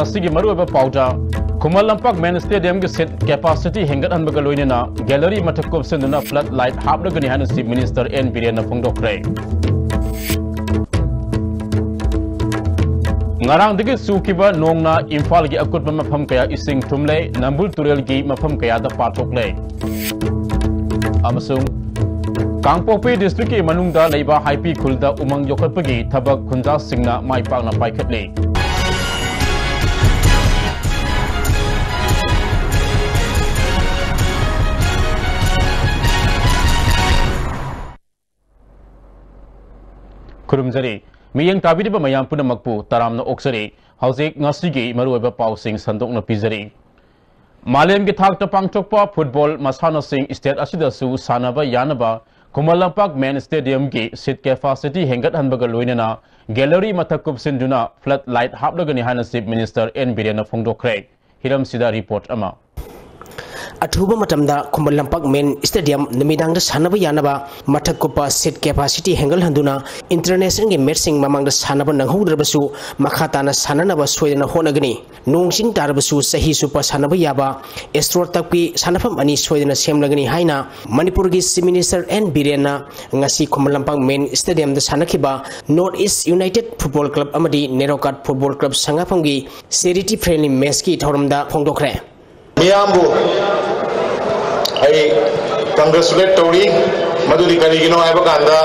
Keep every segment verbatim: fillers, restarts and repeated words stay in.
ꯑꯁꯤꯒꯤ ꯃꯔꯨꯑꯣꯏꯕ ꯄꯥꯎꯗ, ꯈꯨꯃꯟ ꯂꯝꯄꯥꯛ ꯃꯦꯟ ꯁ꯭ꯇꯦꯗꯤꯌꯝꯒꯤ ꯁꯤꯠ ꯀꯦꯄꯥꯁꯤꯇꯤ ꯍꯦꯟꯒꯠꯍꯟꯕꯒ ꯂꯣꯏꯅꯅ ꯒꯦꯂꯔꯤ ꯃꯊꯛ ꯀꯨꯞꯁꯤꯟꯗꯨꯅ ꯐ꯭ꯂꯠ ꯂꯥꯏꯠ ꯍꯥꯞꯂꯒꯅꯤ ꯍꯥꯏꯅ ꯆꯤꯐ ꯃꯤꯅꯤꯁꯇꯔ ꯑꯦꯟ ꯕꯤꯔꯦꯟꯅ ꯐꯣꯡꯗꯣꯛꯈ꯭ꯔꯦ꯫ ꯉꯔꯥꯡꯗꯒꯤ ꯆꯨꯈꯤꯕ ꯅꯣꯡꯅ ꯏꯝꯐꯥꯜꯒꯤ ꯑꯀꯨꯠꯄ ꯃꯐꯝ ꯀꯌꯥ ꯏꯁꯤꯡ ꯊꯨꯝꯂꯦ, ꯅꯝꯕꯨꯜ ꯇꯨꯔꯦꯜꯒꯤ ꯃꯐꯝ ꯀꯌꯥꯗ ꯄꯥꯊꯣꯛꯂꯦ꯫ ꯑꯃꯁꯨꯡ ꯀꯥꯡꯄꯣꯛꯄꯤ ꯗꯤꯁꯇ꯭ꯔꯤꯛꯀꯤ ꯃꯅꯨꯡꯗ ꯂꯩꯕ ꯍꯥꯏꯄꯤ ꯈꯨꯜꯗ ꯎꯃꯪ ꯌꯣꯛꯈꯠꯄꯒꯤ ꯊꯕꯛ ꯈꯨꯟꯖꯥꯁꯤꯡꯅ ꯃꯥꯏ ꯄꯥꯛꯅ ꯄꯥꯏꯈꯠꯂꯤ꯫ ꯈꯨꯔꯨꯝꯖꯔꯤ꯫ ꯃꯤꯠꯌꯦꯡ ꯇꯥꯕꯤꯔꯤꯕ ꯃꯌꯥꯝ ꯄꯨꯝꯅꯃꯛꯄꯨ ꯇꯔꯥꯝꯅ ꯑꯣꯛꯆꯔꯤ꯫ ꯍꯧꯖꯤꯛ ꯉꯁꯤꯒꯤ ꯃꯔꯨꯑꯣꯏꯕ ꯄꯥꯎꯁꯤꯡ ꯁꯟꯗꯣꯛꯅ ꯄꯤꯖꯔꯤ꯫ ꯃꯥꯂꯦꯝꯒꯤ ꯊꯥꯛꯇ ꯄꯥꯡꯊꯣꯛꯄ ꯐꯨꯠꯕꯣꯜ ꯃꯁꯥꯟꯅꯁꯤꯡ ꯁ꯭ꯇꯦꯠ ꯑꯁꯤꯗꯁꯨ ꯁꯥꯟꯅꯕ ꯌꯥꯅꯕ ꯈꯨꯃꯟ ꯂꯝꯄꯥꯛ ꯃꯦꯟ ꯁ꯭ꯇꯦꯗꯤꯌꯝꯒꯤ ꯁꯤꯠ ꯀꯦꯄꯥꯁꯤꯇꯤ ꯍꯦꯟꯒꯠꯍꯟꯕꯒ ꯂꯣꯏꯅꯅ ꯒꯦꯂꯔꯤ ꯃꯊꯛ ꯀꯨꯞꯁꯤꯟꯗꯨꯅ ꯐ꯭ꯂꯠ ꯂꯥꯏꯠ ꯍꯥꯞꯂꯒꯅꯤ ꯍꯥꯏꯅ ꯆꯤꯐ ꯃꯤꯅꯤꯁꯇꯔ ꯑꯦꯟ ꯕꯤꯔꯦꯟꯅ ꯐꯣꯡꯗꯣꯛꯈ꯭ꯔꯦ꯫ ꯍꯤꯔꯝꯁꯤꯗ ꯔꯤꯄꯣꯔꯠ ꯑꯃ꯫ ꯑꯊꯨꯕ ꯃꯇꯝꯗ ꯈꯨꯃꯟ ꯂꯝꯄꯥꯛ ꯃꯦꯟ ꯁ꯭ꯇꯦꯗꯤꯌꯝ ꯅꯨꯃꯤꯗꯥꯡꯗ ꯁꯥꯟꯅꯕ ꯌꯥꯅꯕ ꯃꯊꯛ ꯀꯨꯞꯄ ꯁꯤꯠ ꯀꯦꯄꯥꯁꯤꯇꯤ ꯍꯦꯟꯒꯠꯍꯟꯗꯨꯅ ꯏꯟꯇꯔꯅꯦꯁꯅꯦꯜꯒꯤ ꯃꯦꯠꯁꯁꯤꯡ ꯃꯃꯥꯡꯗ ꯁꯥꯟꯅꯕ ꯅꯪꯍꯧꯗ꯭ꯔꯕꯁꯨ ꯃꯈꯥ ꯇꯥꯅ ꯁꯥꯟꯅꯅꯕ ꯁꯣꯏꯗꯅ ꯍꯣꯠꯅꯒꯅꯤ꯫ ꯅꯣꯡ ꯆꯤꯡ ꯇꯥꯔꯕꯁꯨ ꯆꯍꯤ ꯆꯨꯞꯄ ꯁꯥꯟꯅꯕ ꯌꯥꯕ ꯑꯦꯁꯇ꯭ꯔꯣ ꯇꯔꯐꯀꯤ ꯁꯥꯟꯅꯐꯝ ꯑꯅꯤ ꯁꯣꯏꯗꯅ ꯁꯦꯝꯂꯒꯅꯤ ꯍꯥꯏꯅ ꯃꯅꯤꯄꯨꯔꯒꯤ ꯆꯤꯐ ꯃꯤꯅꯤꯁꯇꯔ ꯑꯦꯟ ꯕꯤꯔꯦꯟꯅ ꯉꯁꯤ ꯈꯨꯃꯟ ꯂꯝꯄꯥꯛ ꯃꯦꯟ ꯁ꯭ꯇꯦꯗꯤꯌꯝꯗ ꯁꯥꯟꯅꯈꯤꯕ north east United football club ꯑꯃꯗꯤ ꯅꯦꯔꯣꯀꯥꯠ ꯐꯨꯠꯕꯣꯜ ꯀ꯭ꯂꯕ ꯁꯉꯥꯐꯝꯒꯤ ꯆꯦꯔꯤꯇꯤ ꯐ꯭ꯔꯦꯟꯂꯤ ꯃꯦꯠꯁꯀꯤ ꯊꯧꯔꯝꯗ ꯐꯣꯡꯗꯣꯛꯈ꯭ꯔꯦ꯫ ꯃꯤꯌꯥꯝꯕꯨ ꯑꯩ ꯀꯪꯒ꯭ꯔꯦꯆꯨꯂꯦꯠ ꯇꯧꯔꯤ꯫ ꯃꯗꯨꯗꯤ ꯀꯔꯤꯒꯤꯅꯣ ꯍꯥꯏꯕ ꯀꯥꯟꯗ,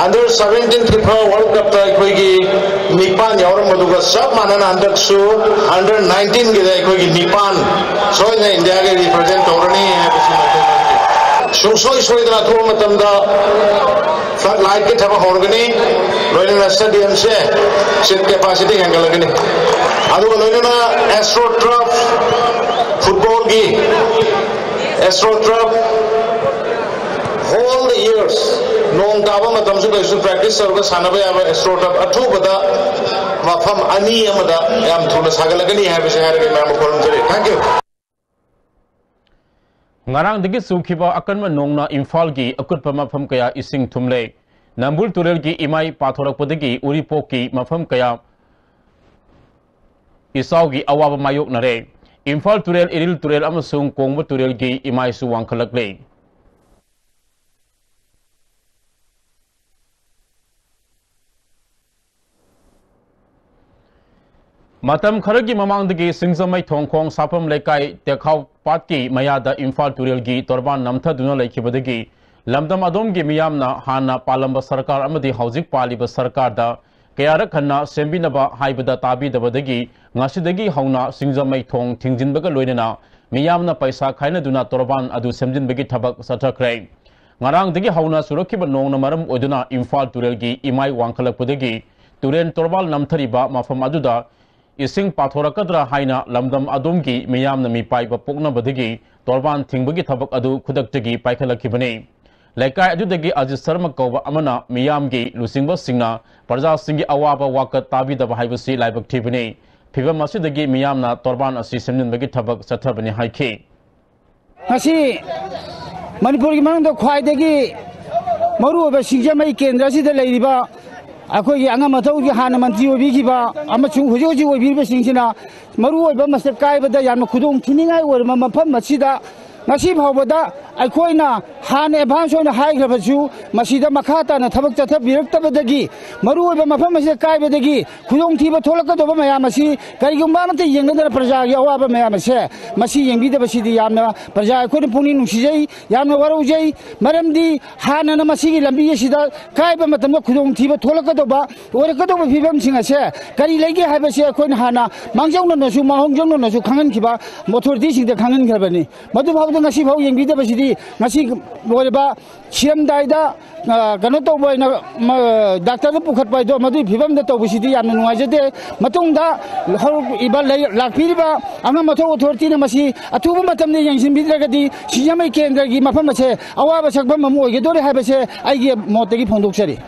ꯑꯟꯗꯔ ꯁꯚꯦꯟꯇꯤꯟ ꯐꯤꯐꯥ ꯋꯥꯔꯜ ꯀꯞꯇ ꯑꯩꯈꯣꯏꯒꯤ ꯅꯤꯄꯥꯟ ꯌꯥꯎꯔꯝꯕꯗꯨꯒ ꯆꯞ ꯃꯥꯟꯅꯅ ꯍꯟꯗꯛꯁꯨ ꯑꯟꯗꯔ ꯅꯥꯏꯟꯇꯤꯟꯒꯤꯗ ꯑꯩꯈꯣꯏꯒꯤ ꯅꯤꯄꯥꯟ ꯁꯣꯏꯗꯅ ꯏꯟꯗꯤꯌꯥꯒꯤ ꯔꯤꯄ꯭ꯔꯖꯦꯟ ꯇꯧꯔꯅꯤ ꯍꯥꯏꯕꯁꯤ ꯃꯇꯦꯛ ꯁꯨꯡꯁꯣꯏ ꯁꯣꯏꯗꯅ ꯑꯊꯨꯕ ꯃꯇꯝꯗ ꯐ꯭ꯂꯠ ꯂꯥꯏꯠꯀꯤ ꯊꯕꯛ ꯍꯧꯔꯒꯅꯤ, ꯂꯣꯏꯅꯅ ꯁ꯭ꯇꯦꯗꯤꯌꯝꯁꯦ ꯁꯤꯠ ꯀꯦꯄꯥꯁꯤꯇꯤ ꯍꯦꯟꯒꯠꯂꯒꯅꯤ, ꯑꯗꯨꯒ ꯂꯣꯏꯅꯅ ꯑꯦꯁꯇ꯭ꯔꯣ ꯇꯔꯐ ꯐꯨꯠꯕꯣꯜꯒꯤ ꯑꯦꯁꯇ꯭ꯔꯣ ꯇꯔꯐ ꯍꯣꯜ ꯗ ꯏꯌꯔꯁ ꯅꯣꯡ ꯇꯥꯕ ꯃꯇꯝꯁꯨ ꯀꯩꯁꯨ ꯄ꯭ꯔꯦꯛꯇꯤꯁ ꯇꯧꯔꯒ ꯁꯥꯟꯅꯕ ꯌꯥꯕ ꯑꯦꯁꯇ꯭ꯔꯣ ꯇꯔꯐ ꯑꯊꯨꯕꯗ ꯃꯐꯝ ꯑꯅꯤ ꯑꯃꯗ ꯌꯥꯝ ꯊꯨꯅ ꯁꯥꯒꯠꯂꯒꯅꯤ ꯍꯥꯏꯕꯁꯦ ꯍꯥꯏꯔꯒ ꯃꯌꯥꯝꯕꯨ ꯈꯨꯔꯨꯝꯖꯔꯤ꯫ Thank you. ꯉꯔꯥꯡꯗꯒꯤ ꯆꯨꯈꯤꯕ ꯑꯀꯟꯕ ꯅꯣꯡꯅ ꯏꯝꯐꯥꯜꯒꯤ ꯑꯀꯨꯠꯄ ꯃꯐꯝ ꯀꯌꯥ ꯏꯁꯤꯡ ꯊꯨꯝꯂꯦ꯫ ꯅꯝꯕꯨꯜ ꯇꯨꯔꯦꯜꯒꯤ ꯏꯃꯥꯏ ꯄꯥꯊꯣꯔꯛꯄꯗꯒꯤ ꯎꯔꯤꯄꯣꯛꯀꯤ ꯃꯐꯝ ꯀꯌꯥ ꯏꯆꯥꯎꯒꯤ ꯑꯋꯥꯕ ꯃꯥꯌꯣꯛꯅꯔꯦ꯫ ꯏꯝꯐꯥꯜ ꯇꯨꯔꯦꯜ, ꯏꯔꯤꯜ ꯇꯨꯔꯦꯜ ꯑꯃꯁꯨꯡ ꯀꯣꯡꯕ ꯇꯨꯔꯦꯜꯒꯤ ꯏꯃꯥꯏꯁꯨ ꯋꯥꯡꯈꯠꯂꯛꯂꯦ꯫ ꯃꯇꯝ ꯈꯔꯒꯤ ꯃꯃꯥꯡꯗꯒꯤ ꯁꯤꯡꯖꯃꯩ ꯊꯣꯡꯈꯣꯡ ꯁꯥꯐꯝ ꯂꯩꯀꯥꯏ ꯇꯦꯈꯥꯎ ꯄꯥꯠꯀꯤ ꯃꯌꯥꯗ ꯏꯝꯐꯥꯜ ꯇꯨꯔꯦꯜꯒꯤ ꯇꯣꯔꯕꯥꯟ ꯅꯝꯊꯗꯨꯅ ꯂꯩꯈꯤꯕꯗꯒꯤ ꯂꯝꯗꯝ ꯑꯗꯣꯝꯒꯤ ꯃꯤꯌꯥꯝꯅ ꯍꯥꯟꯅ ꯄꯥꯜꯂꯝꯕ ꯁꯔꯀꯥꯔ ꯑꯃꯗꯤ ꯍꯧꯖꯤꯛ ꯄꯥꯜꯂꯤꯕ ꯁꯔꯀꯥꯔꯗ ꯀꯌꯥꯔꯛ ꯍꯟꯅ ꯁꯦꯝꯕꯤꯅꯕ ꯍꯥꯏꯕꯗ ꯇꯥꯕꯤꯗꯕꯗꯒꯤ ꯉꯁꯤꯗꯒꯤ ꯍꯧꯅ ꯁꯤꯡꯖꯃꯩ ꯊꯣꯡ ꯊꯤꯡꯖꯤꯟꯕꯒ ꯂꯣꯏꯅꯅ ꯃꯤꯌꯥꯝꯅ ꯄꯩꯁꯥ ꯈꯥꯏꯅꯗꯨꯅ ꯇꯣꯔꯕꯥꯟ ꯑꯗꯨ ꯁꯦꯝꯖꯤꯟꯕꯒꯤ ꯊꯕꯛ ꯆꯠꯊꯈ꯭ꯔꯦ꯫ ꯉꯔꯥꯡꯗꯒꯤ ꯍꯧꯅ ꯆꯨꯔꯛꯈꯤꯕ ꯅꯣꯡꯅ ꯃꯔꯝ ꯑꯣꯏꯗꯨꯅ ꯏꯝꯐꯥꯜ ꯇꯨꯔꯦꯜꯒꯤ ꯏꯃꯥꯏ ꯋꯥꯡꯈꯠꯂꯛꯄꯗꯒꯤ ꯇꯨꯔꯦꯜ ꯇꯣꯔꯕꯥꯟ ꯅꯝꯊꯔꯤꯕ ꯃꯐꯝ ꯑꯗꯨꯗ ꯏꯁꯤꯡ ꯄꯥꯊꯣꯔꯛꯀꯗ꯭ꯔꯥ ꯍꯥꯏꯅ ꯂꯝꯗꯝ ꯑꯗꯣꯝꯒꯤ ꯃꯤꯌꯥꯝꯅ ꯃꯤꯄꯥꯏꯕ ꯄꯣꯛꯅꯕꯗꯒꯤ ꯇꯣꯔꯕꯥꯟ ꯊꯤꯡꯕꯒꯤ ꯊꯕꯛ ꯑꯗꯨ ꯈꯨꯗꯛꯇꯒꯤ ꯄꯥꯏꯈꯠꯂꯛꯈꯤꯕꯅꯤ꯫ ꯂꯩꯀꯥꯏ ꯑꯗꯨꯗꯒꯤ ꯑꯖꯤꯠ ꯁꯔꯃ ꯀꯧꯕ ꯑꯃꯅ ꯃꯤꯌꯥꯝꯒꯤ ꯂꯨꯆꯤꯡꯕꯁꯤꯡꯅ ꯄ꯭ꯔꯖꯥꯁꯤꯡꯒꯤ ꯑꯋꯥꯕ ꯋꯥꯀꯠ ꯇꯥꯕꯤꯗꯕ ꯍꯥꯏꯕꯁꯤ ꯂꯥꯏꯕꯛ ꯊꯤꯕꯅꯤ꯫ ꯐꯤꯚꯝ ꯑꯁꯤꯗꯒꯤ ꯃꯤꯌꯥꯝꯅ ꯇꯣꯔꯕꯥꯟ ꯑꯁꯤ ꯁꯦꯝꯖꯤꯟꯕꯒꯤ ꯊꯕꯛ ꯆꯠꯊꯕꯅꯤ ꯍꯥꯏꯈꯤ꯫ ꯉꯁꯤ ꯃꯅꯤꯄꯨꯔꯒꯤ ꯃꯅꯨꯡꯗ ꯈ꯭ꯋꯥꯏꯗꯒꯤ ꯃꯔꯨꯑꯣꯏꯕ ꯁꯤꯡꯖꯃꯩ ꯀꯦꯟꯗ꯭ꯔ ꯑꯁꯤꯗ ꯂꯩꯔꯤꯕ ꯑꯩꯈꯣꯏꯒꯤ ꯑꯉꯝ ꯑꯊꯧꯒꯤ ꯍꯥꯟꯅ ꯃꯟꯇ꯭ꯔꯤ ꯑꯣꯏꯕꯤꯈꯤꯕ ꯑꯃꯁꯨꯡ ꯍꯧꯖꯤꯛ ꯍꯧꯖꯤꯛ ꯑꯣꯏꯕꯤꯔꯤꯕꯁꯤꯡꯁꯤꯅ ꯃꯔꯨꯑꯣꯏꯕ ꯃꯁꯛ ꯀꯥꯏꯕꯗ ꯌꯥꯝꯅ ꯈꯨꯗꯣꯡ ꯊꯤꯅꯤꯡꯉꯥꯏ ꯑꯣꯏꯔꯕ ꯃꯐꯝ ꯑꯁꯤꯗ ꯉꯁꯤ ꯐꯥꯎꯕꯗ ꯑꯩꯈꯣꯏꯅ ꯍꯥꯟꯅ ꯑꯦꯗꯚꯥꯟꯁ ꯑꯣꯏꯅ ꯍꯥꯏꯈ꯭ꯔꯕꯁꯨ ꯃꯁꯤꯗ ꯃꯈꯥ ꯇꯥꯅ ꯊꯕꯛ ꯆꯠꯊꯕꯤꯔꯛꯇꯕꯗꯒꯤ ꯃꯔꯨꯑꯣꯏꯕ ꯃꯐꯝ ꯑꯁꯤꯗ ꯀꯥꯏꯕꯗꯒꯤ ꯈꯨꯗꯣꯡꯊꯤꯕ ꯊꯣꯛꯂꯛꯀꯗꯧꯕ ꯃꯌꯥꯝ ꯑꯁꯤ ꯀꯔꯤꯒꯨꯝꯕ ꯑꯃꯠꯇ ꯌꯦꯡꯅꯗꯅ ꯄ꯭ꯔꯖꯥꯒꯤ ꯑꯋꯥꯕ ꯃꯌꯥꯝ ꯑꯁꯦ ꯃꯁꯤ ꯌꯦꯡꯕꯤꯗꯕꯁꯤꯗꯤ ꯌꯥꯝꯅ ꯄ꯭ꯔꯖꯥ ꯑꯩꯈꯣꯏꯅ ꯄꯨꯛꯅꯤꯡ ꯅꯨꯡꯁꯤꯖꯩ, ꯌꯥꯝꯅ ꯋꯥꯔꯧꯖꯩ꯫ ꯃꯔꯝꯗꯤ ꯍꯥꯟꯅꯅ ꯃꯁꯤꯒꯤ ꯂꯝꯕꯤ ꯑꯁꯤꯗ ꯀꯥꯏꯕ ꯃꯇꯝꯗ ꯈꯨꯗꯣꯡꯊꯤꯕ ꯊꯣꯛꯂꯛꯀꯗꯧꯕ, ꯑꯣꯏꯔꯛꯀꯗꯧꯕ ꯐꯤꯕꯝꯁꯤꯡ ꯑꯁꯦ ꯀꯔꯤ ꯂꯩꯒꯦ ꯍꯥꯏꯕꯁꯦ ꯑꯩꯈꯣꯏꯅ ꯍꯥꯟꯅ ꯃꯥꯡꯖꯧꯅꯅꯁꯨ ꯃꯥꯡꯖꯧꯅꯅꯁꯨ ꯈꯪꯍꯟꯈꯤꯕ, ꯑꯣꯊꯣꯔꯤꯇꯤꯁꯤꯡꯗ ꯈꯪꯍꯟꯈ꯭ꯔꯕꯅꯤ꯫ ꯃꯗꯨ ꯐꯥꯎꯕꯗ ꯉꯁꯤ ꯐꯥꯎ ꯌꯦꯡꯕꯤꯗꯕꯁꯤꯗꯤ ꯉꯁꯤ ꯑꯣꯏꯔꯤꯕ ꯁꯤꯔꯝꯗꯥꯏꯗ, ꯑ, ꯀꯩꯅꯣ ꯇꯧꯕ ꯑꯣꯏꯅ, ꯃ-, ꯗꯥꯛꯇꯔꯗ ꯄꯨꯈꯠꯄ ꯍꯥꯏꯗꯣ ꯃꯗꯨꯒꯤ ꯐꯤꯕꯝꯗ ꯇꯧꯕꯁꯤꯗꯤ ꯌꯥꯝꯅ ꯅꯨꯡꯉꯥꯏꯖꯗꯦ꯫ ꯃꯇꯨꯡꯗ ꯍꯧꯔꯛꯏꯕ ꯂꯩ-, ꯂꯥꯛꯄꯤꯔꯤꯕ ꯑꯉꯝ ꯑꯊꯧ ꯑꯣꯊꯣꯔꯤꯇꯤꯅ ꯃꯁꯤ ꯑꯊꯨꯕ ꯃꯇꯝꯗ ꯌꯦꯡꯁꯤꯟꯕꯤꯗ꯭ꯔꯒꯗꯤ ꯁꯤꯡꯖꯃꯩ ꯀꯦꯟꯗ꯭ꯔꯒꯤ ꯃꯐꯝ ꯑꯁꯦ ꯑꯋꯥꯕ ꯁꯛꯐꯝ ꯑꯃ ꯑꯣꯏꯒꯗꯧꯔꯦ ꯍꯥꯏꯕꯁꯦ ꯑꯩꯒꯤ ꯃꯣꯠꯇꯒꯤ ꯐꯣꯡꯗꯣꯛꯆꯔꯤ꯫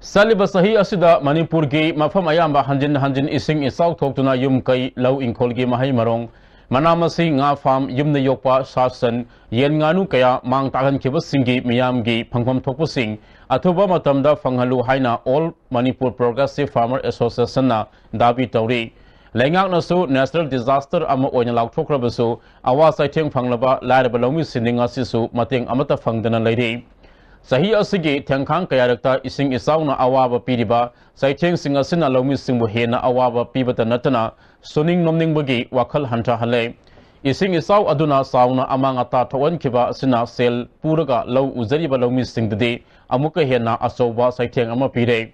ꯆꯠꯂꯤꯕ ꯆꯍꯤ ꯑꯁꯤꯗ ꯃꯅꯤꯄꯨꯔꯒꯤ ꯃꯐꯝ ꯑꯌꯥꯝꯕ ꯍꯟꯖꯤꯟ ꯍꯟꯖꯤꯟ ꯏꯁꯤꯡ ꯏꯆꯥꯎ ꯊꯣꯛꯇꯨꯅ ꯌꯨꯝ ꯀꯩ, ꯂꯧ ꯏꯪꯈꯣꯜꯒꯤ ꯃꯍꯩ ꯃꯔꯣꯡ, ꯃꯅꯥ ꯃꯁꯤꯡ, ꯉꯥ ꯐꯥꯝ, ꯌꯨꯝꯗ ꯌꯣꯛꯄ ꯁꯥ ꯁꯟ, ꯌꯦꯟ ꯉꯥꯅꯨ ꯀꯌꯥ ꯃꯥꯡ ꯇꯥꯛꯍꯟꯈꯤꯕꯁꯤꯡꯒꯤ ꯃꯤꯌꯥꯝꯒꯤ ꯐꯪꯐꯝ ꯊꯣꯛꯄꯁꯤꯡ ꯑꯊꯨꯕ ꯃꯇꯝꯗ ꯐꯪꯍꯜꯂꯨ ꯍꯥꯏꯅ All Manipur Progressive Farmer Associationꯅ ꯗꯥꯕꯤ ꯇꯧꯔꯤ꯫ ꯂꯩꯉꯥꯛꯅꯁꯨ national disaster ꯑꯃ ꯑꯣꯏꯅ ꯂꯥꯎꯊꯣꯛꯈ꯭ꯔꯕꯁꯨ, ꯑꯋꯥ ꯆꯩꯊꯦꯡ ꯐꯪꯂꯕ ꯂꯥꯏꯔꯕ ꯂꯧꯃꯤꯁꯤꯡꯗꯤ ꯉꯁꯤꯁꯨ ꯃꯇꯦꯡ ꯑꯃꯠꯇ ꯐꯪꯗꯅ ꯂꯩꯔꯤ꯫ ꯆꯍꯤ ꯑꯁꯤꯒꯤ ꯊꯦꯡꯈꯥꯡ ꯀꯌꯥꯔꯛꯇ ꯏꯁꯤꯡ ꯏꯆꯥꯎꯅ ꯑꯋꯥꯕ ꯄꯤꯔꯤꯕ ꯆꯩꯊꯦꯡꯁꯤꯡ ꯑꯁꯤꯅ ꯂꯧꯃꯤꯁꯤꯡꯕꯨ ꯍꯦꯟꯅ ꯑꯋꯥꯕ ꯄꯤꯕꯇ ꯅꯠꯇꯅ, ꯁꯨꯅꯤꯡ ꯅꯣꯝꯅꯤꯡꯕꯒꯤ ꯋꯥꯈꯜ ꯍꯟꯊꯍꯜꯂꯦ꯫ ꯏꯁꯤꯡ ꯏꯆꯥꯎ ꯑꯗꯨꯅ ꯆꯥꯎꯅ ꯑꯃꯥꯡ ꯑꯇꯥ ꯊꯣꯛꯍꯟꯈꯤꯕ ꯑꯁꯤꯅ ꯁꯦꯜ ꯄꯨꯔꯒ ꯂꯧ ꯎꯖꯔꯤꯕ ꯂꯧꯃꯤꯁꯤꯡꯗꯗꯤ ꯑꯃꯨꯛꯀ ꯍꯦꯟꯅ ꯑꯆꯧꯕ ꯆꯩꯊꯦꯡ ꯑꯃ ꯄꯤꯔꯦ꯫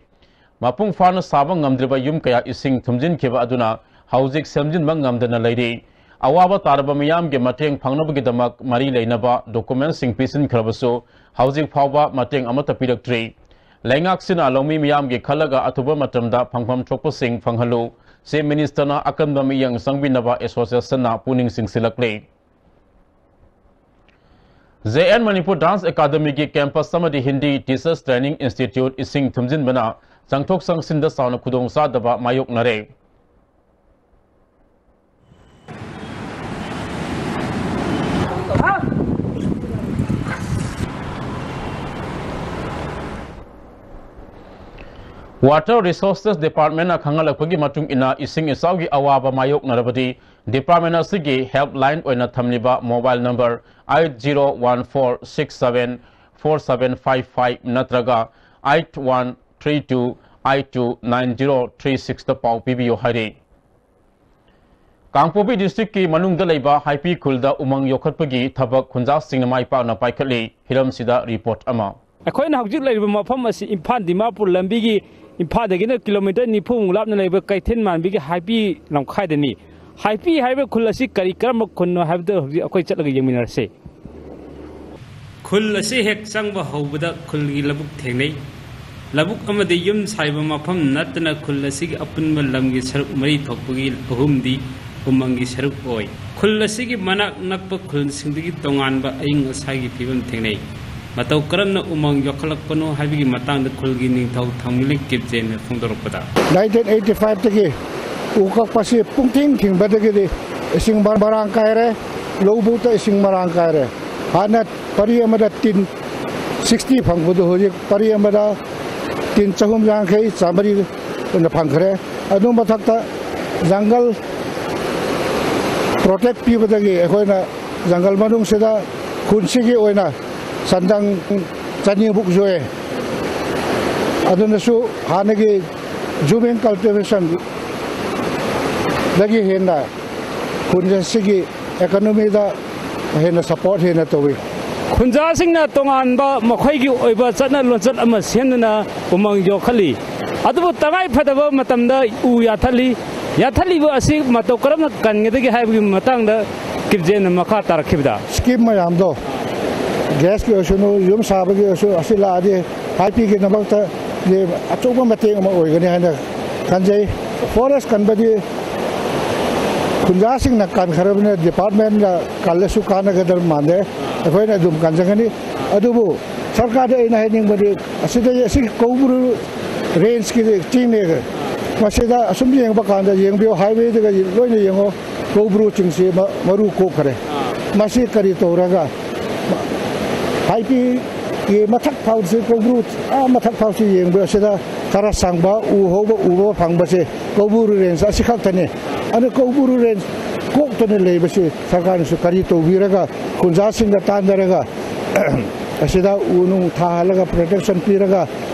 ꯃꯄꯨꯡ ꯐꯥꯅ ꯁꯥꯕ ꯉꯝꯗ꯭ꯔꯤꯕ ꯌꯨꯝ ꯀꯌꯥ ꯏꯁꯤꯡ ꯊꯨꯝꯖꯤꯟꯈꯤꯕ ꯑꯗꯨꯅ ꯍꯧꯖꯤꯛ ꯁꯦꯝꯖꯤꯟꯕ ꯉꯝꯗꯅ ꯂꯩꯔꯤ꯫ ꯑꯋꯥꯕ ꯇꯥꯔꯕ ꯃꯤꯌꯥꯝꯒꯤ ꯃꯇꯦꯡ ꯐꯪꯅꯕꯒꯤꯗꯃꯛ ꯃꯔꯤ ꯂꯩꯅꯕ documentꯁꯤꯡ ꯄꯤꯁꯤꯟꯈ꯭ꯔꯕꯁꯨ, ꯍꯧꯖꯤꯛ ꯐꯥꯎꯕ ꯃꯇꯦꯡ ꯑꯃꯠꯇ ꯄꯤꯔꯛꯇ꯭ꯔꯤ꯫ ꯂꯩꯉꯥꯛꯁꯤꯅ ꯂꯧꯃꯤ ꯃꯤꯌꯥꯝꯒꯤ ꯈꯜꯂꯒ ꯑꯊꯨꯕ ꯃꯇꯝꯗ ꯐꯪꯐꯝ ꯊꯣꯛꯄꯁꯤꯡ ꯐꯪꯍꯜꯂꯨ꯫ Chief Ministerꯅ ꯑꯀꯟꯕ ꯃꯤꯠꯌꯦꯡ ꯆꯪꯕꯤꯅꯕ associationꯅ ꯄꯨꯛꯅꯤꯡ ꯆꯤꯡꯁꯤꯜꯂꯛꯂꯤ꯫ J N Manipur Dance Academyꯒꯤ campus ꯑꯃꯗꯤ Hindi Teachers Training Institute ꯏꯁꯤꯡ ꯊꯨꯝꯖꯤꯟꯕꯅ ꯆꯪꯊꯣꯛ ꯆꯪꯁꯤꯟꯗ ꯆꯥꯎꯅ ꯈꯨꯗꯣꯡꯆꯥꯗꯕ ꯃꯥꯌꯣꯛꯅꯔꯦ꯫ Water Resources Departmentꯅ ꯈꯪꯍꯜꯂꯛꯄꯒꯤ ꯃꯇꯨꯡ ꯏꯟꯅ, ꯏꯁꯤꯡ ꯏꯆꯥꯎꯒꯤ ꯑꯋꯥꯕ ꯃꯥꯌꯣꯛꯅꯔꯕꯗꯤ, department ꯑꯁꯤꯒꯤ helpline ꯑꯣꯏꯅ ꯊꯝꯂꯤꯕ mobile number eight zero one four six seven four seven five five ꯅꯠꯇ꯭ꯔꯒ eight one three two eight two nine zero three sixꯇ ꯄꯥꯎ ꯄꯤꯕꯤꯌꯨ ꯍꯥꯏꯔꯤ꯫ ꯀꯥꯡꯄꯣꯛꯄꯤ districtꯀꯤ ꯃꯅꯨꯡꯗ ꯂꯩꯕ ꯍꯥꯏꯄꯤ ꯈꯨꯜꯗ ꯎꯃꯪ ꯌꯣꯛꯈꯠꯄꯒꯤ ꯊꯕꯛ ꯈꯨꯟꯖꯥꯁꯤꯡꯅ ꯃꯥꯏ ꯄꯥꯛꯅ ꯄꯥꯏꯈꯠꯂꯤ꯫ ꯍꯤꯔꯝꯁꯤꯗ report ꯑꯃ꯫ ꯑꯩꯈꯣꯏꯅ ꯍꯧꯖꯤꯛ ꯂꯩꯔꯤꯕ ꯃꯐꯝ ꯑꯁꯤ ꯏꯝꯐꯥꯜ ꯗꯤꯃꯥꯄꯨꯔ ꯂꯝꯕꯤꯒꯤ ꯏꯝꯐꯥꯜꯗꯒꯤꯅ kilometre ꯅꯤꯐꯨꯃꯨꯛ ꯂꯥꯞꯅ ꯂꯩꯕ ꯀꯩꯊꯦꯜ ꯃꯥꯟꯕꯤꯒꯤ ꯍꯥꯏꯄꯤ ꯂꯝꯈꯥꯏꯗꯅꯤ꯫ ꯍꯥꯏꯄꯤ ꯍꯥꯏꯔꯤꯕ ꯈꯨꯜ ꯑꯁꯤ ꯀꯔꯤ, ꯀꯔꯝꯕ ꯈꯨꯜꯅꯣ ꯍꯥꯏꯕꯗꯨ ꯍꯧꯖꯤꯛ ꯑꯩꯈꯣꯏ ꯆꯠꯂꯒ ꯌꯦꯡꯃꯤꯟꯅꯔꯁꯤ꯫ ꯈꯨꯜ ꯑꯁꯤ ꯍꯦꯛ ꯆꯪꯕ ꯍꯧꯕꯗ ꯈꯨꯜꯒꯤ ꯂꯧꯕꯨꯛ ꯊꯦꯡꯅꯩ꯫ ꯂꯧꯕꯨꯛ ꯑꯃꯗꯤ ꯌꯨꯝ ꯁꯥꯔꯤꯕ ꯃꯐꯝ ꯅꯠꯇꯅ ꯈꯨꯜ ꯑꯁꯤꯒꯤ ꯑꯄꯨꯟꯕ ꯂꯝꯒꯤ ꯁꯔꯨꯛ ꯃꯔꯤ ꯊꯣꯛꯄꯒꯤ ꯑꯍꯨꯝꯗꯤ ꯎꯃꯪꯒꯤ ꯁꯔꯨꯛ ꯑꯣꯏ꯫ ꯈꯨꯜ ꯑꯁꯤꯒꯤ ꯃꯅꯥꯛ ꯅꯛꯄ ꯈꯨꯜꯁꯤꯡꯗꯒꯤ ꯇꯣꯉꯥꯟꯕ ꯑꯏꯪ ꯑꯁꯥꯒꯤ ꯐꯤꯕꯝ ꯊꯦꯡꯅꯩ꯫ ꯃꯇꯧ ꯀꯔꯝꯅ ꯎꯃꯪ ꯌꯣꯛꯈꯠꯂꯛꯄꯅꯣ ꯍꯥꯏꯕꯒꯤ ꯃꯇꯥꯡꯗ ꯈꯨꯜꯒꯤ ꯅꯤꯡꯊꯧ ꯊꯥꯡꯃꯤꯂꯤꯡ ꯀꯤꯞꯖꯦꯟꯅ ꯐꯣꯡꯗꯣꯔꯛꯄꯗ, nineteen eighty fiveꯇꯒꯤ ꯎ ꯀꯛꯄꯁꯤ ꯄꯨꯡꯊꯤꯡ ꯊꯤꯡꯕꯗꯒꯤꯗꯤ ꯏꯁꯤꯡ ꯃꯔ-, ꯃꯔꯥꯡ ꯀꯥꯏꯔꯦ, ꯂꯧꯕꯨꯛꯇ ꯏꯁꯤꯡ ꯃꯔꯥꯡ ꯀꯥꯏꯔꯦ꯫ ꯍꯥꯟꯅ ꯄꯔꯤ ꯑꯃꯗ ꯇꯤꯟ ꯁꯤꯛꯁꯇꯤ ꯐꯪꯕꯗꯨ ꯍꯧꯖꯤꯛ ꯄꯔꯤ ꯑꯃꯗ ꯇꯤꯟ ꯆꯍꯨꯝ ꯌꯥꯡꯈꯩ, ꯆꯥꯃꯔꯤ ꯑꯣꯏꯅ ꯐꯪꯈ꯭ꯔꯦ꯫ ꯑꯗꯨ ꯃꯊꯛꯇ ꯖꯪꯒꯜ ꯄ꯭ꯔꯣꯇꯦꯛ ꯄꯤꯕꯗꯒꯤ ꯑꯩꯈꯣꯏꯅ ꯖꯪꯒꯜ ꯃꯅꯨꯡꯁꯤꯗ ꯈꯨꯟꯁꯤꯒꯤ ꯑꯣꯏꯅ ꯁꯟꯗꯪ ꯆꯅꯤꯃꯨꯛ ꯌꯣꯛꯑꯦ꯫ ꯑꯗꯨꯅꯁꯨ ꯍꯥꯟꯅꯒꯤ ꯖꯨꯃꯤꯡ ꯀꯜꯇꯤꯚꯦꯁꯟꯗꯒꯤ ꯍꯦꯟꯅ ꯈꯨꯟ ꯑꯁꯤꯒꯤ ꯏꯀꯣꯅꯣꯃꯤꯗ ꯍꯦꯟꯅ ꯁꯄꯣꯔꯠ ꯍꯦꯟꯅ ꯇꯧꯏ꯫ ꯈꯨꯟꯖꯥꯁꯤꯡꯅ ꯇꯣꯉꯥꯟꯕ ꯃꯈꯣꯏꯒꯤ ꯑꯣꯏꯕ ꯆꯠꯅ ꯂꯣꯟꯆꯠ ꯑꯃ ꯁꯦꯝꯗꯨꯅ ꯎꯃꯪ ꯌꯣꯛꯈꯠꯂꯤ꯫ ꯑꯗꯨꯕꯨ ꯇꯉꯥꯏ ꯐꯗꯕ ꯃꯇꯝꯗ ꯎ ꯌꯥꯟꯊꯠꯂꯤ꯫ ꯌꯥꯟꯊꯠꯂꯤꯕ ꯑꯁꯤ ꯃꯇꯧ ꯀꯔꯝꯅ ꯀꯟꯒꯗꯒꯦ ꯍꯥꯏꯕꯒꯤ ꯃꯇꯥꯡꯗ ꯀꯤꯞꯖꯦꯟꯅ ꯃꯈꯥ ꯇꯥꯔꯛꯈꯤꯕꯗ, ꯁ꯭ꯀꯤꯝ ꯃꯌꯥꯝꯗꯣ, ꯒ꯭ꯌꯥꯁꯀꯤ ꯑꯣꯏꯁꯅꯨ, ꯌꯨꯝ ꯁꯥꯕꯒꯤ ꯑꯣꯏꯁꯨ, ꯑꯁꯤ ꯂꯥꯛꯑꯗꯤ ꯍꯥꯏꯄꯤꯒꯤꯗꯃꯛꯇ ꯑꯆꯧꯕ ꯃꯇꯦꯡ ꯑꯃ ꯑꯣꯏꯒꯅꯤ ꯍꯥꯏꯅ ꯈꯟꯖꯩ꯫ ꯐꯣꯔꯦꯁ ꯀꯟꯕꯗꯤ ꯈꯨꯟꯖꯥꯁꯤꯡꯅ ꯀꯟꯈ꯭ꯔꯕꯅꯤꯅ ꯗꯤꯄꯥꯔꯠꯃꯦꯟꯅ ꯀꯜꯂꯁꯨ ꯀꯥꯟꯅꯒꯗꯕ ꯃꯥꯟꯗꯦ꯫ ꯑꯩꯈꯣꯏꯅ ꯑꯗꯨꯝ ꯀꯟꯖꯒꯅꯤ꯫ ꯑꯗꯨꯕꯨ ꯁꯔꯀꯥꯔꯗ ꯑꯩꯅ ꯍꯥꯏꯅꯤꯡꯕꯗꯤ, ꯑꯁꯤꯗꯒꯤ ꯑꯁꯤ ꯀꯧꯕ꯭ꯔꯨ ꯔꯦꯟꯖꯀꯤ ꯆꯤꯡꯅꯦ꯫ ꯃꯁꯤꯗ ꯑꯁꯨꯝ ꯌꯦꯡꯕ ꯀꯥꯟꯗ, ꯌꯦꯡꯕꯤꯌꯨ, ꯍꯥꯏꯋꯦꯗꯒ ꯂꯣꯏꯅ ꯌꯦꯡꯉꯣ, ꯀꯧꯕ꯭ꯔꯨ ꯆꯤꯡꯁꯤ ꯃ-, ꯃꯔꯨ ꯀꯣꯛꯈ꯭ꯔꯦ꯫ ꯃꯁꯤ ꯀꯔꯤ ꯇꯧꯔꯒ ꯍꯥꯏꯄꯤꯒꯤ ꯃꯊꯛ ꯐꯥꯎꯁꯤ, ꯀꯧꯕ꯭ꯔꯨ ꯑꯥ ꯃꯊꯛ ꯐꯥꯎꯁꯤ ꯌꯦꯡꯕ ꯑꯁꯤꯗ ꯈꯔ ꯁꯪꯕ ꯎ ꯍꯧꯕ, ꯎꯕ ꯐꯪꯕꯁꯦ ꯀꯧꯕ꯭ꯔꯨ ꯔꯦꯟꯖ ꯑꯁꯤꯈꯛꯇꯅꯤ꯫ ꯑꯗꯨ ꯀꯧꯕ꯭ꯔꯨ ꯔꯦꯟꯖ ꯀꯣꯛꯇꯅ ꯂꯩꯕꯁꯤ ꯁꯔꯀꯥꯔꯅꯁꯨ ꯀꯔꯤ ꯇꯧꯕꯤꯔꯒ ꯈꯨꯟꯖꯥꯁꯤꯡꯒ ꯇꯥꯟꯅꯔꯒ ꯑꯁꯤꯗ ꯎ ꯅꯨꯡ ꯊꯥꯍꯜꯂꯒ ꯄ꯭ꯔꯣꯇꯦꯛꯁꯟ ꯄꯤꯔꯒ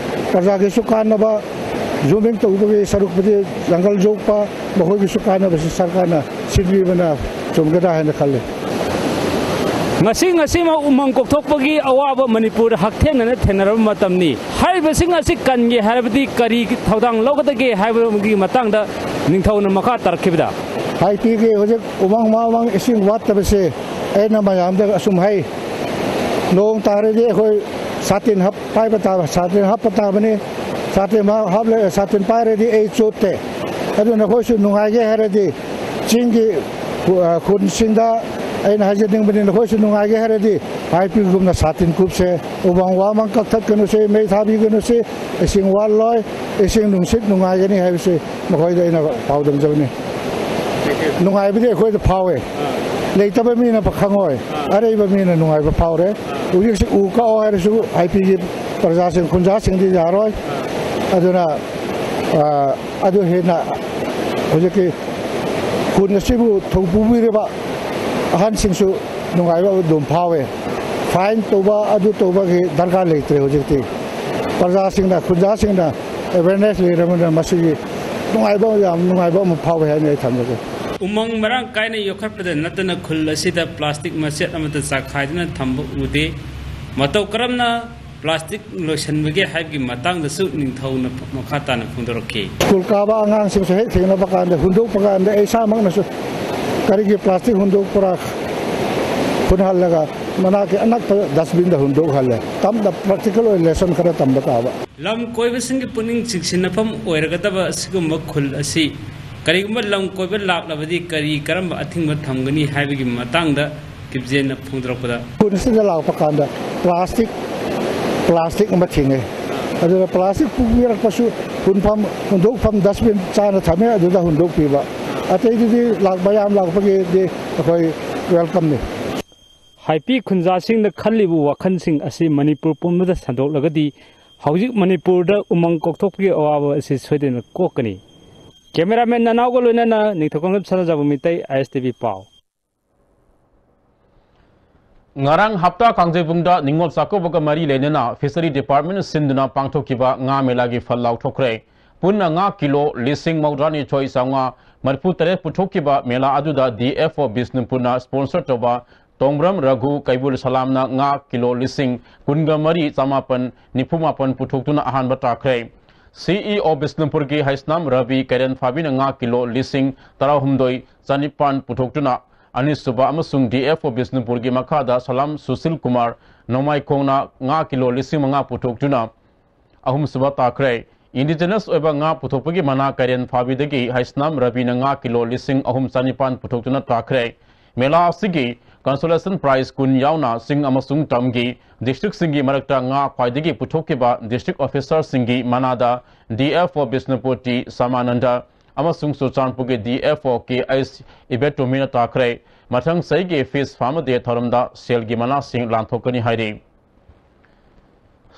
ꯄ꯭ꯔꯖꯥꯒꯤꯁꯨ ꯀꯥꯟꯅꯕ, ꯖꯨꯃꯤꯡ ꯇꯧꯕꯒꯤ ꯁꯔꯨꯛꯄꯨꯗꯤ ꯖꯪꯒꯜ ꯌꯣꯛꯄ, ꯃꯈꯣꯏꯒꯤꯁꯨ ꯀꯥꯟꯅꯕꯁꯤ ꯁꯔꯀꯥꯔꯅ ꯁꯤꯟꯕꯤꯕꯅ ꯆꯨꯝꯒꯗ꯭ꯔꯥ ꯍꯥꯏꯅ ꯈꯜꯂꯤ꯫ ꯉꯁꯤ ꯉꯁꯤꯃꯛ ꯎꯃꯪ ꯀꯣꯛꯊꯣꯛꯄꯒꯤ ꯑꯋꯥꯕ ꯃꯅꯤꯄꯨꯔꯗ ꯍꯛꯊꯦꯡꯅꯅ ꯊꯦꯡꯅꯔꯕ ꯃꯇꯝꯅꯤ꯫ ꯍꯥꯏꯔꯤꯕꯁꯤꯡ ꯑꯁꯤ ꯀꯟꯒꯦ ꯍꯥꯏꯔꯕꯗꯤ ꯀꯔꯤ ꯊꯧꯗꯥꯡ ꯂꯧꯒꯗꯒꯦ ꯍꯥꯏꯕꯒꯤ ꯃꯇꯥꯡꯗ ꯅꯤꯡꯊꯧꯅ ꯃꯈꯥ ꯇꯥꯔꯛꯈꯤꯕꯗ, ꯍꯥꯏꯄꯤꯒꯤ ꯍꯧꯖꯤꯛ ꯎꯃꯪ ꯋꯥꯃꯪ ꯏꯁꯤꯡ ꯋꯥꯠꯇꯕꯁꯦ ꯑꯩꯅ ꯃꯌꯥꯝꯗ ꯑꯁꯨꯝ ꯍꯥꯏ, ꯅꯣꯡ ꯇꯥꯔꯗꯤ ꯑꯩꯈꯣꯏ ꯁꯥꯇꯤꯟ ꯍꯥꯞ-, ꯄꯥꯏꯕ ꯇꯥꯕ, ꯁꯥꯇꯤꯟ ꯍꯥꯞꯄ ꯇꯥꯕꯅꯤ꯫ ꯁꯥꯇꯤꯟ ꯍꯥꯞ-, ꯍꯥꯞꯂ-, ꯁꯥꯇꯤꯟ ꯄꯥꯏꯔꯗꯤ ꯑꯩ ꯆꯣꯠꯇꯦ꯫ ꯑꯗꯨ ꯅꯈꯣꯏꯁꯨ ꯅꯨꯡꯉꯥꯏꯒꯦ ꯍꯥꯏꯔꯗꯤ ꯆꯤꯡꯒꯤ ꯈꯨ-, ꯑ, ꯈꯨꯟꯁꯤꯡꯗ ꯑꯩꯅ ꯍꯥꯏꯖꯅꯤꯡꯕꯅꯤ, ꯅꯈꯣꯏꯁꯨ ꯅꯨꯡꯉꯥꯏꯒꯦ ꯍꯥꯏꯔꯗꯤ ꯍꯥꯏꯄꯤꯒꯨꯝꯅ ꯁꯥꯇꯤꯟ ꯀꯨꯞꯁꯦ, ꯎꯃꯪ ꯋꯥꯃꯪ ꯀꯛꯊꯠꯀꯅꯨꯁꯦ, ꯃꯩ ꯊꯥꯕꯤꯒꯅꯨꯁꯦ, ꯏꯁꯤꯡ ꯋꯥꯠꯂꯣꯏ, ꯏꯁꯤꯡ ꯅꯨꯡꯁꯤꯠ ꯅꯨꯡꯉꯥꯏꯒꯅꯤ ꯍꯥꯏꯕꯁꯤ ꯃꯈꯣꯏꯗ ꯑꯩꯅ ꯄꯥꯎꯗꯝꯖꯕꯅꯤ꯫ ꯅꯨꯡꯉꯥꯏꯕꯗꯤ ꯑꯩꯈꯣꯏꯗ ꯐꯥꯎꯋꯦ꯫ ꯂꯩꯇꯕ ꯃꯤꯅ ꯈꯪꯉꯣꯏ꯫ ꯑꯔꯩꯕ ꯃꯤꯅ ꯅꯨꯡꯉꯥꯏꯕ ꯐꯥꯎꯔꯦ꯫ ꯍꯧꯖꯤꯛꯁꯤ ꯎ ꯀꯛꯑꯣ ꯍꯥꯏꯔꯁꯨ ꯍꯥꯏꯄꯤꯒꯤ ꯄ꯭ꯔꯖꯥꯁꯤꯡ, ꯈꯨꯟꯖꯥꯁꯤꯡꯗꯤ ꯌꯥꯔꯣꯏ꯫ ꯑꯗꯨꯅ, ꯑ, ꯑꯗꯨ ꯍꯦꯟꯅ ꯍꯧꯖꯤꯛꯀꯤ ꯈꯨꯟ ꯑꯁꯤꯕꯨ ꯊꯧꯄꯨꯕꯤꯔꯤꯕ ꯑꯍꯟꯁꯤꯡꯁꯨ ꯅꯨꯡꯉꯥꯏꯕ ꯑꯗꯨꯝ ꯐꯥꯎꯋꯦ꯫ ꯐꯥꯏꯟ ꯇꯧꯕ, ꯑꯗꯨ ꯇꯧꯕꯒꯤ ꯗꯔꯀꯥꯔ ꯂꯩꯇ꯭ꯔꯦ ꯍꯧꯖꯤꯛꯇꯤ꯫ ꯄ꯭ꯔꯖꯥꯁꯤꯡꯅ, ꯈꯨꯟꯖꯥꯁꯤꯡꯅ ꯑꯦꯋꯦꯔꯅꯦꯁ ꯂꯩꯔꯕꯅꯤꯅ ꯃꯁꯤꯒꯤ ꯅꯨꯡꯉꯥꯏꯕ, ꯌꯥꯝ ꯅꯨꯡꯉꯥꯏꯕ ꯑꯃ ꯐꯥꯎꯋꯦ ꯍꯥꯏꯅ ꯑꯩ ꯊꯝꯖꯒꯦ꯫ ꯎꯃꯪ ꯃꯔꯥꯡ ꯀꯥꯏꯅ ꯌꯣꯛꯈꯠꯄꯗ ꯅꯠꯇꯅ ꯈꯨꯜ ꯑꯁꯤꯗ ꯄ꯭ꯂꯥꯁꯇꯤꯛ ꯃꯆꯦꯠ ꯑꯃꯠꯇ ꯆꯥꯛꯈꯥꯏꯗꯨꯅ ꯊꯝꯕ ꯎꯗꯦ꯫ ꯃꯇꯧ ꯀꯔꯝꯅ ꯄ꯭ꯂꯥꯁꯇꯤꯛ ꯂꯣꯏꯁꯤꯟꯕꯒꯦ ꯍꯥꯏꯕꯒꯤ ꯃꯇꯥꯡꯗꯁꯨ ꯅꯤꯡꯊꯧꯅ ꯃꯈꯥ ꯇꯥꯅ ꯐꯣꯡꯗꯣꯔꯛꯈꯤ꯫ ꯁ꯭ꯀꯨꯜ ꯀꯥꯕ ꯑꯉꯥꯡꯁꯤꯡꯁꯨ ꯍꯦꯛ ꯊꯦꯡꯅꯕ ꯀꯥꯟꯗ, ꯍꯨꯟꯗꯣꯛꯄ ꯀꯥꯟꯗ ꯑꯩ ꯏꯁꯥꯃꯛꯅꯁꯨ ꯀꯔꯤꯒꯤ ꯄ꯭ꯂꯥꯁꯇꯤꯛ ꯍꯨꯟꯗꯣꯛꯄ꯭ꯔꯥ ꯍꯨꯟꯍꯜꯂꯒ ꯃꯅꯥꯛꯀꯤ ꯑꯅꯛꯄ ꯗꯁꯕꯤꯟꯗ ꯍꯨꯟꯗꯣꯛꯍꯜꯂꯦ꯫ ꯇꯞꯅ ꯄ꯭ꯔꯦꯛꯇꯤꯀꯦꯜ ꯑꯣꯏꯅ ꯂꯦꯁꯟ ꯈꯔ ꯇꯝꯕ ꯇꯥꯕ꯫ ꯂꯝ ꯀꯣꯏꯕꯁꯤꯡꯒꯤ ꯄꯨꯛꯅꯤꯡ ꯆꯤꯡꯁꯤꯟꯅꯐꯝ ꯑꯣꯏꯔꯒꯗꯕ ꯑꯁꯤꯒꯨꯝꯕ ꯈꯨꯜ ꯑꯁꯤ ꯀꯔꯤꯒꯨꯝꯕ ꯂꯝ ꯀꯣꯏꯕ ꯂꯥꯛꯂꯕꯗꯤ ꯀꯔꯤ ꯀꯔꯝꯕ ꯑꯊꯤꯡꯕ ꯊꯝꯒꯅꯤ ꯍꯥꯏꯕꯒꯤ ꯃꯇꯥꯡꯗ ꯀꯤꯞꯖꯦꯟꯅ ꯐꯣꯡꯗꯣꯔꯛꯄꯗ, ꯈꯨꯟ ꯑꯁꯤꯗ ꯂꯥꯛꯄ ꯀꯥꯟꯗ ꯄ꯭ꯂꯥꯁꯇꯤꯛ, ꯄ꯭ꯂꯥꯁꯇꯤꯛ ꯑꯃ ꯊꯦꯡꯅꯩ꯫ ꯑꯗꯨꯅ ꯄ꯭ꯂꯥꯁꯇꯤꯛ ꯄꯨꯕꯤꯔꯛꯄꯁꯨ ꯍꯨꯟꯐꯝ, ꯍꯨꯟꯗꯣꯛꯐꯝ ꯗꯁꯕꯤꯟ ꯆꯥꯅ ꯊꯝꯃꯦ, ꯑꯗꯨꯗ ꯍꯨꯟꯗꯣꯛꯄꯤꯕ꯫ ꯑꯇꯩꯗꯨꯗꯤ ꯂꯥꯛ-, ꯃꯌꯥꯝ ꯂꯥꯛꯄꯒꯤꯗꯤ ꯑꯩꯈꯣꯏ ꯋꯦꯜꯀꯝꯅꯤ꯫ ꯍꯥꯏꯄꯤ ꯈꯨꯟꯖꯥꯁꯤꯡꯅ ꯈꯜꯂꯤꯕ ꯋꯥꯈꯜꯁꯤꯡ ꯑꯁꯤ ꯃꯅꯤꯄꯨꯔ ꯄꯨꯝꯕꯗ ꯁꯟꯗꯣꯛꯂꯒꯗꯤ ꯍꯧꯖꯤꯛ ꯃꯅꯤꯄꯨꯔꯗ ꯎꯃꯪ ꯀꯣꯛꯊꯣꯛꯄꯒꯤ ꯑꯋꯥꯕ ꯑꯁꯤ ꯁꯣꯏꯗꯅ ꯀꯣꯛꯀꯅꯤ꯫ ꯀꯦꯃꯦꯔꯥꯃꯦꯟ ꯅꯅꯥꯎꯒ ꯂꯣꯏꯅꯅ ꯅꯤꯡꯊꯧꯀꯣꯡꯂꯦꯝ ꯁꯅꯥꯖꯥꯎꯕ ꯃꯤꯇꯩ, ꯑꯥꯏ ꯑꯦꯁ ꯇꯤ ꯚꯤ ꯄꯥꯎ꯫ ꯉꯔꯥꯡ ꯍꯞꯇꯥ ꯀꯥꯡꯖꯩꯕꯨꯡꯗ ꯅꯤꯉꯣꯜ ꯆꯥꯛꯀꯧꯕꯒ ꯃꯔꯤ ꯂꯩꯅꯅ ꯐꯤꯁꯔꯤ ꯗꯤꯄꯥꯔꯠꯃꯦꯟꯅ ꯁꯤꯟꯗꯨꯅ ꯄꯥꯡꯊꯣꯛꯈꯤꯕ ꯉꯥ ꯃꯦꯂꯥꯒꯤ ꯐꯜ ꯂꯥꯎꯊꯣꯛꯈ꯭ꯔꯦ꯫ ꯄꯨꯟꯅ ꯉꯥ ꯀꯤꯂꯣ ꯂꯤꯁꯤꯡ ꯃꯧꯗ꯭ꯔꯥꯅꯤꯊꯣꯏ ꯆꯥꯝꯃꯉꯥ ꯃꯔꯤꯐꯨ ꯇꯔꯦꯠ ꯄꯨꯊꯣꯛꯈꯤꯕ ꯃꯦꯂꯥ ꯑꯗꯨꯗ ꯗꯤ ꯑꯦꯐ ꯑꯣ ꯕꯤꯁꯅꯨꯄꯨꯔꯅ ꯁ꯭ꯄꯣꯟꯁꯔ ꯇꯧꯕ ꯇꯣꯡꯕ꯭ꯔꯝ ꯔꯘꯨ ꯀꯩꯕꯨꯜ ꯁꯂꯥꯝꯅ ꯉꯥ ꯀꯤꯂꯣ ꯂꯤꯁꯤꯡ ꯀꯨꯟꯒ ꯃꯔꯤ ꯆꯥꯃꯥꯄꯟ ꯅꯤꯐꯨ ꯃꯥꯄꯟ ꯄꯨꯊꯣꯛꯇꯨꯅ ꯑꯍꯥꯟꯕ ꯇꯥꯈ꯭ꯔꯦ꯫ ꯁꯤ ꯏ ꯑꯣ ꯕꯤꯁꯅꯨꯄꯨꯔꯒꯤ ꯍꯩꯁꯅꯥꯝ ꯔꯕꯤ ꯀꯩꯔꯦꯟꯐꯥꯕꯤꯅ ꯉꯥ ꯀꯤꯂꯣ ꯂꯤꯁꯤꯡ ꯇꯔꯥꯍꯨꯝꯗꯣꯏ ꯆꯥꯅꯤꯄꯥꯟ ꯄꯨꯊꯣꯛꯇꯨꯅ ꯑꯅꯤꯁꯨꯕ ꯑꯃꯁꯨꯡ ꯗꯤ ꯑꯦꯐ ꯑꯣ ꯕꯤꯁꯅꯨꯄꯨꯔꯒꯤ ꯃꯈꯥꯗ ꯁꯂꯥꯝ ꯁꯨꯁꯤꯜ ꯀꯨꯃꯥꯔ ꯅꯣꯡꯃꯥꯏꯈꯣꯡꯅ ꯉꯥ ꯀꯤꯂꯣ ꯂꯤꯁꯤꯡ ꯃꯉꯥ ꯄꯨꯊꯣꯛꯇꯨꯅ ꯑꯍꯨꯝꯁꯨꯕ ꯇꯥꯈ꯭ꯔꯦ꯫ ꯏꯟꯗꯤꯖꯤꯅꯁ ꯑꯣꯏꯕ ꯉꯥ ꯄꯨꯊꯣꯛꯄꯒꯤ ꯃꯅꯥ ꯀꯩꯔꯦꯟ ꯐꯥꯕꯤꯗꯒꯤ ꯍꯩꯁꯅꯥꯝ ꯔꯕꯤꯅ ꯉꯥ ꯀꯤꯂꯣ ꯂꯤꯁꯤꯡ ꯑꯍꯨꯝ ꯆꯥꯅꯤꯄꯥꯟ ꯄꯨꯊꯣꯛꯇꯨꯅ ꯇꯥꯈ꯭ꯔꯦ꯫ ꯃꯦꯂꯥ ꯑꯁꯤꯒꯤ ꯀꯟꯁꯣꯂꯦꯁꯟ ꯄ꯭ꯔꯥꯏꯖ ꯀꯨꯟ ꯌꯥꯎꯅ ꯆꯤꯡ ꯑꯃꯁꯨꯡ ꯇꯝꯒꯤ ꯗꯤꯁꯇ꯭ꯔꯤꯛꯁꯤꯡꯒꯤ ꯃꯔꯛꯇ ꯉꯥ ꯈ꯭ꯋꯥꯏꯗꯒꯤ ꯄꯨꯊꯣꯛꯈꯤꯕ ꯗꯤꯁꯇ꯭ꯔꯤꯛ ꯑꯣꯐꯤꯁꯥꯔꯁꯤꯡꯒꯤ ꯃꯅꯥꯗ D F O Bishnupur T ꯁꯃꯥꯅꯟꯗ, ꯑꯃꯁꯨꯡ ꯆꯨꯔꯆꯥꯟꯄꯨꯔꯒꯤ D F O K H ꯏꯕꯦꯇꯣꯃꯤꯅ ꯇꯥꯈ꯭ꯔꯦ꯫ ꯃꯊꯪ ꯆꯍꯤꯒꯤ ꯐꯤꯁ ꯐꯥꯔꯃꯔ ꯗꯦ ꯊꯧꯔꯝꯗ ꯁꯦꯜꯒꯤ ꯃꯅꯥꯁꯤꯡ ꯂꯥꯟꯊꯣꯛꯀꯅꯤ ꯍꯥꯏꯔꯤ꯫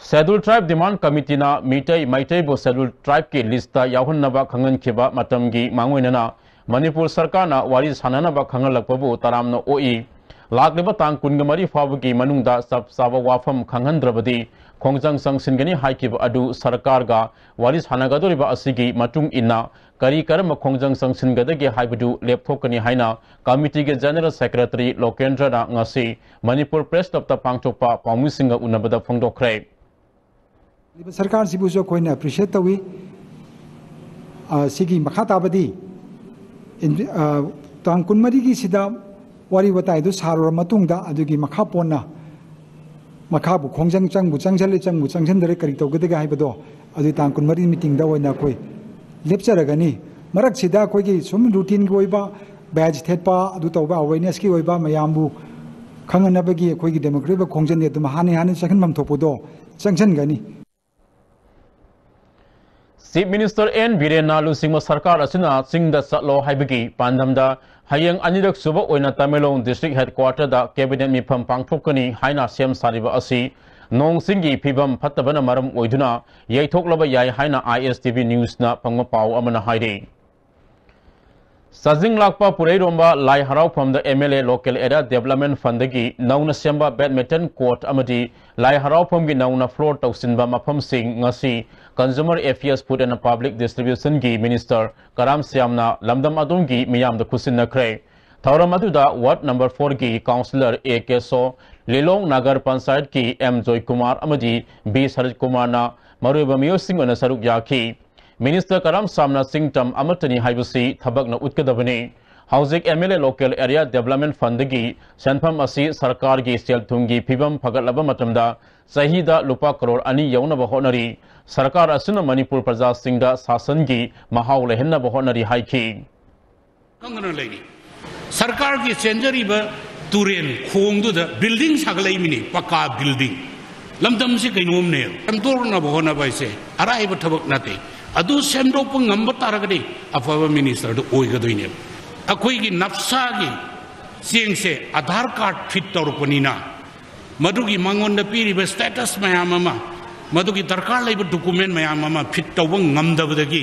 ꯁꯦꯗ꯭ꯌꯨꯜ ꯇ꯭ꯔꯥꯏꯕ ꯗꯤꯃꯥꯟ ꯀꯃꯤꯇꯤꯅ ꯃꯤꯇꯩ, ꯃꯩꯇꯩꯕꯨ ꯁꯦꯗ꯭ꯌꯨꯜ ꯇ꯭ꯔꯥꯏꯕꯀꯤ ꯂꯤꯁꯇ ꯌꯥꯎꯍꯟꯅꯕ ꯈꯪꯍꯟꯈꯤꯕ ꯃꯇꯝꯒꯤ ꯃꯥꯡꯑꯣꯏꯅꯅ ꯃꯅꯤꯄꯨꯔ ꯁꯔꯀꯥꯔꯅ ꯋꯥꯔꯤ ꯁꯥꯟꯅꯅꯕ ꯈꯪꯍꯜꯂꯛꯄꯕꯨ ꯇꯔꯥꯝꯅ ꯑꯣꯛꯏ꯫ ꯂꯥꯛꯂꯤꯕ ꯇꯥꯡ ꯀꯨꯟꯃꯔꯤ ꯐꯥꯎꯕꯒꯤ ꯃꯅꯨꯡꯗ ꯆꯞ ꯆꯥꯕ ꯋꯥꯐꯝ ꯈꯪꯍꯟꯗ꯭ꯔꯕꯗꯤ ꯈꯣꯡꯖꯪ ꯆꯪꯁꯤꯟꯒꯅꯤ ꯍꯥꯏꯈꯤꯕ ꯑꯗꯨ ꯁꯔꯀꯥꯔꯒ ꯋꯥꯔꯤ ꯁꯥꯟꯅꯒꯗꯧꯔꯤꯕ ꯑꯁꯤꯒꯤ ꯃꯇꯨꯡ ꯏꯟꯅ ꯀꯔꯤ ꯀꯔꯝꯕ ꯈꯣꯡꯖꯪ ꯆꯪꯁꯤꯟꯒꯗꯒꯦ ꯍꯥꯏꯕꯗꯨ ꯂꯦꯞꯊꯣꯛꯀꯅꯤ ꯍꯥꯏꯅ ꯀꯃꯤꯇꯤꯒꯤ ꯖꯦꯅꯔꯦꯜ ꯁꯦꯀ꯭ꯔꯦꯇꯔꯤ ꯂꯣꯀꯦꯟꯗ꯭ꯔꯅ ꯉꯁꯤ ꯃꯅꯤꯄꯨꯔ ꯄ꯭ꯔꯦꯁ ꯀ꯭ꯂꯕꯇ ꯄꯥꯡꯊꯣꯛꯄ ꯄꯥꯎꯃꯤꯁꯤꯡꯒ ꯎꯅꯕꯗ ꯐꯣꯡꯗꯣꯛꯈ꯭ꯔꯦ꯫ ꯂꯩꯕ ꯁꯔꯀꯥꯔꯁꯤꯕꯨꯁꯨ ꯑꯩꯈꯣꯏꯅ ꯑꯦꯄ꯭ꯔꯤꯁꯤꯌꯦꯠ ꯇꯧꯏ꯫ ꯑ, ꯁꯤꯒꯤ ꯃꯈꯥ ꯇꯥꯕꯗꯤ ꯏꯟ-, ꯑ, ꯇꯥꯡ ꯀꯨꯟꯃꯔꯤꯒꯤꯁꯤꯗ ꯋꯥꯔꯤ ꯋꯥꯇꯥꯏꯗꯨ ꯁꯥꯔꯨꯔ ꯃꯇꯨꯡꯗ ꯑꯗꯨꯒꯤ ꯃꯈꯥ ꯄꯣꯟꯅ ꯃꯈꯥꯕꯨ ꯈꯣꯡꯖꯪ ꯆꯪꯕꯨ ꯆꯪꯁꯤꯜꯂꯦ, ꯆꯪꯕꯨ ꯆꯪꯁꯤꯟꯗꯔꯦ, ꯀꯔꯤ ꯇꯧꯒꯗꯒꯦ ꯍꯥꯏꯕꯗꯣ ꯑꯗꯨ ꯇꯥꯡ ꯀꯨꯟꯃꯔꯤ ꯃꯤꯇꯤꯡꯗ ꯑꯣꯏꯅ ꯑꯩꯈꯣꯏ ꯂꯦꯞꯆꯔꯒꯅꯤ꯫ ꯃꯔꯛꯁꯤꯗ ꯑꯩꯈꯣꯏꯒꯤ ꯁꯨꯝ ꯔꯨꯇꯤꯟꯒꯤ ꯑꯣꯏꯕ ꯕꯦꯖ ꯊꯦꯠꯄ, ꯑꯗꯨ ꯇꯧꯕ, ꯑꯋꯦꯔꯅꯦꯁꯀꯤ ꯑꯣꯏꯕ ꯃꯌꯥꯝꯕꯨ ꯈꯪꯍꯟꯅꯕꯒꯤ ꯑꯩꯈꯣꯏꯒꯤ ꯗꯦꯃꯣꯀ꯭ꯔꯦꯇꯤꯛ ꯑꯣꯏꯕ ꯈꯣꯡꯖꯪꯗꯤ ꯑꯗꯨꯝ ꯍꯥꯟꯅ ꯍꯥꯟꯅ ꯆꯪꯍꯟꯐꯝ ꯊꯣꯛꯄꯗꯣ ꯆꯪꯁꯤꯟꯒꯅꯤ꯫ ꯆꯤꯐ ꯃꯤꯅꯤꯁꯇꯔ ꯑꯦꯟ ꯕꯤꯔꯦꯟꯅ ꯂꯨꯆꯤꯡꯕ ꯁꯔꯀꯥꯔ ꯑꯁꯤꯅ ꯆꯤꯡꯗ ꯆꯠꯂꯣ ꯍꯥꯏꯕꯒꯤ ꯄꯥꯟꯗꯝꯗ ꯍꯌꯦꯡ ꯑꯅꯤꯔꯛ ꯁꯨꯕ ꯑꯣꯏꯅ ꯇꯃꯦꯡꯂꯣꯡ ꯗꯤꯁꯇ꯭ꯔꯤꯛ ꯍꯦꯗꯀ꯭ꯋꯥꯇꯔꯗ ꯀꯦꯕꯤꯅꯦꯠ ꯃꯤꯐꯝ ꯄꯥꯡꯊꯣꯛꯀꯅꯤ ꯍꯥꯏꯅ ꯁꯦꯝ ꯁꯥꯔꯤꯕ ꯑꯁꯤ ꯅꯣꯡ ꯆꯤꯡꯒꯤ ꯐꯤꯕꯝ ꯐꯠꯇꯕꯅ ꯃꯔꯝ ꯑꯣꯏꯗꯨꯅ ꯌꯩꯊꯣꯛꯂꯕ ꯌꯥꯏ ꯍꯥꯏꯅ I S T V ꯅ꯭ꯌꯨꯁꯅ ꯐꯪꯕ ꯄꯥꯎ ꯑꯃꯅ ꯍꯥꯏꯔꯤ꯫ ꯆꯥꯖꯤꯡ ꯂꯥꯛꯄ ꯄꯨꯔꯩꯔꯣꯝꯕ ꯂꯥꯏ ꯍꯔꯥꯎꯐꯝꯗ M L A Local Area Development Fundꯗꯒꯤ ꯅꯧꯅ ꯁꯦꯝꯕ badminton court ꯑꯃꯗꯤ ꯂꯥꯏ ꯍꯔꯥꯎꯐꯝꯒꯤ ꯅꯧꯅ floor ꯇꯧꯁꯤꯟꯕ ꯃꯐꯝꯁꯤꯡ ꯉꯁꯤ Consumer Affairs, Food and Public Distributionꯒꯤ ꯃꯤꯅꯤꯁꯇꯔ ꯀꯔꯥꯝ ꯁ꯭ꯌꯥꯝꯅ ꯂꯝꯗꯝ ꯑꯗꯣꯝꯒꯤ ꯃꯤꯌꯥꯝꯗ ꯈꯨꯠꯁꯤꯟꯅꯈ꯭ꯔꯦ꯫ ꯊꯧꯔꯝ ꯑꯗꯨꯗ ward number fourꯒꯤ councillor A Keso, ꯂꯤꯂꯣꯡ ꯅꯥꯒꯔ ꯄꯟꯆꯥꯌꯠꯀꯤ M ꯖꯣꯏꯀꯨꯃꯥꯔ ꯑꯃꯗꯤ B ꯁꯔꯠꯀꯨꯃꯥꯔꯅ ꯃꯔꯨꯑꯣꯏꯕ ꯃꯤꯑꯣꯏꯁꯤꯡ ꯑꯣꯏꯅ ꯁꯔꯨꯛ ꯌꯥꯈꯤ꯫ ꯃꯤꯅꯤꯁꯇꯔ ꯀꯔꯥꯝ ꯁ꯭ꯌꯥꯝꯅ ꯆꯤꯡꯇꯝ ꯑꯃꯠꯇꯅꯤ ꯍꯥꯏꯕꯁꯤ ꯊꯕꯛꯅ ꯎꯠꯀꯗꯕꯅꯤ꯫ ꯍꯧꯖꯤꯛ M L A Local Area Development Fundꯗꯒꯤ ꯁꯦꯟꯐꯝ ꯑꯁꯤ ꯁꯔꯀꯥꯔꯒꯤ ꯁꯦꯜ ꯊꯨꯝꯒꯤ ꯐꯤꯕꯝ ꯐꯒꯠꯂꯕ ꯃꯇꯝꯗ ꯆꯍꯤꯗ ꯂꯨꯄꯥ ꯀꯔꯣꯔ ꯑꯅꯤ ꯌꯧꯅꯕ ꯍꯣꯠꯅꯔꯤ꯫ ꯁꯔꯀꯥꯔ ꯑꯁꯤꯅ ꯃꯅꯤꯄꯨꯔ ꯄ꯭ꯔꯖꯥꯁꯤꯡꯗ ꯁꯥꯁꯟꯒꯤ ꯃꯍꯥꯎ ꯂꯩꯍꯟꯅꯕ ꯍꯣꯠꯅꯔꯤ ꯍꯥꯏꯈꯤ꯫ ꯈꯪꯗꯅ ꯂꯩꯔꯤ꯫ ꯁꯔꯀꯥꯔꯒꯤ ꯆꯦꯟꯖꯔꯤꯕ ꯇꯨꯔꯦꯟ ꯈꯣꯡꯗꯨꯗ building ꯁꯥꯒꯠꯂꯛꯏꯃꯤꯅꯤ, ꯄꯀꯥ building꯫ ꯂꯝꯗꯝꯁꯤ ꯀꯩꯅꯣꯝꯅꯦ꯫ ꯁꯦꯝꯗꯣꯛꯅꯕ ꯍꯣꯠꯅꯕ ꯍꯥꯏꯁꯦ ꯑꯔꯥꯏꯕ ꯊꯕꯛ ꯅꯠꯇꯦ꯫ ꯑꯗꯨ ꯁꯦꯝꯗꯣꯛꯄ ꯉꯝꯕ ꯇꯥꯔꯒꯗꯤ ꯑꯐꯕ ꯃꯤꯅꯤꯁꯇꯔꯗꯨ ꯑꯣꯏꯒꯗꯣꯏꯅꯦꯕ꯫ ꯑꯩꯈꯣꯏꯒꯤ ꯅꯞꯁꯥꯒꯤ ꯆꯦꯡꯁꯦ ꯑꯙꯥꯔ ꯀꯥꯔꯗ ꯐꯤꯠ ꯇꯧꯔꯛꯄꯅꯤꯅ, ꯃꯗꯨꯒꯤ ꯃꯉꯣꯟꯗ ꯄꯤꯔꯤꯕ ꯁ꯭ꯇꯦꯇꯁ ꯃꯌꯥꯝ ꯑꯃ, ꯃꯗꯨꯒꯤ ꯗꯔꯀꯥꯔ ꯂꯩꯕ ꯗꯣꯀꯨꯃꯦꯟ ꯃꯌꯥꯝ ꯑꯃ ꯐꯤꯠ ꯇꯧꯕ ꯉꯝꯗꯕꯗꯒꯤ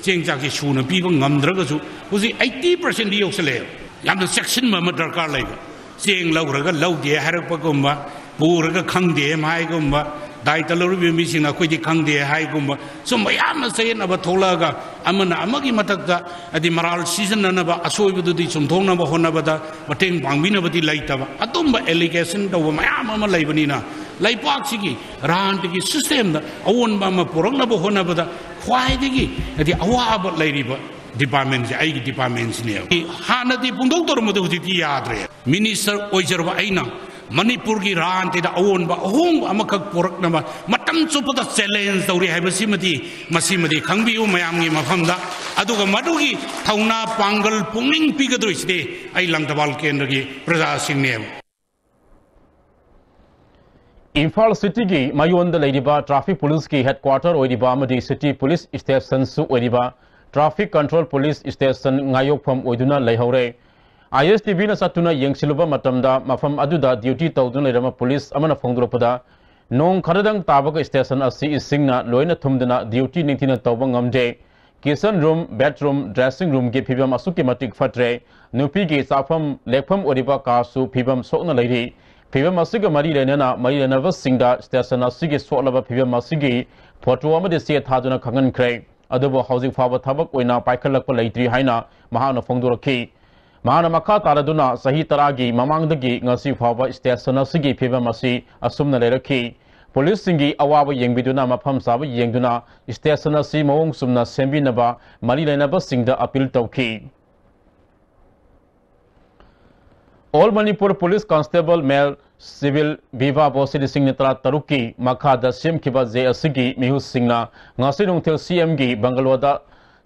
ꯆꯦꯡ ꯆꯥꯛꯁꯤ ꯁꯨꯅ ꯄꯤꯕ ꯉꯝꯗ꯭ꯔꯒꯁꯨ, ꯍꯧꯖꯤꯛ ꯑꯩꯠꯇꯤ ꯄꯥꯔꯁꯦꯟꯗꯤ ꯌꯧꯁꯜꯂꯛꯑꯦꯕ꯫ ꯌꯥꯝꯅ ꯆꯦꯛꯁꯤꯟꯕ ꯑꯃ ꯗꯔꯀꯥꯔ ꯂꯩꯕ꯫ ꯆꯦꯡ ꯂꯧꯈ꯭ꯔꯒ ꯂꯧꯗꯦ ꯍꯥꯏꯔꯛꯄꯒꯨꯝꯕ, ꯄꯨꯔꯒ ꯈꯪꯗꯦ ꯑꯃ ꯍꯥꯏꯒꯨꯝꯕ, ꯗꯥꯏꯇ ꯂꯧꯔꯤꯕ ꯃꯤꯁꯤꯡꯅ ꯑꯩꯈꯣꯏꯗꯤ ꯈꯪꯗꯦ ꯍꯥꯏꯒꯨꯝꯕ, ꯁꯨꯝꯕ ꯌꯥꯝꯅ ꯆꯌꯦꯠꯅꯕ ꯊꯣꯛꯂꯛꯑꯒ, ꯑꯃꯅ ꯑꯃꯒꯤ ꯃꯊꯛꯇ, ꯍꯥꯏꯗꯤ, ꯃꯔꯥꯜ ꯁꯤꯖꯤꯟꯅꯅꯕ, ꯑꯁꯣꯏꯕꯗꯨꯗꯤ ꯆꯨꯝꯊꯣꯛꯅꯕ ꯍꯣꯠꯅꯕꯗ ꯃꯇꯦꯡ ꯄꯥꯡꯕꯤꯅꯕꯗꯤ ꯂꯩꯇꯕ, ꯑꯗꯨꯝꯕ ꯑꯦꯂꯤꯒꯦꯁꯟ ꯇꯧꯕ ꯃꯌꯥꯝ ꯑꯃ ꯂꯩꯕꯅꯤꯅ, ꯂꯩꯕꯥꯛꯁꯤꯒꯤ ꯔꯥꯟꯇꯤꯒꯤ ꯁꯤꯁꯇꯦꯝꯗ ꯑꯑꯣꯟꯕ ꯑꯃ ꯄꯨꯔꯛꯅꯕ ꯍꯣꯠꯅꯕꯗ ꯈ꯭ꯋꯥꯏꯗꯒꯤ, ꯍꯥꯏꯗꯤ, ꯑꯋꯥꯕ ꯂꯩꯔꯤꯕ ꯗꯤꯄꯥꯔꯠꯃꯦꯟꯁꯦ ꯑꯩꯒꯤ ꯗꯤꯄꯥꯔꯠꯃꯦꯟꯁꯤꯅꯦꯕ꯫ ꯍꯥꯟꯅꯗꯤ ꯄꯨꯡꯗꯧ ꯇꯧꯔꯝꯕꯗꯣ ꯍꯧꯖꯤꯛꯇꯤ ꯌꯥꯗ꯭ꯔꯦ꯫ ꯃꯤꯅꯤꯁꯇꯔ ꯑꯣꯏꯖꯔꯕ ꯑꯩꯅ ꯃꯅꯤꯄꯨꯔꯒꯤ ꯔꯥꯟꯇꯤꯗ ꯑꯑꯣꯟꯕ ꯑꯍꯣꯡꯕ ꯑꯃꯈꯛ ꯄꯨꯔꯛꯅꯕ ꯃꯇꯝ ꯆꯨꯞꯄꯗ ꯆꯦꯂꯦꯟꯖ ꯇꯧꯔꯤ ꯍꯥꯏꯕꯁꯤꯃꯗꯤ, ꯃꯁꯤꯃꯗꯤ ꯈꯪꯕꯤꯌꯨ ꯃꯌꯥꯝꯒꯤ ꯃꯐꯝꯗ꯫ ꯑꯗꯨꯒ ꯃꯗꯨꯒꯤ ꯊꯧꯅꯥ ꯄꯥꯡꯒꯜ ꯄꯨꯛꯅꯤꯡ ꯄꯤꯒꯗꯣꯏꯁꯤꯗꯤ ꯑꯩ ꯂꯪꯊꯕꯥꯜ ꯀꯦꯟꯗ꯭ꯔꯒꯤ ꯄ꯭ꯔꯖꯥꯁꯤꯡꯅꯦꯕ꯫ ꯏꯝꯐꯥꯜ ꯁꯤꯇꯤꯒꯤ ꯃꯌꯣꯟꯗ ꯂꯩꯔꯤꯕ ꯇ꯭ꯔꯥꯐꯤꯛ ꯄꯨꯂꯤꯁꯀꯤ ꯍꯦꯗꯀ꯭ꯋꯥꯇꯔ ꯑꯣꯏꯔꯤꯕ ꯑꯃꯗꯤ ꯁꯤꯇꯤ ꯄꯨꯂꯤꯁ ꯁ꯭ꯇꯦꯁꯟꯁꯨ ꯑꯣꯏꯔꯤꯕ ꯇ꯭ꯔꯥꯐꯤꯛ ꯀꯟꯇ꯭ꯔꯣꯜ ꯄꯨꯂꯤꯁ ꯁ꯭ꯇꯦꯁꯟ ꯉꯥꯌꯣꯛꯐꯝ ꯑꯣꯏꯗꯨꯅ ꯂꯩꯍꯧꯔꯦ꯫ ꯑꯥꯏ ꯑꯦꯁ ꯇꯤ ꯚꯤꯅ ꯆꯠꯇꯨꯅ ꯌꯦꯡꯁꯤꯜꯂꯨꯕ ꯃꯇꯝꯗ, ꯃꯐꯝ ꯑꯗꯨꯗ ꯗ꯭ꯌꯨꯇꯤ ꯇꯧꯗꯨꯅ ꯂꯩꯔꯝꯕ ꯄꯨꯂꯤꯁ ꯑꯃꯅ ꯐꯣꯡꯗꯣꯔꯛꯄꯗ, ꯅꯣꯡ ꯈꯔꯗꯪ ꯇꯥꯕꯒ ꯁ꯭ꯇꯦꯁꯟ ꯑꯁꯤ ꯏꯁꯤꯡꯅ ꯂꯣꯏꯅ ꯊꯨꯝꯗꯨꯅ ꯗ꯭ꯌꯨꯇꯤ ꯅꯤꯡꯊꯤꯅ ꯇꯧꯕ ꯉꯝꯗꯦ꯫ ꯀꯤꯆꯟ ꯔꯨꯝ, ꯕꯦꯗꯔꯨꯝ, ꯗ꯭ꯔꯦꯁꯤꯡ ꯔꯨꯝꯒꯤ ꯐꯤꯕꯝ ꯑꯁꯨꯛꯀꯤ ꯃꯇꯤꯛ ꯐꯠꯇ꯭ꯔꯦ꯫ ꯅꯨꯄꯤꯒꯤ ꯆꯥꯐꯝ, ꯂꯦꯛꯐꯝ ꯑꯣꯏꯔꯤꯕ ꯀꯥꯁꯨ ꯐꯤꯕꯝ ꯁꯣꯛꯅ ꯂꯩꯔꯤ꯫ ꯐꯤꯕꯝ ꯑꯁꯤꯒ ꯃꯔꯤ ꯂꯩꯅꯅ ꯃꯔꯤ ꯂꯩꯅꯕꯁꯤꯡꯗ ꯁ꯭ꯇꯦꯁꯟ ꯑꯁꯤꯒꯤ ꯁꯣꯛꯂꯕ ꯐꯤꯕꯝ ꯑꯁꯤꯒꯤ ꯐꯣꯇꯣ ꯑꯃꯗꯤ ꯆꯦ ꯊꯥꯗꯨꯅ ꯈꯪꯍꯟꯈ꯭ꯔꯦ꯫ ꯑꯗꯨꯕꯨ ꯍꯧꯖꯤꯛ ꯐꯥꯎꯕ ꯊꯕꯛ ꯑꯣꯏꯅ ꯄꯥꯏꯈꯠꯂꯛꯄ ꯂꯩꯇ꯭ꯔꯤ ꯍꯥꯏꯅ ꯃꯍꯥꯛꯅ ꯐꯣꯡꯗꯣꯔꯛꯈꯤ꯫ ꯃꯍꯥꯛꯅ ꯃꯈꯥ ꯇꯥꯔꯗꯨꯅ ꯆꯍꯤ ꯇꯔꯥꯒꯤ ꯃꯃꯥꯡꯗꯒꯤ ꯉꯁꯤ ꯐꯥꯎꯕ ꯁ꯭ꯇꯦꯁꯟ ꯑꯁꯤꯒꯤ ꯐꯤꯕꯝ ꯑꯁꯤ ꯑꯁꯨꯝꯅ ꯂꯩꯔꯛꯈꯤ꯫ ꯄꯨꯂꯤꯁꯁꯤꯡꯒꯤ ꯑꯋꯥꯕ ꯌꯦꯡꯕꯤꯗꯨꯅ, ꯃꯐꯝ ꯆꯥꯕ ꯌꯦꯡꯗꯨꯅ ꯁ꯭ꯇꯦꯁꯟ ꯑꯁꯤ ꯃꯑꯣꯡ ꯆꯨꯝꯅ ꯁꯦꯝꯕꯤꯅꯕ ꯃꯔꯤ ꯂꯩꯅꯕꯁꯤꯡꯗ ꯑꯄꯤꯜ ꯇꯧꯈꯤ꯫ ꯑꯣꯜ ꯃꯅꯤꯄꯨꯔ ꯄꯨꯂꯤꯁ ꯀꯟꯁꯇꯦꯕꯜ ꯃꯦꯜ ꯁꯤꯚꯤꯜ ꯚꯤꯚꯥ ꯕꯣꯁ ꯂꯤꯁꯤꯡ ꯇꯔꯥ ꯇꯔꯨꯛꯀꯤ ꯃꯈꯥꯗ ꯁꯦꯝꯈꯤꯕ ꯖꯦ ꯑꯁꯤꯒꯤ ꯃꯤꯍꯨꯠꯁꯤꯡꯅ ꯉꯁꯤ ꯅꯨꯡꯊꯤꯜ ꯁꯤ ꯑꯦꯝꯒꯤ ꯕꯪꯒꯂꯣꯗ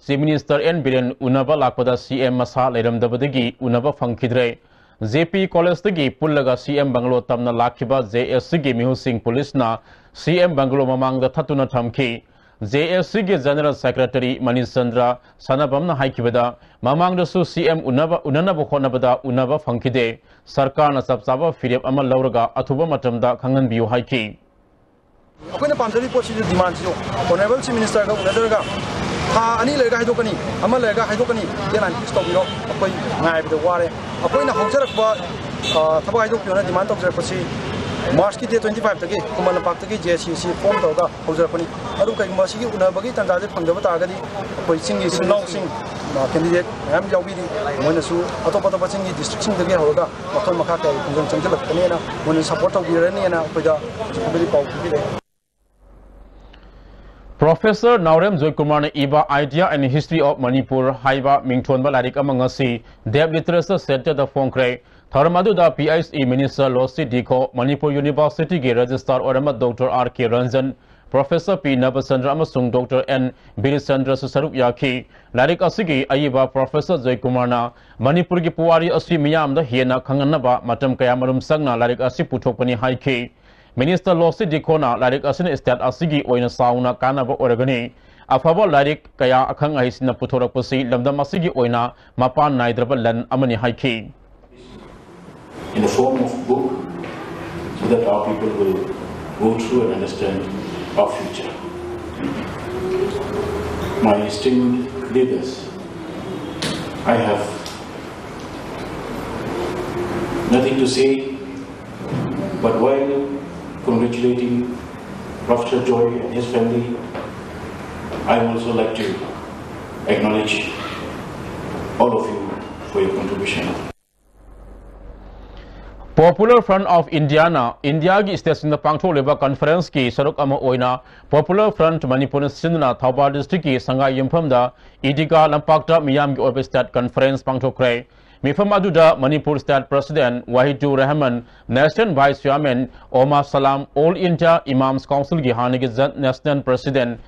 ꯆꯤꯐ ꯃꯤꯅꯤꯁꯇꯔ ꯑꯦꯟ ꯕꯤꯔꯦꯟ ꯎꯅꯕ ꯂꯥꯛꯄꯗ ꯁꯤ ꯑꯦꯝ ꯃꯁꯥ ꯂꯩꯔꯝꯗꯕꯗꯒꯤ ꯎꯅꯕ ꯐꯪꯈꯤꯗ꯭ꯔꯦ꯫ ꯖꯦ ꯄꯤ ꯀꯣꯂꯦꯖꯇꯒꯤ ꯄꯨꯜꯂꯒ ꯁꯤ ꯑꯦꯝ ꯕꯪꯒꯂꯣ ꯇꯝꯅ ꯂꯥꯛꯈꯤꯕ ꯖꯦ ꯑꯦꯁ ꯁꯤꯒꯤ ꯃꯤꯍꯨꯠꯁꯤꯡ ꯄꯨꯂꯤꯁꯅ ꯁꯤ ꯑꯦꯝ ꯕꯪꯒꯂꯣ ꯃꯃꯥꯡꯗ ꯊꯠꯇꯨꯅ ꯊꯝꯈꯤ꯫ ꯖꯦ ꯑꯦ ꯁꯤꯒꯤ General Secretary ꯃꯅꯤꯆꯟꯗ꯭ꯔ ꯁꯅꯥꯕꯝꯅ ꯍꯥꯏꯈꯤꯕꯗ, ꯃꯃꯥꯡꯗꯁꯨ ꯁꯤ ꯑꯦꯝ ꯎꯅꯕ, ꯎꯅꯅꯕ ꯍꯣꯠꯅꯕꯗ ꯎꯅꯕ ꯐꯪꯈꯤꯗꯦ꯫ ꯁꯔꯀꯥꯔꯅ ꯆꯞ ꯆꯥꯕ ꯐꯤꯔꯦꯞ ꯑꯃ ꯂꯧꯔꯒ ꯑꯊꯨꯕ ꯃꯇꯝꯗ ꯈꯪꯍꯟꯕꯤꯌꯨ ꯍꯥꯏꯈꯤ꯫ ꯑꯩꯈꯣꯏꯅ ꯄꯥꯝꯖꯔꯤꯕ ꯄꯣꯠꯁꯤꯁꯨ, demandꯁꯤꯁꯨ Honourable Chief Ministerꯒ ꯎꯅꯖꯔꯒ ꯊꯥ ꯑꯅꯤ ꯂꯩꯔꯒ ꯍꯥꯏꯗꯣꯛꯀꯅꯤ, ꯑꯃ ꯂꯩꯔꯒ ꯍꯥꯏꯗꯣꯛꯀꯅꯤ, deadline fix ꯇꯧꯕꯤꯔꯣ꯫ ꯑꯩꯈꯣꯏ ꯉꯥꯏꯕꯗ ꯋꯥꯔꯦ꯫ ꯑꯩꯈꯣꯏꯅ ꯍꯧꯖꯔꯛꯄ, ꯑ, ꯊꯕꯛ ꯍꯥꯏꯗꯣꯛꯄꯤꯌꯣꯅ demand ꯇꯧꯖꯔꯛꯄꯁꯤ Marchꯀꯤ date twenty fiveꯇꯒꯤ ꯈꯨꯃꯟ ꯂꯝꯄꯥꯛꯇꯒꯤ J C C form ꯇꯧꯔꯒ ꯍꯧꯖꯔꯛꯄꯅꯤ꯫ ꯑꯗꯨ ꯀꯩꯒꯨꯝꯕ ꯑꯁꯤꯒꯤ ꯎꯅꯕꯒꯤ ꯇꯥꯟꯖꯥꯁꯦ ꯐꯪꯗꯕ ꯇꯥꯔꯒꯗꯤ, ꯑꯩꯈꯣꯏ ꯆꯤꯡꯒꯤ ꯏꯆꯤꯜ ꯏꯅꯥꯎꯁꯤꯡ, ꯑ, candidate ꯃꯌꯥꯝ ꯌꯥꯎꯕꯤꯔꯤ, ꯃꯣꯏꯅꯁꯨ ꯑꯇꯣꯞ ꯑꯇꯣꯞꯄ ꯆꯤꯡꯒꯤ districtꯁꯤꯡꯗꯒꯤ ꯍꯧꯔꯒ ꯃꯈꯜ ꯃꯈꯥ ꯀꯌꯥꯒꯤ ꯈꯣꯡꯖꯪ ꯆꯪꯁꯤꯜꯂꯛꯀꯅꯤꯅ ꯃꯣꯏꯅ support ꯇꯧꯕꯤꯔꯅꯤꯅ ꯑꯩꯈꯣꯏꯗ ꯍꯧꯖꯤꯛ ꯐꯥꯎꯕꯗꯤ ꯄꯥꯎ ꯄꯤꯕꯤꯔꯦ꯫ Professor ꯅꯥꯎꯔꯦꯝ ꯖꯣꯏꯀꯨꯃꯥꯔꯅ ꯏꯕ Idea and History of Manipur ꯍꯥꯏꯕ ꯃꯤꯡꯊꯣꯟꯕ ꯂꯥꯏꯔꯤꯛ ꯑꯃ ꯉꯁꯤ Deaf Literature Centreꯗ ꯐꯣꯡꯈ꯭ꯔꯦ꯫ ꯊꯧꯔꯝ ꯑꯗꯨꯗ P H E Minister ꯂꯣꯁꯤ ꯗꯤꯈꯣ, Manipur Universityꯒꯤ Registrar ꯑꯣꯏꯔꯝꯕ Doctor R K Ranjan, Professor P ꯅꯕꯆꯟꯗ꯭ꯔ ꯑꯃꯁꯨꯡ Doctor N ꯕꯤꯔꯤꯆꯟꯗ꯭ꯔꯁꯨ ꯁꯔꯨꯛ ꯌꯥꯈꯤ꯫ ꯂꯥꯏꯔꯤꯛ ꯑꯁꯤꯒꯤ ꯑꯏꯕ Professor ꯖꯣꯏꯀꯨꯃꯥꯔꯅ ꯃꯅꯤꯄꯨꯔꯒꯤ ꯄꯨꯋꯥꯔꯤ ꯑꯁꯤ ꯃꯤꯌꯥꯝꯗ ꯍꯦꯟꯅ ꯈꯪꯍꯟꯅꯕ ꯃꯇꯝ ꯀꯌꯥ ꯃꯔꯨꯝ ꯆꯪꯅ ꯂꯥꯏꯔꯤꯛ ꯑꯁꯤ ꯄꯨꯊꯣꯛꯄꯅꯤ ꯍꯥꯏꯈꯤ꯫ Minister ꯂꯣꯁꯤ ꯗꯤꯈꯣꯅ ꯂꯥꯏꯔꯤꯛ ꯑꯁꯤꯅ state ꯑꯁꯤꯒꯤ ꯑꯣꯏꯅ ꯆꯥꯎꯅ ꯀꯥꯟꯅꯕ ꯑꯣꯏꯔꯒꯅꯤ꯫ ꯑꯐꯕ ꯂꯥꯏꯔꯤꯛ ꯀꯌꯥ ꯑꯈꯪ ꯑꯍꯩꯁꯤꯡꯅ ꯄꯨꯊꯣꯔꯛꯄꯁꯤ ꯂꯝꯗꯝ ꯑꯁꯤꯒꯤ ꯑꯣꯏꯅ ꯃꯄꯥꯟ ꯅꯥꯏꯗ꯭ꯔꯕ ꯂꯟ ꯑꯃꯅꯤ ꯍꯥꯏꯈꯤ꯫ In the form of book, so that our people will go through and understand our future. My esteemed leaders, I have nothing to say, but while congratulating Professor Joy and his family, I would also like to acknowledge all of you for your contribution. Popular Front of Indiaꯅ ꯏꯟꯗꯤꯌꯥꯒꯤ stateꯁꯤꯡꯗ ꯄꯥꯡꯊꯣꯛꯂꯤꯕ conferenceꯀꯤ ꯁꯔꯨꯛ ꯑꯃ ꯑꯣꯏꯅ Popular Front ꯃꯅꯤꯄꯨꯔꯅ ꯁꯤꯟꯗꯨꯅ ꯊꯧꯕꯥꯜ districtꯀꯤ ꯁꯉꯥꯏ ꯌꯨꯝꯐꯝꯗ ꯏꯗꯤꯒꯥ ꯂꯝꯄꯥꯛꯇ ꯃꯤꯌꯥꯝꯒꯤ ꯑꯣꯏꯕ state conference ꯄꯥꯡꯊꯣꯛꯈ꯭ꯔꯦ꯫ ꯃꯤꯐꯝ ꯑꯗꯨꯗ Manipur state president Wahidur Rahman, national vice chairman ꯑꯣꯃꯥ ꯁꯂꯥꯝ, All India Imams Councilꯒꯤ ꯍꯥꯟꯅꯒꯤ national president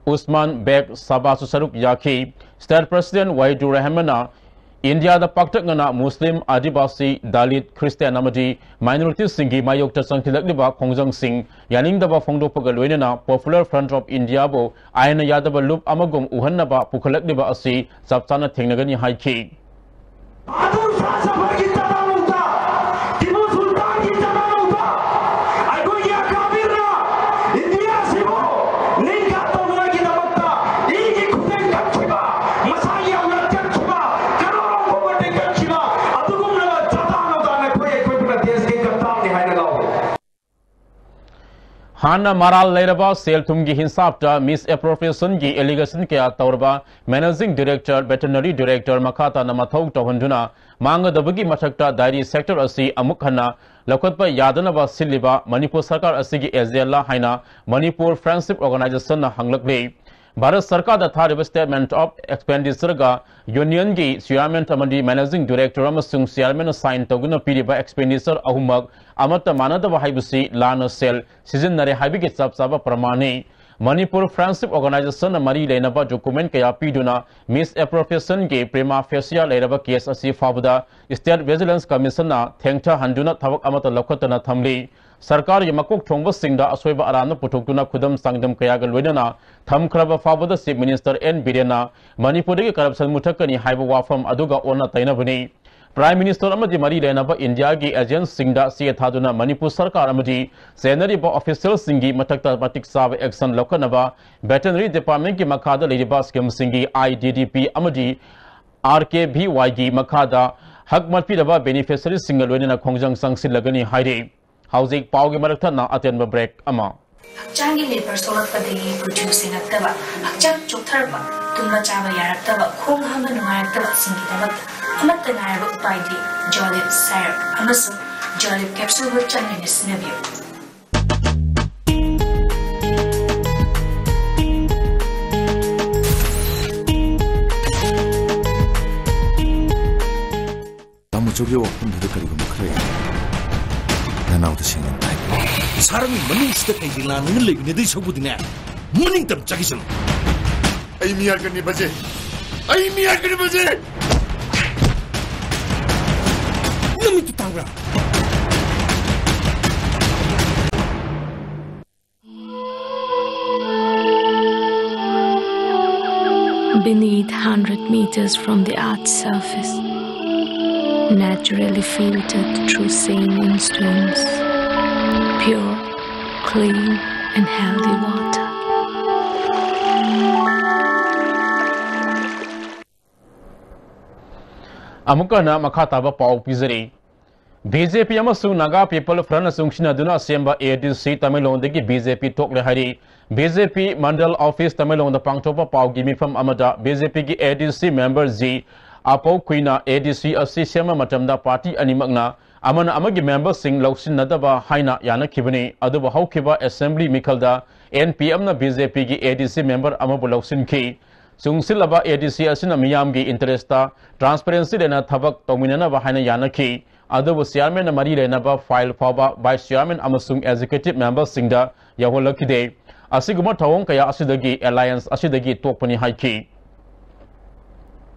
ꯎꯁꯃꯥꯟ ꯕꯦꯒ ꯁꯥꯕꯥꯁꯨ ꯁꯔꯨꯛ ꯌꯥꯈꯤ꯫ State president ꯋꯥꯍꯤꯗꯨꯔ ꯔꯍꯃꯟꯅ ꯏꯟꯗꯤꯌꯥꯗ ꯄꯥꯛꯇꯛꯅꯅ ꯃꯨꯁꯂꯤꯝ, ꯑꯥꯗꯤꯕꯥꯁꯤ, ꯗꯂꯤꯠ, ꯈ꯭ꯔꯤꯁꯇꯤꯌꯥꯟ ꯑꯃꯗꯤ ꯃꯥꯏꯅꯣꯔꯤꯇꯤꯁꯤꯡꯒꯤ ꯃꯥꯌꯣꯛꯇ ꯆꯪꯁꯤꯜꯂꯛꯂꯤꯕ ꯈꯣꯡꯖꯪꯁꯤꯡ ꯌꯥꯅꯤꯡꯗꯕ ꯐꯣꯡꯗꯣꯛꯄꯒ ꯂꯣꯏꯅꯅ Popular Front of ꯏꯟꯗꯤꯌꯥꯕꯨ ꯑꯥꯏꯟꯅ ꯌꯥꯗꯕ ꯂꯨꯞ ꯑꯃꯒꯨꯝ ꯎꯍꯟꯅꯕ ꯄꯨꯈꯠꯂꯛꯂꯤꯕ ꯑꯁꯤ ꯆꯞ ꯆꯥꯅ ꯊꯦꯡꯅꯒꯅꯤ ꯍꯥꯏꯈꯤ꯫ ꯕꯍꯥꯗꯨꯔ ꯁꯥꯍ ꯖꯐꯔꯒꯤ ꯆꯗꯥꯅꯧꯗ, ꯇꯤꯄꯨ ꯁꯨꯜꯇꯥꯟꯒꯤ ꯆꯗꯥꯅꯧꯗ, ꯑꯩꯈꯣꯏꯒꯤ ꯑꯀꯥꯕꯤꯔꯅ ꯏꯟꯗꯤꯌꯥꯁꯤꯕꯨ ꯅꯤꯡꯈꯥ ꯇꯧꯅꯉꯥꯏꯒꯤꯗꯃꯛꯇ ꯏꯒꯤ ꯈꯨꯗꯦꯡ ꯀꯠꯈꯤꯕ, ꯃꯁꯥꯒꯤ ꯑꯧꯂꯥꯗ ꯀꯠꯈꯤꯕ, ꯀꯔꯣꯔꯣ ꯀꯣꯕꯔꯇꯤ ꯀꯠꯈꯤꯕ, ꯑꯗꯨꯒꯨꯝꯂꯕ ꯆꯗꯥꯅꯧꯗ ꯑꯩꯈꯣꯏ, ꯑꯩꯈꯣꯏ ꯄꯨꯟꯅ ꯗꯦꯁꯀꯤ ꯒꯗꯥꯔꯅꯤ ꯍꯥꯏꯅ ꯂꯧꯏ꯫ ꯍꯥꯟꯅ ꯃꯔꯥꯜ ꯂꯩꯔꯕ ꯁꯦꯜ ꯊꯨꯝꯒꯤ ꯍꯤꯟꯁꯥꯞꯇ ꯃꯤꯁꯑꯦꯄ꯭ꯔꯣꯄ꯭ꯔꯤꯌꯦꯁꯟꯒꯤ ꯑꯦꯂꯤꯒꯦꯁꯟ ꯀꯌꯥ ꯇꯧꯔꯕ ꯃꯦꯅꯦꯖꯤꯡ ꯗꯤꯔꯦꯛꯇꯔ, ꯚꯦꯇꯔꯅꯔꯤ ꯗꯤꯔꯦꯛꯇꯔ ꯃꯈꯥ ꯇꯥꯅ ꯃꯊꯧ ꯇꯧꯍꯟꯗꯨꯅ ꯃꯥꯡꯒꯗꯕꯒꯤ ꯃꯊꯛꯇ ꯗꯥꯏꯔꯤ ꯁꯦꯛꯇꯔ ꯑꯁꯤ ꯑꯃꯨꯛ ꯍꯟꯅ ꯂꯧꯈꯠꯄ ꯌꯥꯗꯅꯕ ꯁꯤꯜꯂꯤꯕ ꯃꯅꯤꯄꯨꯔ ꯁꯔꯀꯥꯔ ꯑꯁꯤꯒꯤ ꯑꯦꯖꯦꯟꯂꯥ ꯍꯥꯏꯅ ꯃꯅꯤꯄꯨꯔ ꯐ꯭ꯔꯦꯟꯗꯁꯤꯞ ꯑꯣꯔꯒꯅꯥꯏꯖꯦꯁꯟꯅ ꯍꯪꯂꯛꯂꯤ꯫ ꯚꯥꯔꯠ ꯁꯔꯀꯥꯔꯗ ꯊꯥꯔꯤꯕ Statement of Expenditureꯒ ꯌꯨꯅꯤꯌꯟꯒꯤ ꯆꯤꯌꯥꯔꯃꯦꯟ ꯑꯃꯗꯤ ꯃꯦꯅꯦꯖꯤꯡ ꯗꯤꯔꯦꯛꯇꯔ ꯑꯃꯁꯨꯡ ꯆꯤꯌꯥꯔꯃꯦꯟꯅ ꯁꯥꯏꯟ ꯇꯧꯗꯨꯅ ꯄꯤꯔꯤꯕ ꯑꯦꯛꯁꯄꯦꯟꯗꯤꯆꯔ ꯑꯍꯨꯝꯃꯛ ꯑꯃꯠꯇ ꯃꯥꯟꯅꯗꯕ ꯍꯥꯏꯕꯁꯤ ꯂꯥꯟꯅ ꯁꯦꯜ ꯁꯤꯖꯤꯟꯅꯔꯦ ꯍꯥꯏꯕꯒꯤ ꯆꯞ ꯆꯥꯕ ꯄ꯭ꯔꯃꯥꯟꯅꯤ꯫ ꯃꯅꯤꯄꯨꯔ ꯐ꯭ꯔꯦꯟꯗꯁꯤꯞ ꯑꯣꯔꯒꯅꯥꯏꯖꯦꯁꯟꯅ ꯃꯔꯤ ꯂꯩꯅꯕ ꯗꯣꯀꯨꯃꯦꯟ ꯀꯌꯥ ꯄꯤꯗꯨꯅ ꯃꯤꯁꯑꯦꯄ꯭ꯔꯣꯄ꯭ꯔꯤꯌꯦꯁꯟꯒꯤ ꯄ꯭ꯔꯤꯃꯥ ꯐꯦꯁꯤꯌꯥ ꯂꯩꯔꯕ ꯀꯦꯁ ꯑꯁꯤ ꯐꯥꯎꯕꯗ ꯁ꯭ꯇꯦꯠ ꯚꯤꯖꯤꯂꯦꯟꯁ ꯀꯃꯤꯁꯟꯅ ꯊꯦꯡꯊꯍꯟꯗꯨꯅ ꯊꯕꯛ ꯑꯃꯠꯇ ꯂꯧꯈꯠꯇꯅ ꯊꯝꯂꯤ꯫ ꯁꯔꯀꯥꯔꯒꯤ ꯃꯀꯣꯛ ꯊꯣꯡꯕꯁꯤꯡꯗ ꯑꯁꯣꯏꯕ ꯑꯔꯥꯟꯕ ꯄꯨꯊꯣꯛꯇꯨꯅ ꯈꯨꯗꯝ ꯆꯥꯡꯗꯝ ꯀꯌꯥꯒ ꯂꯣꯏꯅꯅ ꯊꯝꯈ꯭ꯔꯕ ꯐꯥꯎꯕꯗ ꯆꯤꯐ ꯃꯤꯅꯤꯁꯇꯔ ꯑꯦꯟ ꯕꯤꯔꯦꯟꯅ ꯃꯅꯤꯄꯨꯔꯗꯒꯤ ꯀꯔꯞꯁꯟ ꯃꯨꯊꯠꯀꯅꯤ ꯍꯥꯏꯕ ꯋꯥꯐꯝ ꯑꯗꯨꯒ ꯑꯣꯟꯅ ꯇꯩꯅꯕꯅꯤ꯫ ꯄ꯭ꯔꯥꯏꯝ ꯃꯤꯅꯤꯁꯇꯔ ꯑꯃꯗꯤ ꯃꯔꯤ ꯂꯩꯅꯕ ꯏꯟꯗꯤꯌꯥꯒꯤ ꯑꯦꯖꯦꯟꯁꯤꯡꯗ ꯆꯦ ꯊꯥꯗꯨꯅ ꯃꯅꯤꯄꯨꯔ ꯁꯔꯀꯥꯔ ꯑꯃꯗꯤ ꯆꯦꯟꯅꯔꯤꯕ ꯑꯣꯐꯤꯁꯤꯌꯦꯜꯁꯤꯡꯒꯤ ꯃꯊꯛꯇ ꯃꯇꯤꯛ ꯆꯥꯕ ꯑꯦꯛꯁꯟ ꯂꯧꯈꯠꯅꯕ ꯚꯦꯇꯔꯅꯔꯤ ꯗꯤꯄꯥꯔꯠꯃꯦꯟꯒꯤ ꯃꯈꯥꯗ ꯂꯩꯔꯤꯕ ꯁ꯭ꯀꯤꯝꯁꯤꯡꯒꯤ ꯑꯥꯏ ꯗꯤ ꯗꯤ ꯄꯤ ꯑꯃꯗꯤ ꯑꯥꯔ ꯀꯦ ꯚꯤ ꯋꯥꯏꯒꯤ ꯃꯈꯥꯗ ꯍꯛ ꯃꯠꯄꯤꯔꯕ ꯕꯦꯅꯤꯐꯤꯁꯔꯤꯁꯤꯡꯒ ꯂꯣꯏꯅꯅ ꯈꯣꯡꯖꯪ ꯆꯪꯁꯤꯜꯂꯒꯅꯤ ꯍꯥꯏꯔꯤ꯫ ꯍꯧꯖꯤꯛ ꯄꯥꯎꯒꯤ ꯃꯔꯛ ꯊꯠꯅ ꯑꯇꯦꯟꯕ ꯕ꯭ꯔꯦꯛ ꯑꯃ꯫ ꯍꯛꯆꯥꯡꯒꯤ ꯂꯦꯕꯔ ꯁꯣꯛꯂꯛꯄꯗꯒꯤ ꯀꯨꯆꯨ ꯁꯦꯡꯉꯛꯇꯕ, ꯍꯛꯆꯥꯡ ꯆꯣꯛꯊꯔꯛꯄ, ꯇꯨꯝꯕ ꯆꯥꯕ ꯌꯥꯔꯛꯇꯕ, ꯈꯣꯡ ꯍꯥꯝꯕ ꯅꯨꯡꯉꯥꯏꯔꯛꯇꯕꯁꯤꯡꯒꯤꯗꯃꯛꯇ ꯑꯃꯠꯇ ꯉꯥꯏꯔꯕ ꯎꯄꯥꯏꯗꯤ ꯖꯣꯂꯤꯞ ꯁꯥꯏꯔꯞ ꯑꯃꯁꯨꯡ ꯖꯣꯂꯤꯞ ꯀꯦꯞꯁꯨꯜꯕꯨ ꯆꯥꯡ ꯅꯥꯏꯅ ꯁꯤꯖꯤꯟꯅꯕꯤꯌꯨ꯫ ꯇꯥꯃꯣꯆꯧꯒꯤ ꯋꯥꯐꯝꯗꯨꯗ ꯀꯔꯤꯒꯨꯝꯕ ꯈꯔ ꯌꯥꯎꯔꯦ꯫ ꯅꯅꯥꯎꯗ ꯁꯦꯡꯅ ꯇꯥꯏ꯫ ꯁꯍꯔꯒꯤ ꯃꯅꯨꯡꯁꯤꯗ ꯀꯩꯒꯤ ꯂꯥꯟꯅꯤꯅ ꯂꯩꯃꯤꯟꯅꯗꯣꯏ ꯁꯔꯨꯛꯄꯨꯗꯤꯅꯦ, ꯃꯅꯤꯡꯇꯝ ꯆꯠꯈꯤꯁꯅꯨ꯫ ꯑꯩ ꯃꯤ ꯍꯥꯠꯀꯅꯤ ꯕꯖꯦ꯫ ꯑꯩ ꯃꯤ ꯍꯥꯠꯀꯅꯤ ꯕꯖꯦ꯫ ꯅꯃꯤꯠꯇꯨ ꯇꯥꯡꯕ꯭ꯔꯥ? Beneath, hundred meters from the earth's surface, naturally filtered through sand and stones, pure, clean, and healthy water. ꯑꯃꯨꯛꯀ ꯍꯟꯅ ꯃꯈꯥ ꯇꯥꯕ ꯄꯥꯎ ꯄꯤꯖꯔꯤ꯫ ꯕꯤ ꯖꯦ ꯄꯤ ꯑꯃꯁꯨꯡ ꯅꯥꯒꯥ ꯄꯤꯄꯜ ꯐ꯭ꯔꯟꯠꯅ ꯆꯨꯡꯁꯤꯟꯅꯗꯨꯅ ꯁꯦꯝꯕ ꯑꯦ ꯗꯤ ꯁꯤ ꯇꯃꯦꯡꯂꯣꯡꯗꯒꯤ ꯕꯤ ꯖꯦ ꯄꯤ ꯊꯣꯛꯂꯦ ꯍꯥꯏꯔꯤ꯫ ꯕꯤ ꯖꯦ ꯄꯤ ꯃꯟꯗꯜ ꯑꯣꯐꯤꯁ ꯇꯃꯦꯡꯂꯣꯡꯗ ꯄꯥꯡꯊꯣꯛꯄ ꯄꯥꯎꯒꯤ ꯃꯤꯐꯝ ꯑꯃꯗ ꯕꯤ ꯖꯦ ꯄꯤꯒꯤ ꯑꯦ ꯗꯤ ꯁꯤ ꯃꯦꯝꯕꯔ ꯖꯤ ꯑꯄꯧ ꯈꯨꯏꯅ ꯑꯦ ꯗꯤ ꯁꯤ ꯑꯁꯤ ꯁꯦꯝꯕ ꯃꯇꯝꯗ ꯄꯥꯔꯇꯤ ꯑꯅꯤꯃꯛꯅ ꯑꯃꯅ ꯑꯃꯒꯤ ꯃꯦꯝꯕꯔꯁꯤꯡ ꯂꯧꯁꯤꯟꯅꯗꯕ ꯍꯥꯏꯅ ꯌꯥꯅꯈꯤꯕꯅꯤ꯫ ꯑꯗꯨꯕꯨ ꯍꯧꯈꯤꯕ ꯑꯦꯁꯦꯝꯕ꯭ꯂꯤ ꯃꯤꯈꯜꯗ ꯑꯦꯟ ꯄꯤ ꯑꯦꯝꯅ ꯕꯤ ꯖꯦ ꯄꯤꯒꯤ ꯑꯦ ꯗꯤ ꯁꯤ ꯃꯦꯝꯕꯔ ꯑꯃꯕꯨ ꯂꯧꯁꯤꯟꯈꯤ꯫ ꯆꯨꯡꯁꯤꯜꯂꯕ ꯑꯦ ꯗꯤ ꯁꯤ ꯑꯁꯤꯅ ꯃꯤꯌꯥꯝꯒꯤ ꯏꯟꯇꯔꯦꯁꯇ ꯇ꯭ꯔꯥꯟꯁꯄꯦꯔꯦꯟꯁꯤ ꯂꯩꯅ ꯊꯕꯛ ꯇꯧꯃꯤꯟꯅꯅꯕ ꯍꯥꯏꯅ ꯌꯥꯅꯈꯤ꯫ ꯑꯗꯨꯕꯨ ꯆꯤꯌꯥꯔꯃꯦꯟꯅ ꯃꯔꯤ ꯂꯩꯅꯕ ꯐꯥꯏꯜ ꯐꯥꯎꯕ ꯚꯥꯏꯁ ꯆꯤꯌꯥꯔꯃꯦꯟ ꯑꯃꯁꯨꯡ ꯑꯦꯛꯖꯤꯀ꯭ꯌꯨꯇꯤꯚ ꯃꯦꯝꯕꯔꯁꯤꯡꯗ ꯌꯧꯍꯜꯂꯛꯈꯤꯗꯦ꯫ ꯑꯁꯤꯒꯨꯝꯕ ꯊꯧꯑꯣꯡ ꯀꯌꯥ ꯑꯁꯤꯗꯒꯤ ꯑꯦꯂꯥꯌꯟꯁ ꯑꯁꯤꯗꯒꯤ ꯇꯣꯛꯄꯅꯤ ꯍꯥꯏꯈꯤ꯫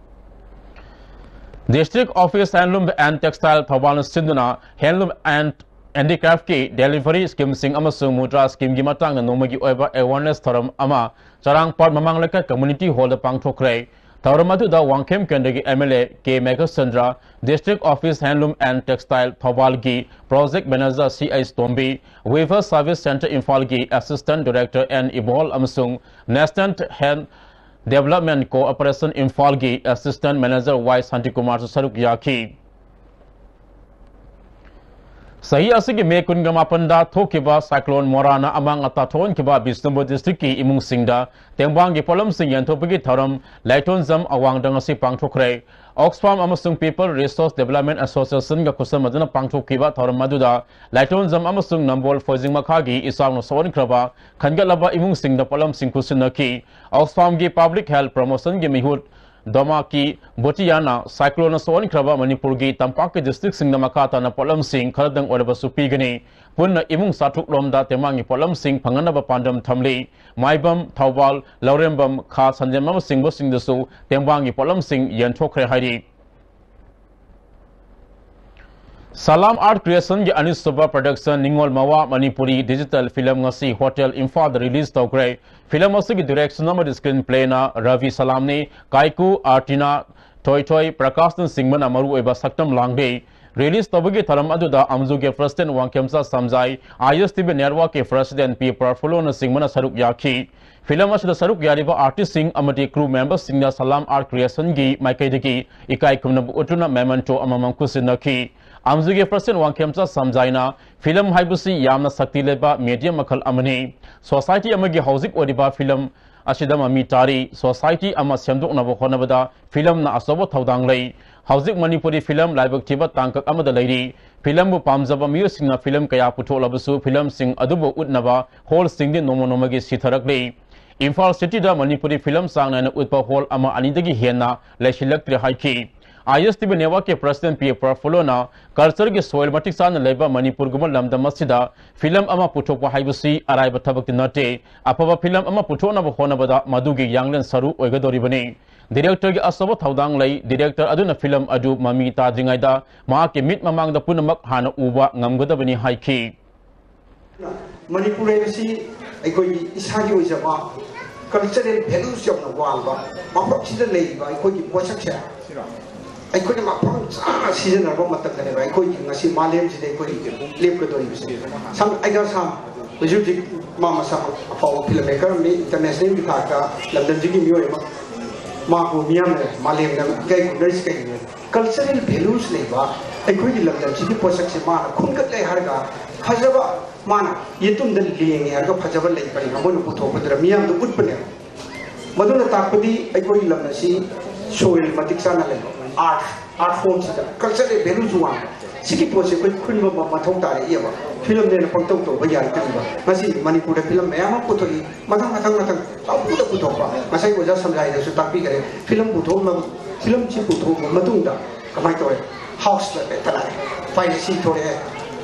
District Office Handloom and Textile ꯊꯧꯕꯥꯜꯅ ꯁꯤꯟꯗꯨꯅ Handloom and Handicraftꯀꯤ delivery schemeꯁꯤꯡ ꯑꯃꯁꯨꯡ ꯃꯨꯗ꯭ꯔꯥ schemeꯒꯤ ꯃꯇꯥꯡꯗ ꯅꯣꯡꯃꯒꯤ ꯑꯣꯏꯕ awareness ꯊꯧꯔꯝ ꯑꯃ ꯆꯔꯥꯡꯄꯥꯠ ꯃꯃꯥꯡ ꯂꯩꯀꯥꯏ community hallꯗ ꯄꯥꯡꯊꯣꯛꯈ꯭ꯔꯦ꯫ ꯊꯧꯔꯝ ꯑꯗꯨꯗ ꯋꯥꯡꯈꯦꯝ ꯀꯦꯟꯗ꯭ꯔꯒꯤ M L A K Meghachandra, District Office Handloom and Textile ꯊꯧꯕꯥꯜꯒꯤ project manager S H Tombi, Weaver Service Centre ꯏꯝꯐꯥꯜꯒꯤ assistant director ꯑꯦꯟ ꯏꯕꯣꯜ ꯑꯃꯁꯨꯡ Nascent Hand Development Cooperation ꯏꯝꯐꯥꯜꯒꯤ assistant manager ꯋꯥꯏ ꯁꯥꯟꯇꯤꯀꯨꯃꯥꯔꯁꯨ ꯁꯔꯨꯛ ꯌꯥꯈꯤ꯫ ꯆꯍꯤ ꯑꯁꯤꯒꯤ ꯃꯦ ꯀꯨꯟꯒ ꯃꯥꯄꯟꯗ ꯊꯣꯛꯈꯤꯕ cyclone ꯃꯣꯔꯥꯅ ꯑꯃꯥꯡ ꯑꯇꯥ ꯊꯣꯛꯍꯟꯈꯤꯕ ꯕꯤꯁꯅꯨꯄꯨꯔ districtꯀꯤ ꯏꯃꯨꯡꯁꯤꯡꯗ ꯇꯦꯡꯕꯥꯡꯒꯤ ꯄꯣꯠꯂꯝꯁꯤꯡ ꯌꯦꯟꯊꯣꯛꯄꯒꯤ ꯊꯧꯔꯝ ꯂꯥꯏꯊꯣꯟꯖꯝ ꯑꯋꯥꯡꯗ ꯉꯁꯤ ꯄꯥꯡꯊꯣꯛꯈ꯭ꯔꯦ꯫ Oxfam ꯑꯃꯁꯨꯡ People Resource Development Associationꯒ ꯈꯨꯠꯁꯝꯅꯗꯨꯅ ꯄꯥꯡꯊꯣꯛꯈꯤꯕ ꯊꯧꯔꯝ ꯑꯗꯨꯗ ꯂꯥꯏꯊꯣꯟꯖꯝ ꯑꯃꯁꯨꯡ ꯅꯝꯕꯣꯜ ꯐꯣꯏꯖꯤꯡ ꯃꯈꯥꯒꯤ ꯏꯆꯥꯎꯅ ꯁꯣꯛꯍꯟꯈ꯭ꯔꯕ ꯈꯟꯒꯠꯂꯕ ꯏꯃꯨꯡꯁꯤꯡꯗ ꯄꯣꯠꯂꯝꯁꯤꯡ ꯈꯨꯠꯁꯤꯟꯅꯈꯤ꯫ Oxfamꯒꯤ Public Health Promotionꯒꯤ ꯃꯤꯍꯨꯠ ꯗꯣꯃꯥꯀꯤ ꯕꯣꯇꯤꯌꯥꯅ cycloneꯅ ꯁꯣꯛꯍꯟꯈ꯭ꯔꯕ ꯃꯅꯤꯄꯨꯔꯒꯤ ꯇꯝꯄꯥꯛꯀꯤ districtꯁꯤꯡꯗ ꯃꯈꯥ ꯇꯥꯅ ꯄꯣꯠꯂꯝꯁꯤꯡ ꯈꯔꯗꯪ ꯑꯣꯏꯔꯕꯁꯨ ꯄꯤꯒꯅꯤ꯫ ꯄꯨꯟꯅ ꯏꯃꯨꯡ ꯆꯥꯇ꯭ꯔꯨꯛ ꯂꯣꯝꯗ ꯇꯦꯡꯕꯥꯡꯒꯤ ꯄꯣꯠꯂꯝꯁꯤꯡ ꯐꯪꯍꯟꯅꯕ ꯄꯥꯟꯗꯝ ꯊꯝꯂꯤ꯫ ꯃꯥꯏꯕꯝ, ꯊꯧꯕꯥꯜ, ꯂꯧꯔꯦꯝꯕꯝ, ꯈꯥ ꯁꯟꯖꯦꯟꯕꯝꯅꯆꯤꯡꯕꯁꯤꯡꯗꯁꯨ ꯇꯦꯡꯕꯥꯡꯒꯤ ꯄꯣꯠꯂꯝꯁꯤꯡ ꯌꯦꯟꯊꯣꯛꯈ꯭ꯔꯦ ꯍꯥꯏꯔꯤ꯫ Salam Art Creation ꯒꯤ ꯑꯅꯤꯁꯨꯕ production ꯅꯤꯡꯉꯣꯜ ꯃꯋꯥ ꯃꯅꯤꯄꯨꯔꯤ digital film ꯉꯁꯤ Hotel ꯏꯝꯐꯥꯜꯗ release ꯇꯧꯈ꯭ꯔꯦ꯫ Film ꯑꯁꯤꯒꯤ direction ꯑꯃꯗꯤ screenplay ꯅ ꯔꯕꯤ ꯁꯂꯥꯝꯅꯤ꯫ ꯀꯥꯏꯀꯨ, ꯑꯥꯔꯇꯤꯅꯥ, ꯊꯣꯏꯊꯣꯏ, ꯄ꯭ꯔꯀꯥꯁꯅꯆꯤꯡꯕꯅ ꯃꯔꯨꯑꯣꯏꯕ ꯁꯛꯇꯝ ꯂꯥꯡꯂꯤ꯫ Release ꯇꯧꯕꯒꯤ ꯊꯧꯔꯝ ꯑꯗꯨꯗ ꯑꯝꯖꯨꯒꯤ president ꯋꯥꯡꯈꯦꯝꯆꯥ ꯁꯝꯖꯥꯏ, ISTV network ꯀꯤ president ꯄꯤ ꯄ꯭ꯔꯐꯨꯜꯂꯣꯅꯆꯤꯡꯕꯅ ꯁꯔꯨꯛ ꯌꯥꯈꯤ꯫ Film ꯑꯁꯤꯗ ꯁꯔꯨꯛ ꯌꯥꯔꯤꯕ artist ꯁꯤꯡ ꯑꯃꯗꯤ crew member ꯁꯤꯡꯅ Salam Art Creation ꯒꯤ ꯃꯥꯏꯀꯩꯗꯒꯤ ꯏꯀꯥꯏ ꯈꯨꯝꯅꯕ ꯎꯠꯇꯨꯅ memento ꯑꯃꯃꯝ ꯈꯨꯠꯁꯤꯟꯅꯈꯤ꯫ ꯑꯝꯖꯨꯒꯤ president ꯋꯥꯡꯈꯦꯝꯆꯥ ꯁꯝꯖꯥꯏꯅ, film ꯍꯥꯏꯕꯁꯤ ꯌꯥꯝꯅ ꯁꯛꯇꯤ ꯂꯩꯕ media ꯃꯈꯜ ꯑꯃꯅꯤ꯫ Society ꯑꯃꯒꯤ ꯍꯧꯖꯤꯛ ꯑꯣꯏꯔꯤꯕ film ꯑꯁꯤꯗ ꯃꯃꯤ ꯇꯥꯔꯤ꯫ Society ꯑꯃ ꯁꯦꯝꯗꯣꯛꯅꯕ ꯍꯣꯠꯅꯕꯗ film ꯅ ꯑꯆꯧꯕ ꯊꯧꯗꯥꯡ ꯂꯩ꯫ ꯍꯧꯖꯤꯛ ꯃꯅꯤꯄꯨꯔꯤ film ꯂꯥꯏꯕꯛ ꯊꯤꯕ ꯇꯥꯡꯀꯛ ꯑꯃꯗ ꯂꯩꯔꯤ꯫ Film ꯕꯨ ꯄꯥꯝꯖꯕ ꯃꯤꯑꯣꯏꯁꯤꯡꯅ film ꯀꯌꯥ ꯄꯨꯊꯣꯛꯂꯕꯁꯨ, film ꯁꯤꯡ ꯑꯗꯨꯕꯨ ꯎꯠꯅꯕ hall ꯁꯤꯡꯗꯤ ꯅꯣꯡꯃ ꯅꯣꯡꯃꯒꯤ ꯁꯤꯊꯔꯛꯂꯤ꯫ ꯏꯝꯐꯥꯜ city ꯗ ꯃꯅꯤꯄꯨꯔꯤ film ꯆꯥꯡ ꯅꯥꯏꯅ ꯎꯠꯄ hall ꯑꯃ ꯑꯅꯤꯗꯒꯤ ꯍꯦꯟꯅ ꯂꯩꯁꯤꯜꯂꯛꯇ꯭ꯔꯦ ꯍꯥꯏꯈꯤ꯫ ISTV network ꯀꯤ president ꯄꯤ ꯄ꯭ꯔꯐꯨꯜꯂꯣꯅ culture ꯒꯤ soil ꯃꯇꯤꯛ ꯆꯥꯅ ꯂꯩꯕ ꯃꯅꯤꯄꯨꯔꯒꯨꯝꯕ ꯂꯝꯗꯝ ꯑꯁꯤꯗ film ꯑꯃ ꯄꯨꯊꯣꯛꯄ ꯍꯥꯏꯕꯁꯤ ꯑꯔꯥꯏꯕ ꯊꯕꯛꯇꯤ ꯅꯠꯇꯦ꯫ ꯑꯐꯕ film ꯑꯃ ꯄꯨꯊꯣꯛꯅꯕ ꯍꯣꯠꯅꯕꯗ ꯃꯗꯨꯒꯤ ꯌꯥꯡꯂꯦꯟ ꯁꯔꯨ ꯑꯣꯏꯒꯗꯧꯔꯤꯕꯅꯤ꯫ Director ꯒꯤ ꯑꯆꯧꯕ ꯊꯧꯗꯥꯡ ꯂꯩ꯫ Director ꯑꯗꯨꯅ film ꯑꯗꯨ ꯃꯃꯤ ꯇꯥꯗ꯭ꯔꯤꯉꯩꯗ ꯃꯍꯥꯛꯀꯤ ꯃꯤꯠ ꯃꯃꯥꯡꯗ ꯄꯨꯝꯅꯃꯛ ꯍꯥꯟꯅ ꯎꯕ ꯉꯝꯒꯗꯕꯅꯤ ꯍꯥꯏꯈꯤ꯫ ꯃꯅꯤꯄꯨꯔ ꯍꯥꯏꯕꯁꯤ ꯑꯩꯈꯣꯏꯒꯤ ꯏꯁꯥꯒꯤ ꯑꯣꯏꯖꯕ cultural values ꯌꯥꯝꯅ ꯋꯥꯡꯕ ꯃꯐꯝꯁꯤꯗ ꯂꯩꯔꯤꯕ ꯑꯩꯈꯣꯏꯒꯤ ꯄꯣꯠꯁꯛꯁꯦ ꯑꯩꯈꯣꯏꯅ ꯃꯐꯝ ꯆꯥꯅ ꯁꯤꯖꯤꯟꯅꯔꯕ ꯃꯇꯝꯗꯅꯦꯕ ꯑꯩꯈꯣꯏꯒꯤ ꯉꯁꯤ ꯃꯥꯂꯦꯝꯁꯤꯗ ꯑꯩꯈꯣꯏ ꯂꯦꯞꯀꯗꯧꯔꯤꯕꯁꯦ꯫ ꯁꯝ ꯑꯩꯒ ꯁꯥꯝ ꯍꯧꯖꯤꯛ ꯍꯧꯖꯤꯛ ꯃꯥ ꯃꯁꯥꯃꯛ ꯑꯐꯥꯎꯕ film maker ꯑꯃꯅꯤ, international ꯒꯤ ꯊꯥꯛꯇ ꯂꯝꯗꯝꯁꯤꯒꯤ ꯃꯤꯑꯣꯏ ꯑꯃ, ꯃꯥꯕꯨ ꯃꯤꯌꯥꯝꯅ ꯃꯥꯂꯦꯝꯗ ꯏꯀꯥꯏ ꯈꯨꯝꯅꯔꯤꯁꯤ ꯀꯩꯒꯤꯅꯣ? Cultural values ꯂꯩꯕ ꯑꯩꯈꯣꯏꯒꯤ ꯂꯝꯗꯝꯁꯤꯒꯤ ꯄꯣꯠꯁꯛꯁꯦ ꯃꯥꯅ ꯈꯨꯟꯒꯠꯂꯦ ꯍꯥꯏꯔꯒ ꯐꯖꯕ, ꯃꯥꯅ ꯌꯦꯇꯨꯝꯗ ꯂꯦꯡꯉꯦ ꯍꯥꯏꯔꯒ ꯐꯖꯕ ꯂꯩ ꯄꯔꯦꯡ ꯑꯃ ꯑꯣꯏꯅ ꯄꯨꯊꯣꯛꯄꯗꯨꯗ ꯃꯤꯌꯥꯝꯗ ꯎꯠꯄꯅꯦꯕ꯫ ꯃꯗꯨꯅ ꯇꯥꯛꯄꯗꯤ ꯑꯩꯈꯣꯏꯒꯤ ꯂꯝ ꯑꯁꯤ soil ꯃꯇꯤꯛ ꯆꯥꯅ ꯂꯩꯕ, art, art form ꯁꯤꯗ cultural value ꯁꯨ ꯋꯥꯡꯕ, ꯁꯤꯒꯤ ꯄꯣꯠꯁꯦ ꯑꯩꯈꯣꯏ ꯈꯨꯟꯕ ꯑꯃ ꯃꯊꯧ ꯇꯥꯔꯛꯏꯕ꯫ Film ꯅꯦꯅ ꯄꯪꯇꯧ ꯇꯧꯕ ꯌꯥꯔꯛꯇ꯭ꯔꯤꯕ꯫ ꯉꯁꯤ ꯃꯅꯤꯄꯨꯔꯗ film ꯃꯌꯥꯝ ꯑꯃ ꯄꯨꯊꯣꯛꯏ, ꯃꯊꯪ ꯃꯊꯪ ꯃꯊꯪ ꯄꯪꯄꯨꯗ ꯄꯨꯊꯣꯛꯄ꯫ ꯉꯁꯥꯏ ꯑꯣꯖꯥ ꯁꯝꯖꯥꯏꯗꯁꯨ ꯇꯥꯛꯄꯤꯈ꯭ꯔꯦ, film ꯄꯨꯊꯣꯛꯅꯕ, film ꯁꯤ ꯄꯨꯊꯣꯛꯑꯕ ꯃꯇꯨꯡꯗ ꯀꯃꯥꯏꯅ ꯇꯧꯔꯦ? House ꯇ ꯍꯦꯛꯇ ꯂꯥꯛꯑꯦ, piracy ꯊꯣꯛꯂꯛꯑꯦ,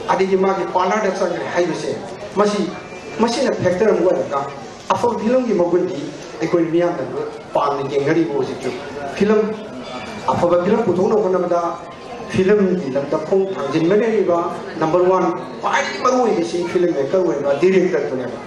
ꯑꯗꯒꯤ ꯃꯥꯒꯤ parlour ꯗ ꯆꯪꯈ꯭ꯔꯦ ꯍꯥꯏꯕꯁꯦ, ꯃꯁꯤ, ꯃꯁꯤꯅ factor ꯑꯃ ꯑꯣꯏꯔꯒ ꯑꯐꯕ film ꯒꯤ ꯃꯒꯨꯟꯗꯤ ꯑꯩꯈꯣꯏ ꯃꯤꯌꯥꯝꯅ ꯄꯥꯝꯅ ꯌꯦꯡꯅꯔꯤꯕ ꯍꯧꯖꯤꯛꯁꯨ꯫ Film, ꯑꯐꯕ film ꯄꯨꯊꯣꯛꯅꯕ ꯍꯣꯠꯅꯕꯗ ꯐꯤꯂꯝꯒꯤ ꯂꯝꯗ ꯈꯣꯡ ꯊꯥꯡꯖꯤꯟꯕ ꯂꯩꯔꯤꯕ ꯅꯝꯕꯔ ꯋꯥꯟ ꯈ꯭ꯋꯥꯏꯗꯒꯤ ꯃꯔꯨ ꯑꯣꯏꯕꯁꯤ ꯐꯤꯂꯝ ꯃꯦꯀꯔ ꯑꯣꯏꯕ ꯗꯤꯔꯦꯛꯇꯔꯗꯨꯅꯦꯕ꯫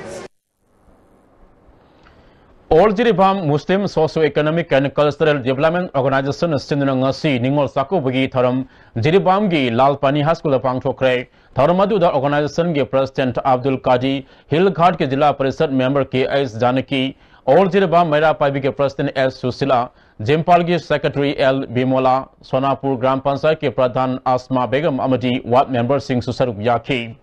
All Jiribam Muslim Socio-Economic and Cultural Development Organization ꯁꯤꯟꯗꯨꯅ ꯉꯁꯤ ꯅꯤꯉꯣꯜ ꯆꯥꯛꯀꯧꯕꯒꯤ ꯊꯧꯔꯝ ꯖꯤꯔꯤꯕꯥꯝꯒꯤ ꯂꯥꯜ ꯄꯥꯅꯤ ꯍꯥꯏ ꯁ꯭ꯀꯨꯜꯗ ꯄꯥꯡꯊꯣꯛꯈ꯭ꯔꯦ꯫ ꯊꯧꯔꯝ ꯑꯗꯨꯗ organization ꯒꯤ president Abdul Qadi, Hill Ghat ꯀꯤ ꯖꯤꯂꯥ ꯄꯔꯤꯁꯠ member ꯀꯦ H Janaki, All Jiribam ꯃꯩꯔꯥ ꯄꯥꯏꯕꯤꯒꯤ president ꯑꯦꯁ ꯁꯨꯁꯤꯂꯥ, ꯖꯤꯝꯄꯥꯜꯒꯤ secretary ꯑꯦꯜ ꯕꯤꯃꯣꯂꯥ, ꯁꯣꯅꯥꯄꯨꯔ ꯒ꯭ꯔꯥꯝ ꯄꯟꯆꯥꯌꯠꯀꯤ ꯄ꯭ꯔꯙꯥꯟ ꯑꯁꯃꯥ ꯕꯦꯒꯝ ꯑꯃꯗꯤ ward member ꯁꯤꯡꯁꯨ ꯁꯔꯨꯛ ꯌꯥꯈꯤ꯫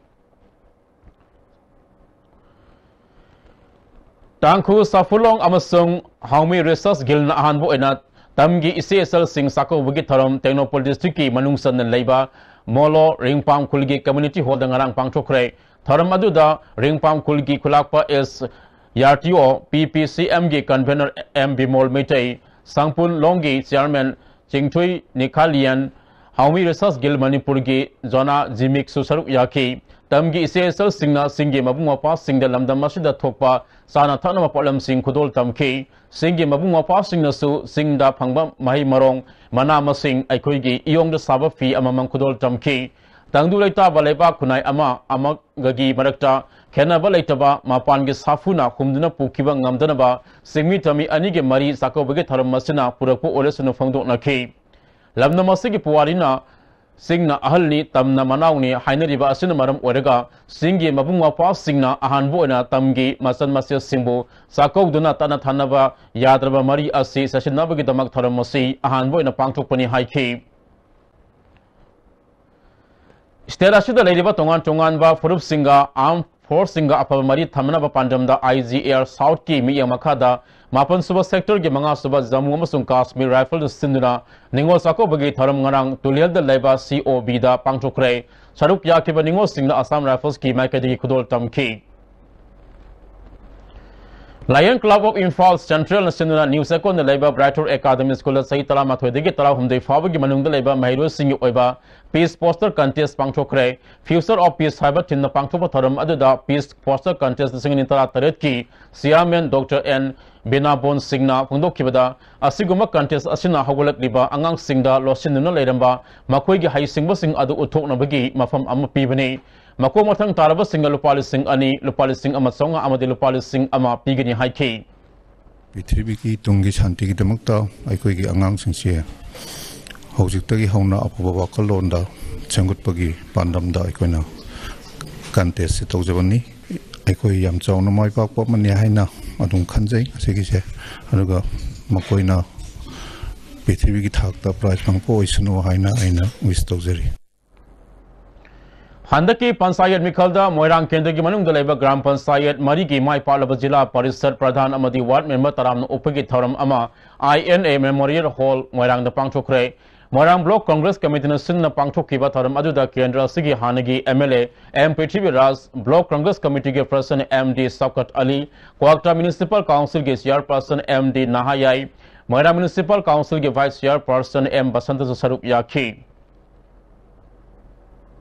ꯇꯥꯡꯈꯨꯜ ꯁꯥꯐꯨꯂꯣꯡ ꯑꯃꯁꯨꯡ ꯍꯥꯎꯃꯤ ꯔꯤꯁꯔꯁ ꯒꯤꯜꯅ ꯑꯍꯥꯟꯕ ꯑꯣꯏꯅ ꯇꯝꯒꯤ ꯏꯆꯦ ꯏꯆꯜꯁꯤꯡ ꯆꯥꯛꯀꯧꯕꯒꯤ ꯊꯧꯔꯝ ꯇꯦꯡꯅꯧꯄꯜ district ꯀꯤ ꯃꯅꯨꯡ ꯆꯟꯅ ꯂꯩꯕ ꯃꯣꯂꯣ ꯔꯤꯡꯄꯥꯝ ꯈꯨꯜꯒꯤ community hall ꯗ ꯉꯔꯥꯡ ꯄꯥꯡꯊꯣꯛꯈ꯭ꯔꯦ꯫ ꯊꯧꯔꯝ ꯑꯗꯨꯗ ꯔꯤꯡꯄꯥꯝ ꯈꯨꯜꯒꯤ ꯈꯨꯂꯥꯛꯄ ꯑꯦꯁ ꯑꯥꯔ ꯇꯤ ꯑꯣ, ꯄꯤ ꯄꯤ ꯁꯤ ꯑꯦꯝ ꯒꯤ convener M Bimol Meitei, ꯁꯥꯡꯄꯨꯟ ꯂꯣꯡꯒꯤ chairman ꯆꯤꯡꯊꯨꯏ ꯅꯤꯈꯥꯂꯤꯌꯟ, ꯍꯥꯎꯃꯤ ꯔꯤꯁꯔꯁ ꯒꯤꯜ ꯃꯅꯤꯄꯨꯔꯒꯤ ꯖꯣꯅꯥ ꯖꯤꯃꯤꯛꯁꯨ ꯁꯔꯨꯛ ꯌꯥꯈꯤ꯫ ꯇꯝꯒꯤ ꯏꯆꯦ ꯏꯆꯜꯁꯤꯡꯅ ꯆꯤꯡꯒꯤ ꯃꯕꯨꯡ ꯃꯧꯄ꯭ꯋꯥꯁꯤꯡꯗ ꯂꯝꯗꯝ ꯑꯁꯤꯗ ꯊꯣꯛꯄ ꯆꯥꯅ ꯊꯛꯅꯕ ꯄꯣꯠꯂꯝꯁꯤꯡ ꯈꯨꯗꯣꯜ ꯇꯝꯈꯤ꯫ ꯆꯤꯡꯒꯤ ꯃꯕꯨꯡ ꯃꯧꯄ꯭ꯋꯥꯁꯤꯡꯅꯁꯨ ꯆꯤꯡꯗ ꯐꯪꯕ ꯃꯍꯩ ꯃꯔꯣꯡ, ꯃꯅꯥ ꯃꯁꯤꯡ, ꯑꯩꯈꯣꯏꯒꯤ ꯏꯌꯣꯡꯗ ꯁꯥꯕ ꯐꯤ ꯑꯃꯃꯝ ꯈꯨꯗꯣꯜ ꯇꯝꯈꯤ꯫ ꯇꯪꯗꯨ ꯂꯩꯇꯥꯕ ꯂꯩꯕꯥꯛ ꯈꯨꯟꯅꯥꯏ ꯑꯃ ꯑꯃꯒꯒꯤ ꯃꯔꯛꯇ ꯈꯦꯠꯅꯕ ꯂꯩꯇꯕ ꯃꯄꯥꯟꯒꯤ ꯁꯥꯐꯨꯅ ꯍꯨꯝꯗꯨꯅ ꯄꯨꯈꯤꯕ ꯉꯝꯗꯅꯕ ꯆꯤꯡꯃꯤ ꯇꯝꯃꯤ ꯑꯅꯤꯒꯤ ꯃꯔꯤ ꯆꯥꯛꯀꯧꯕꯒꯤ ꯊꯧꯔꯝ ꯑꯁꯤꯅ ꯄꯨꯔꯛꯄ ꯑꯣꯏꯔꯁꯅꯨ ꯐꯣꯡꯗꯣꯛꯅꯈꯤ꯫ ꯂꯝꯗꯝ ꯑꯁꯤꯒꯤ ꯄꯨꯋꯥꯔꯤꯅ ꯆꯤꯡꯅ ꯑꯍꯜꯅꯤ, ꯇꯝꯅ ꯃꯅꯥꯎꯅꯤ ꯍꯥꯏꯅꯔꯤꯕ ꯑꯁꯤꯅ ꯃꯔꯝ ꯑꯣꯏꯔꯒ ꯆꯤꯡꯒꯤ ꯃꯕꯨꯡ ꯃꯧꯄ꯭ꯋꯥꯁꯤꯡꯅ ꯑꯍꯥꯟꯕ ꯑꯣꯏꯅ ꯇꯝꯒꯤ ꯃꯆꯟ ꯃꯆꯦꯁꯤꯡꯕꯨ ꯆꯥꯛꯀꯧꯗꯨꯅ ꯇꯠꯅ ꯊꯥꯅꯕ ꯌꯥꯗ꯭ꯔꯕ ꯃꯔꯤ ꯑꯁꯤ ꯆꯦꯠꯁꯤꯟꯅꯕꯒꯤꯗꯃꯛ ꯊꯧꯔꯝ ꯑꯁꯤ ꯑꯍꯥꯟꯕ ꯑꯣꯏꯅ ꯄꯥꯡꯊꯣꯛꯄꯅꯤ ꯍꯥꯏꯈꯤ꯫ State ꯑꯁꯤꯗ ꯂꯩꯔꯤꯕ ꯇꯣꯉꯥꯟ ꯇꯣꯉꯥꯟꯕ ꯐꯨꯔꯨꯞꯁꯤꯡꯒ armed force ꯁꯤꯡꯒ ꯑꯐꯕ ꯃꯔꯤ ꯊꯝꯅꯅꯕ ꯄꯥꯟꯗꯝꯗ ꯑꯥꯏ ꯖꯤ ꯑꯦ ꯑꯥꯔ South ꯀꯤ ꯃꯤꯠꯌꯦꯡ ꯃꯈꯥꯗ ꯃꯥꯄꯟ ꯁꯨꯕ sector ꯒꯤ ꯃꯉꯥ ꯁꯨꯕ Jammu ꯑꯃꯁꯨꯡ Kashmir Rifles ꯅ ꯁꯤꯟꯗꯨꯅ ꯅꯤꯉꯣꯜ ꯆꯥꯛꯀꯧꯕꯒꯤ ꯊꯧꯔꯝ ꯉꯔꯥꯡ ꯇꯨꯂꯦꯜꯗ ꯂꯩꯕ ꯁꯤ ꯑꯣ ꯕꯤ ꯗ ꯄꯥꯡꯊꯣꯛꯈ꯭ꯔꯦ꯫ ꯁꯔꯨꯛ ꯌꯥꯈꯤꯕ ꯅꯤꯉꯣꯜꯁꯤꯡꯅ Assam Rifles ꯀꯤ ꯃꯥꯏꯀꯩꯗꯒꯤ ꯈꯨꯗꯣꯜ ꯇꯝꯈꯤ꯫ Lion Club of Imphal Central ꯅ ꯁꯤꯟꯗꯨꯅ ꯅ꯭ꯌꯨ ꯆꯦꯛꯀꯣꯟꯗ ꯂꯩꯕ Bright Hope Academy School ꯗ ꯆꯍꯤ ꯇꯔꯥꯃꯥꯊꯣꯏꯗꯒꯤ ꯇꯔꯥꯍꯨꯝꯗꯣꯏ ꯐꯥꯎꯕꯒꯤ ꯃꯅꯨꯡꯗ ꯂꯩꯕ ꯃꯍꯩꯔꯣꯏꯁꯤꯡꯒꯤ ꯑꯣꯏꯕ Peace Poster Contest ꯄꯥꯡꯊꯣꯛꯈ꯭ꯔꯦ꯫ Future of Peace ꯍꯥꯏꯕ theme ꯅ ꯄꯥꯡꯊꯣꯛꯄ ꯊꯧꯔꯝ ꯑꯗꯨꯗ Peace Poster Contest ꯂꯤꯁꯤꯡ ꯑꯅꯤ ꯇꯔꯥꯇꯔꯦꯠꯀꯤ chairman Doctor N ꯕꯤꯅꯥꯕꯣꯟ ꯁꯤꯡꯅ ꯐꯣꯡꯗꯣꯛꯈꯤꯕꯗ, ꯑꯁꯤꯒꯨꯝꯕ contest ꯑꯁꯤꯅ ꯍꯧꯒꯠꯂꯛꯂꯤꯕ ꯑꯉꯥꯡꯁꯤꯡꯗ ꯂꯣꯠꯁꯤꯟꯗꯨꯅ ꯂꯩꯔꯝꯕ ꯃꯈꯣꯏꯒꯤ ꯍꯩꯁꯤꯡꯕꯁꯤꯡ ꯑꯗꯨ ꯎꯠꯊꯣꯛꯅꯕꯒꯤ ꯃꯐꯝ ꯑꯃ ꯄꯤꯕꯅꯤ꯫ ꯃꯀꯣꯛ ꯃꯊꯪ ꯇꯥꯔꯕꯁꯤꯡꯅ ꯂꯨꯄꯥ ꯂꯤꯁꯤꯡ ꯑꯅꯤ, ꯂꯨꯄꯥ ꯂꯤꯁꯤꯡ ꯑꯃ ꯆꯥꯝꯃꯉꯥ ꯑꯃꯗꯤ ꯂꯨꯄꯥ ꯂꯤꯁꯤꯡ ꯑꯃ ꯄꯤꯒꯅꯤ ꯍꯥꯏꯈꯤ꯫ ꯄ꯭ꯔꯤꯊꯤꯕꯤꯒꯤ ꯇꯨꯡꯒꯤ ꯁꯥꯟꯇꯤꯒꯤꯗꯃꯛꯇ ꯑꯩꯈꯣꯏꯒꯤ ꯑꯉꯥꯡꯁꯤꯡꯁꯦ ꯍꯧꯖꯤꯛꯇꯒꯤ ꯍꯧꯅ ꯑꯐꯕ ꯋꯥꯈꯜꯂꯣꯟꯗ ꯁꯦꯝꯒꯠꯄꯒꯤ ꯄꯥꯟꯗꯝꯗ ꯑꯩꯈꯣꯏꯅ contest ꯁꯤ ꯇꯧꯖꯕꯅꯤ꯫ ꯑꯩꯈꯣꯏ ꯌꯥꯝ ꯆꯥꯎꯅ ꯃꯥꯏ ꯄꯥꯛꯄ ꯑꯃꯅꯤ ꯍꯥꯏꯅ ꯑꯗꯨꯝ ꯈꯟꯖꯩ ꯑꯁꯤꯒꯤꯁꯦ꯫ ꯑꯗꯨꯒ ꯃꯈꯣꯏꯅ ꯄ꯭ꯔꯤꯊꯤꯕꯤꯒꯤ ꯊꯥꯛꯇ prize ꯐꯪꯕ ꯑꯣꯏꯁꯅꯨ ꯍꯥꯏꯅ ꯑꯩꯅ wish ꯇꯧꯖꯔꯤ꯫ ꯍꯟꯗꯛꯀꯤ ꯄꯟꯆꯥꯌꯠ ꯃꯤꯈꯜꯗ ꯃꯣꯏꯔꯥꯡ ꯀꯦꯟꯗ꯭ꯔꯒꯤ ꯃꯅꯨꯡꯗ ꯂꯩꯕ ꯒ꯭ꯔꯥꯝ ꯄꯟꯆꯥꯌꯠ ꯃꯔꯤꯒꯤ ꯃꯥꯏ ꯄꯥꯛꯂꯕ ꯖꯤꯂꯥ ꯄꯔꯤꯁꯠ ꯄ꯭ꯔꯙꯥꯟ ꯑꯃꯗꯤ ꯋꯥꯔꯗ ꯃꯦꯝꯕꯔ ꯇꯔꯥꯝꯅ ꯑꯣꯛꯄꯒꯤ ꯊꯧꯔꯝ ꯑꯃ I N A Memorial Hall ꯃꯣꯏꯔꯥꯡꯗ ꯄꯥꯡꯊꯣꯛꯈ꯭ꯔꯦ꯫ ꯃꯣꯏꯔꯥꯡ ꯕ꯭ꯂꯣꯛ ꯀꯪꯒ꯭ꯔꯦꯁ ꯀꯃꯤꯇꯤꯅ ꯁꯤꯟꯅ ꯄꯥꯡꯊꯣꯛꯈꯤꯕ ꯊꯧꯔꯝ ꯑꯗꯨꯗ ꯀꯦꯟꯗ꯭ꯔ ꯑꯁꯤꯒꯤ ꯍꯥꯟꯅꯒꯤ M L A M Prithviraj, block Congress ꯀꯃꯤꯇꯤꯒꯤ president M D Shoukat Ali, Kwakta municipal ꯀꯥꯎꯟꯁꯤꯜꯒꯤ chairperson M D Nahayai, Moirang municipal ꯀꯥꯎꯟꯁꯤꯜꯒꯤ ꯚꯥꯏꯁ ꯆꯤꯌꯥꯔꯄꯔꯁꯟ M ꯕꯁꯟꯇꯁꯨ ꯁꯔꯨꯛ ꯌꯥꯈꯤ꯫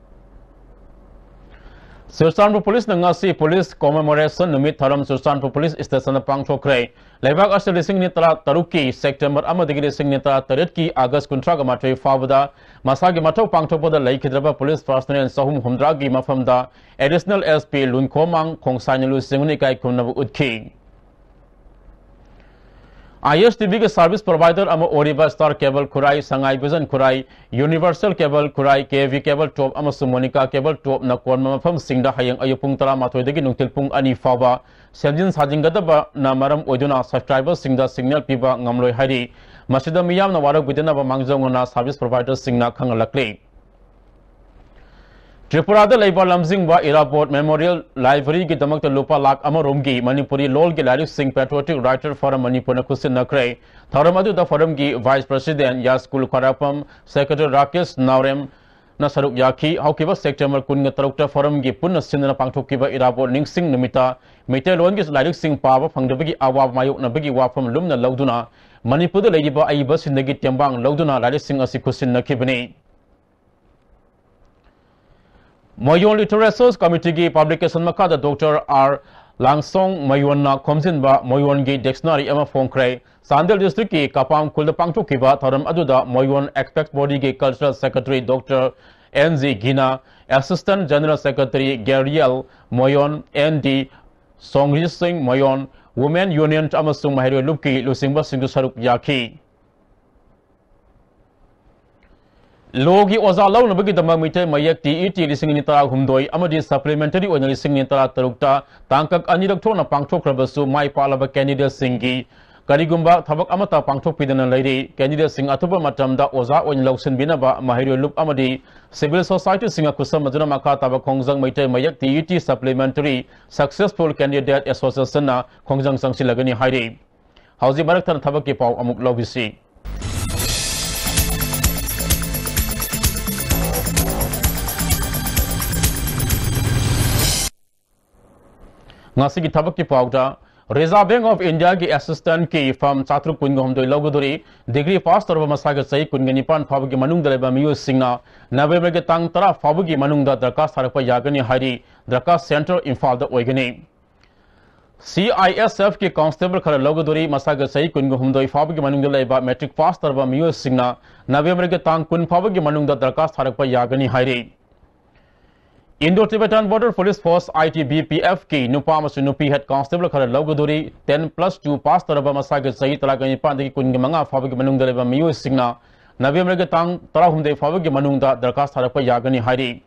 ꯆꯨꯔꯆꯥꯟꯄꯨꯔ ꯄꯨꯂꯤꯁꯅ ꯉꯁꯤ ꯄꯨꯂꯤꯁ ꯀꯣꯃꯦꯃꯣꯔꯦꯁꯟ ꯅꯨꯃꯤꯠ ꯊꯧꯔꯝ ꯆꯨꯔꯆꯥꯟꯄꯨꯔ ꯄꯨꯂꯤꯁ ꯁ꯭ꯇꯦꯁꯟꯗ ꯄꯥꯡꯊꯣꯛꯈ꯭ꯔꯦ꯫ ꯂꯩꯕꯥꯛ ꯑꯁꯤꯗ ꯂꯤꯁꯤꯡ ꯑꯅꯤ ꯇꯔꯥ ꯇꯔꯨꯛꯀꯤ ꯁꯦꯞꯇꯦꯝꯕꯔ ꯑꯃꯗꯒꯤ ꯂꯤꯁꯤꯡ ꯑꯅꯤ ꯇꯔꯥ ꯇꯔꯦꯠꯀꯤ ꯑꯥꯒꯁ ꯀꯨꯟꯊ꯭ꯔꯥꯒ ꯃꯥꯊꯣꯏ ꯐꯥꯎꯕꯗ ꯃꯁꯥꯒꯤ ꯃꯊꯧ ꯄꯥꯡꯊꯣꯛꯄꯗ ꯂꯩꯈꯤꯗ꯭ꯔꯕ ꯄꯨꯂꯤꯁ ꯄꯔꯁꯅꯦꯜ ꯆꯍꯨꯝ ꯍꯨꯝꯗ꯭ꯔꯥꯒꯤ ꯃꯐꯝꯗ ꯑꯦꯗꯤꯁꯅꯦꯜ S P ꯂꯨꯟꯈꯣꯃꯥꯡ ꯈꯣꯡꯁꯥꯏꯅ ꯂꯨꯆꯤꯡꯕꯅ ꯏꯀꯥꯏ ꯈꯨꯝꯅꯕ ꯎꯠꯈꯤ꯫ I S T V ꯒꯤ ꯁꯔꯚꯤꯁ ꯄ꯭ꯔꯣꯚꯥꯏꯗꯔ ꯑꯃ ꯑꯣꯏꯔꯤꯕ ꯁ꯭ꯇꯥꯔ ꯀꯦꯕꯜ ꯈꯨꯔꯥꯏ, ꯁꯉꯥꯏ ꯚꯤꯖꯟ ꯈꯨꯔꯥꯏ, ꯌꯨꯅꯤꯚꯔꯁꯦꯜ ꯀꯦꯕꯜ ꯈꯨꯔꯥꯏ, K V ꯀꯦꯕꯜ ꯇꯣꯞ ꯑꯃꯁꯨꯡ ꯃꯣꯅꯤꯀꯥ ꯀꯦꯕꯜ ꯇꯣꯞꯅ ꯀꯣꯟꯕ ꯃꯐꯝꯁꯤꯡꯗ ꯍꯌꯦꯡ ꯑꯌꯨꯛ ꯄꯨꯡ ꯇꯔꯥꯃꯥꯊꯣꯏꯗꯒꯤ ꯅꯨꯡꯊꯤꯜ ꯄꯨꯡ ꯑꯅꯤ ꯐꯥꯎꯕ ꯁꯦꯝꯖꯤꯟ ꯁꯥꯖꯤꯟꯒꯗꯕꯅ ꯃꯔꯝ ꯑꯣꯏꯗꯨꯅ subscriber ꯁꯤꯡꯗ signal ꯄꯤꯕ ꯉꯝꯂꯣꯏ ꯍꯥꯏꯔꯤ꯫ ꯃꯁꯤꯗ ꯃꯤꯌꯥꯝꯅ ꯋꯥꯔꯧꯕꯤꯗꯅꯕ ꯃꯥꯡꯖꯧꯅꯅ ꯁꯔꯚꯤꯁ ꯄ꯭ꯔꯣꯚꯥꯏꯗꯔꯁꯤꯡꯅ ꯈꯪꯍꯜꯂꯛꯂꯤ꯫ ꯇ꯭ꯔꯤꯄꯨꯔꯥꯗ ꯂꯩꯕ ꯂꯝꯖꯤꯡꯕ ꯏꯔꯥꯕꯣꯠ ꯃꯦꯃꯣꯔꯤꯌꯦꯜ ꯂꯥꯏꯕ꯭ꯔꯦꯔꯤꯒꯤꯗꯃꯛꯇ ꯂꯨꯄꯥ ꯂꯥꯈ ꯑꯃꯔꯣꯝꯒꯤ ꯃꯅꯤꯄꯨꯔꯤ ꯂꯣꯜꯒꯤ ꯂꯥꯏꯔꯤꯛꯁꯤꯡ Patriotic Writer Forum ꯃꯅꯤꯄꯨꯔꯅ ꯈꯨꯠꯁꯤꯟꯅꯈ꯭ꯔꯦ꯫ ꯊꯧꯔꯝ ꯑꯗꯨꯗ ꯐꯣꯔꯝꯒꯤ ꯚꯥꯏꯁ ꯄ꯭ꯔꯁꯤꯗꯦꯟꯠ ꯌꯥꯁꯀꯨꯜ ꯈ꯭ꯋꯥꯏꯔꯥꯛꯄꯝ, ꯁꯦꯀ꯭ꯔꯦꯇꯔꯤ ꯔꯥꯀꯦꯁ ꯅꯥꯎꯔꯦꯝꯅ ꯁꯔꯨꯛ ꯌꯥꯈꯤ꯫ ꯍꯧꯈꯤꯕ ꯁꯦꯞꯇꯦꯝꯕꯔ ꯀꯨꯟꯒ ꯇꯔꯨꯛꯇ ꯐꯣꯔꯝꯒꯤ ꯄꯨꯟꯅ ꯁꯤꯟꯗꯨꯅ ꯄꯥꯡꯊꯣꯛꯈꯤꯕ ꯏꯔꯥꯕꯣꯠ ꯅꯤꯡꯁꯤꯡ ꯅꯨꯃꯤꯠꯇ ꯃꯩꯇꯩꯂꯣꯟꯒꯤ ꯂꯥꯏꯔꯤꯛꯁꯤꯡ ꯄꯥꯕ ꯐꯪꯗꯕꯒꯤ ꯑꯋꯥꯕ ꯃꯥꯌꯣꯛꯅꯕꯒꯤ ꯋꯥꯐꯝ ꯂꯨꯝꯅ ꯂꯧꯗꯨꯅ ꯃꯅꯤꯄꯨꯔꯗ ꯂꯩꯔꯤꯕ ꯑꯏꯕꯁꯤꯡꯗꯒꯤ ꯇꯦꯡꯕꯥꯡ ꯂꯧꯗꯨꯅ ꯂꯥꯏꯔꯤꯛꯁꯤꯡ ꯑꯁꯤ ꯈꯨꯠꯁꯤꯟꯅꯈꯤꯕꯅꯤ꯫ ꯃꯣꯌꯣꯡ Literature Committeeꯒꯤ publication ꯃꯈꯥꯗ ꯗꯣꯛꯇꯔ ꯑꯥꯔ ꯂꯥꯡꯁꯣꯡ ꯃꯌꯣꯟꯅ ꯈꯣꯝꯖꯤꯟꯕ ꯃꯌꯣꯟꯒꯤ dictionary ꯑꯃ ꯐꯣꯡꯈ꯭ꯔꯦ꯫ ꯆꯥꯟꯗꯦꯜ districtꯀꯤ ꯀꯄꯥꯝ ꯈꯨꯜꯗ ꯄꯥꯡꯊꯣꯛꯈꯤꯕ ꯊꯧꯔꯝ ꯑꯗꯨꯗ ꯃꯌꯣꯟ Apex Bodyꯒꯤ Cultural Secretary Doctor N G ꯒꯤꯅ, Assistant General Secretary Gabriel ꯃꯌꯣꯟ, N D ꯁꯣꯡꯔꯤꯁꯤꯡ ꯃꯌꯣꯟ, Women Union ꯑꯃꯁꯨꯡ ꯃꯍꯩꯔꯣꯏ ꯂꯨꯞꯀꯤ ꯂꯨꯆꯤꯡꯕꯁꯤꯡꯁꯨ ꯁꯔꯨꯛ ꯌꯥꯈꯤ꯫ ꯂꯣꯒꯤ ꯑꯣꯖꯥ ꯂꯧꯅꯕꯒꯤꯗꯃꯛ ꯃꯤꯇꯩ ꯃꯌꯦꯛ TET ꯂꯤꯁꯤꯡ ꯑꯅꯤ ꯇꯔꯥꯍꯨꯝꯗꯣꯏ ꯑꯃꯗꯤ supplementary ꯑꯣꯏꯅ ꯂꯤꯁꯤꯡ ꯑꯅꯤ ꯇꯔꯥꯇꯔꯨꯛꯇ ꯇꯥꯡꯀꯛ ꯑꯅꯤꯔꯛ ꯊꯣꯛꯅ ꯄꯥꯡꯊꯣꯛꯈ꯭ꯔꯕꯁꯨ, ꯃꯥꯏ ꯄꯥꯛꯂꯕ candidateꯁꯤꯡꯒꯤ ꯀꯔꯤꯒꯨꯝꯕ ꯊꯕꯛ ꯑꯃꯠꯇ ꯄꯥꯡꯊꯣꯛꯄꯤꯗꯅ ꯂꯩꯔꯤ꯫ Candidateꯁꯤꯡ ꯑꯊꯨꯕ ꯃꯇꯝꯗ ꯑꯣꯖꯥ ꯑꯣꯏꯅ ꯂꯧꯁꯤꯟꯕꯤꯅꯕ ꯃꯍꯩꯔꯣꯏ ꯂꯨꯞ ꯑꯃꯗꯤ civil societyꯁꯤꯡꯒ ꯈꯨꯠꯁꯝꯅꯗꯨꯅ ꯃꯈꯥ ꯇꯥꯕ ꯈꯣꯡꯖꯪ ꯃꯩꯇꯩ ꯃꯌꯦꯛ TET supplementary successful candidate associationꯅ ꯈꯣꯡꯖꯪ ꯆꯪꯁꯤꯜꯂꯒꯅꯤ ꯍꯥꯏꯔꯤ꯫ ꯍꯧꯖꯤꯛ ꯃꯔꯛ ꯊꯠꯅ ꯊꯕꯛꯀꯤ ꯄꯥꯎ ꯑꯃꯨꯛ ꯂꯧꯕꯤꯁꯤ꯫ ꯉꯁꯤꯒꯤ ꯊꯕꯛꯀꯤ ꯄꯥꯎꯗ, Reserve Bank of Indiaꯒꯤ assistantꯀꯤ firm ꯆꯥꯇ꯭ꯔꯨꯛ ꯀꯨꯟꯒ ꯍꯨꯝꯗꯣꯏ ꯂꯧꯒꯗꯧꯔꯤ꯫ Degree pass ꯇꯧꯔꯕ ꯃꯁꯥꯒꯤ ꯆꯍꯤ ꯀꯨꯟꯒ ꯅꯤꯄꯥꯟ ꯐꯥꯎꯕꯒꯤ ꯃꯅꯨꯡꯗ ꯂꯩꯕ ꯃꯤꯑꯣꯏꯁꯤꯡꯅ ꯅꯕꯦꯝꯕꯔꯒꯤ ꯇꯥꯡ ꯇꯔꯥ ꯐꯥꯎꯕꯒꯤ ꯃꯅꯨꯡꯗ ꯗꯔꯈꯥꯁ ꯊꯥꯔꯛꯄ ꯌꯥꯒꯅꯤ ꯍꯥꯏꯔꯤ꯫ ꯗꯔꯈꯥꯁ center ꯏꯝꯐꯥꯜꯗ ꯑꯣꯏꯒꯅꯤ꯫ CISFꯀꯤ constable ꯈꯔ ꯂꯧꯒꯗꯧꯔꯤ꯫ ꯃꯁꯥꯒꯤ ꯆꯍꯤ ꯀꯨꯟꯒ ꯍꯨꯝꯗꯣꯏ ꯐꯥꯎꯕꯒꯤ ꯃꯅꯨꯡꯗ ꯂꯩꯕ matric pass ꯇꯧꯔꯕ ꯃꯤꯑꯣꯏꯁꯤꯡꯅ ꯅꯕꯦꯝꯕꯔꯒꯤ ꯇꯥꯡ ꯀꯨꯟ ꯐꯥꯎꯕꯒꯤ ꯃꯅꯨꯡꯗ ꯗꯔꯈꯥꯁ ꯊꯥꯔꯛꯄ ꯌꯥꯒꯅꯤ ꯍꯥꯏꯔꯤ꯫ Indo Tibetan Border Police Force, ITBPFꯀꯤ ꯅꯨꯄꯥ ꯑꯃꯁꯨꯡ ꯅꯨꯄꯤ head constable ꯈꯔ ꯂꯧꯒꯗꯧꯔꯤ꯫ Ten plus two pass ꯇꯧꯔꯕ ꯃꯁꯥꯒꯤ ꯆꯍꯤ ꯇꯔꯥꯅꯤꯄꯥꯟꯗꯒꯤ ꯀꯨꯟꯃꯉꯥ ꯐꯥꯎꯕꯒꯤ ꯃꯅꯨꯡꯗ ꯂꯩꯕ ꯃꯤꯑꯣꯏꯁꯤꯡꯅ ꯅꯕꯦꯝꯕꯔꯒꯤ ꯇꯥꯡ ꯇꯔꯥꯍꯨꯝꯗꯣꯏ ꯐꯥꯎꯕꯒꯤ ꯃꯅꯨꯡꯗ ꯗꯔꯈꯥꯁ ꯊꯥꯔꯛꯄ ꯌꯥꯒꯅꯤ ꯍꯥꯏꯔꯤ꯫